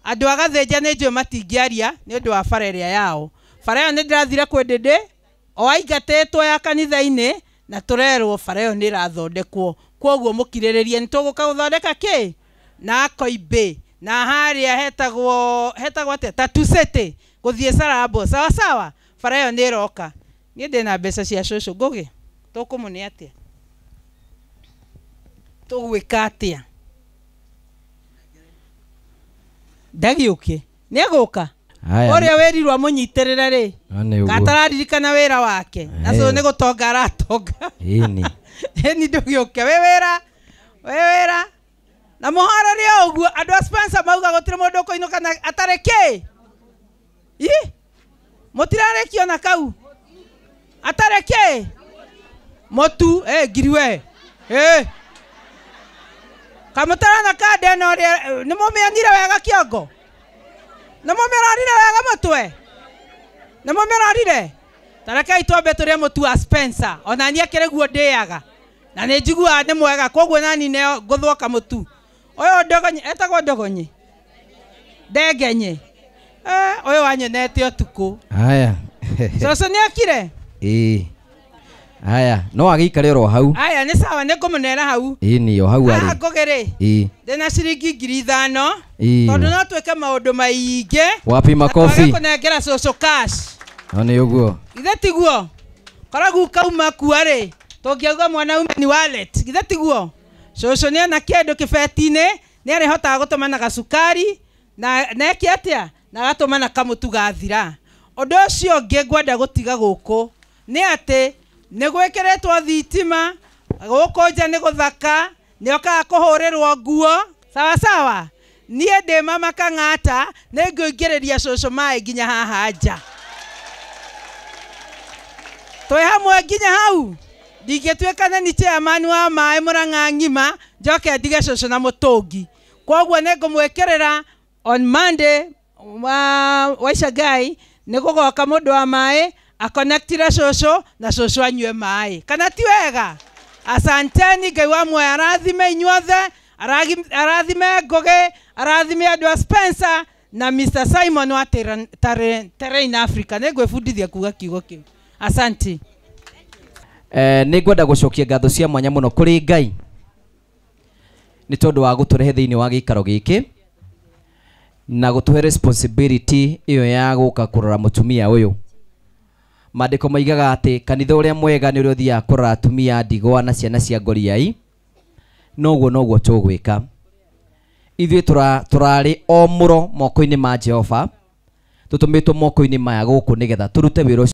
Andũ a Gathĩnja nĩ njũĩ matingĩaria nĩ ũndũ wa bara ĩrĩa yao bara ĩyo nĩ ndĩrathire kwĩ Ndĩndĩ o aingatĩtwo ya kanitha-inĩ na tũrerwo bara ĩyo nĩ ĩrathondekwo kwoguo mũkirĩrĩrie nĩ tũgũka gũthondeka kĩ na Koimbĩ na harĩa hetagwo atĩa Tatu City gũthiĩ Sarambo sawa sawa bara ĩyo nĩ ĩroka. Niĩ ndĩna mbeca cia cũcũ Ngũgĩ tũkũmũne atĩa tũgwĩka atĩa ndagĩũke nĩ egũka ũrĩa wĩrirwo amũnyitĩrĩre rĩ katararirikana wĩra wake na cũcũ nĩ gũtonga aratonga ĩni ndũgĩũke wĩ wĩra na mũhorere o ũguo andũ a Spencer mauga gũtirĩ mũndũ ũkũinũka na atarĩ kĩ ĩ mũtirarĩkio na kau atarĩ kĩ mũtu ngiri we kamũtarana kanda ĩno ũrĩa nĩ mũmĩonire wega kĩongo nĩ mũmĩrorire wega mũtwe nĩ mũmĩrorire Tarekei twambe tũrĩe mũtu wa Spencer ona niĩ akĩrĩ guo ndĩaga na nĩ njiguaga nĩ mwega koguo nani neo ngũthwo kamũtu ũyũ ndogonyi etagwo ndogonyi ndengenye ũyũ wanyonete ũtukũ. Haya. Cũcũ nĩ okire? Ĩĩ. Haya, no agĩikare oro hau. Haya nĩ sawa nĩ ngũmũnera hau. Ĩĩ nĩ o hau arĩ. Haha Ngũgĩ rĩ. Ĩĩ. Ndĩna ciringi 5,000. Ĩĩ. Tondũ no twĩke maũndũ maingĩ. Wapi makofi? Twage kũnengera cũcũ cash. No nĩ ũguo. Githĩ tiguo? Koragwo kauma kua rĩ, tũngĩauga mwanaume ni wallet. Githĩ tiguo? Cũcũ nĩ ona kĩndũ kĩbeti-inĩ, nĩ arĩhotaga gũtũma na gacukari na eke atĩa? Na agatũma na kamũtu gathira. Ũndũ ũcio ũngĩ ngwenda gũtiga gũkũ nĩ atĩ nĩ gwĩkĩrĩtwo thitima gũkũ nja nĩ gũthaka, nĩ okaga kũhũrĩrwo nguo sawa sawa. Niĩ ndĩ mama Kang'ata nĩ ngũingĩrĩria cũcũ maĩ nginya haha nja. Twĩ hamwe nginya hau. Ndingĩtuĩka nĩ ni chairman wa maĩ Mũrang'a ng'ima njoke ndige cũcũ na mũtũngi. Koguo nĩ ngũmwĩkĩrĩra on Monday wa Icagai nĩ gũgoka mũndũ wa maĩ akonektire cũcũ na cũcũ anyue maĩ. Kana ti wega? Asanteni, Ngai wa muoyo arathime inyuothe, arathime Ngũgĩ, arathime andũ a Spencer na Mr. Simon wa Terrain Africa. Nĩ ngwĩbundithia kuga kiugo kĩu. Asante. Nĩ ngwenda gũcokia ngatho cia mwanya mũno kũrĩ Ngai nĩ tondũ wa gũtũrehe thĩinĩ wa gĩikaro gĩkĩ na gũtũhe responsibility ĩyo ya gũka kũrora mũtumia ũyũ. Maandĩko maigaga atĩ kanitha ũrĩa mwega nĩ ũrĩa ũthiaga kũrora atumia ndigwa na ciana cia ngoriai. Noguo noguo tũgwĩka. Ithuĩ tũrarĩ o mũro moko-inĩ ma Jehova, tũtũmĩtwo moko-inĩ maya gũkũ nĩgetha tũrute wĩra ũcio.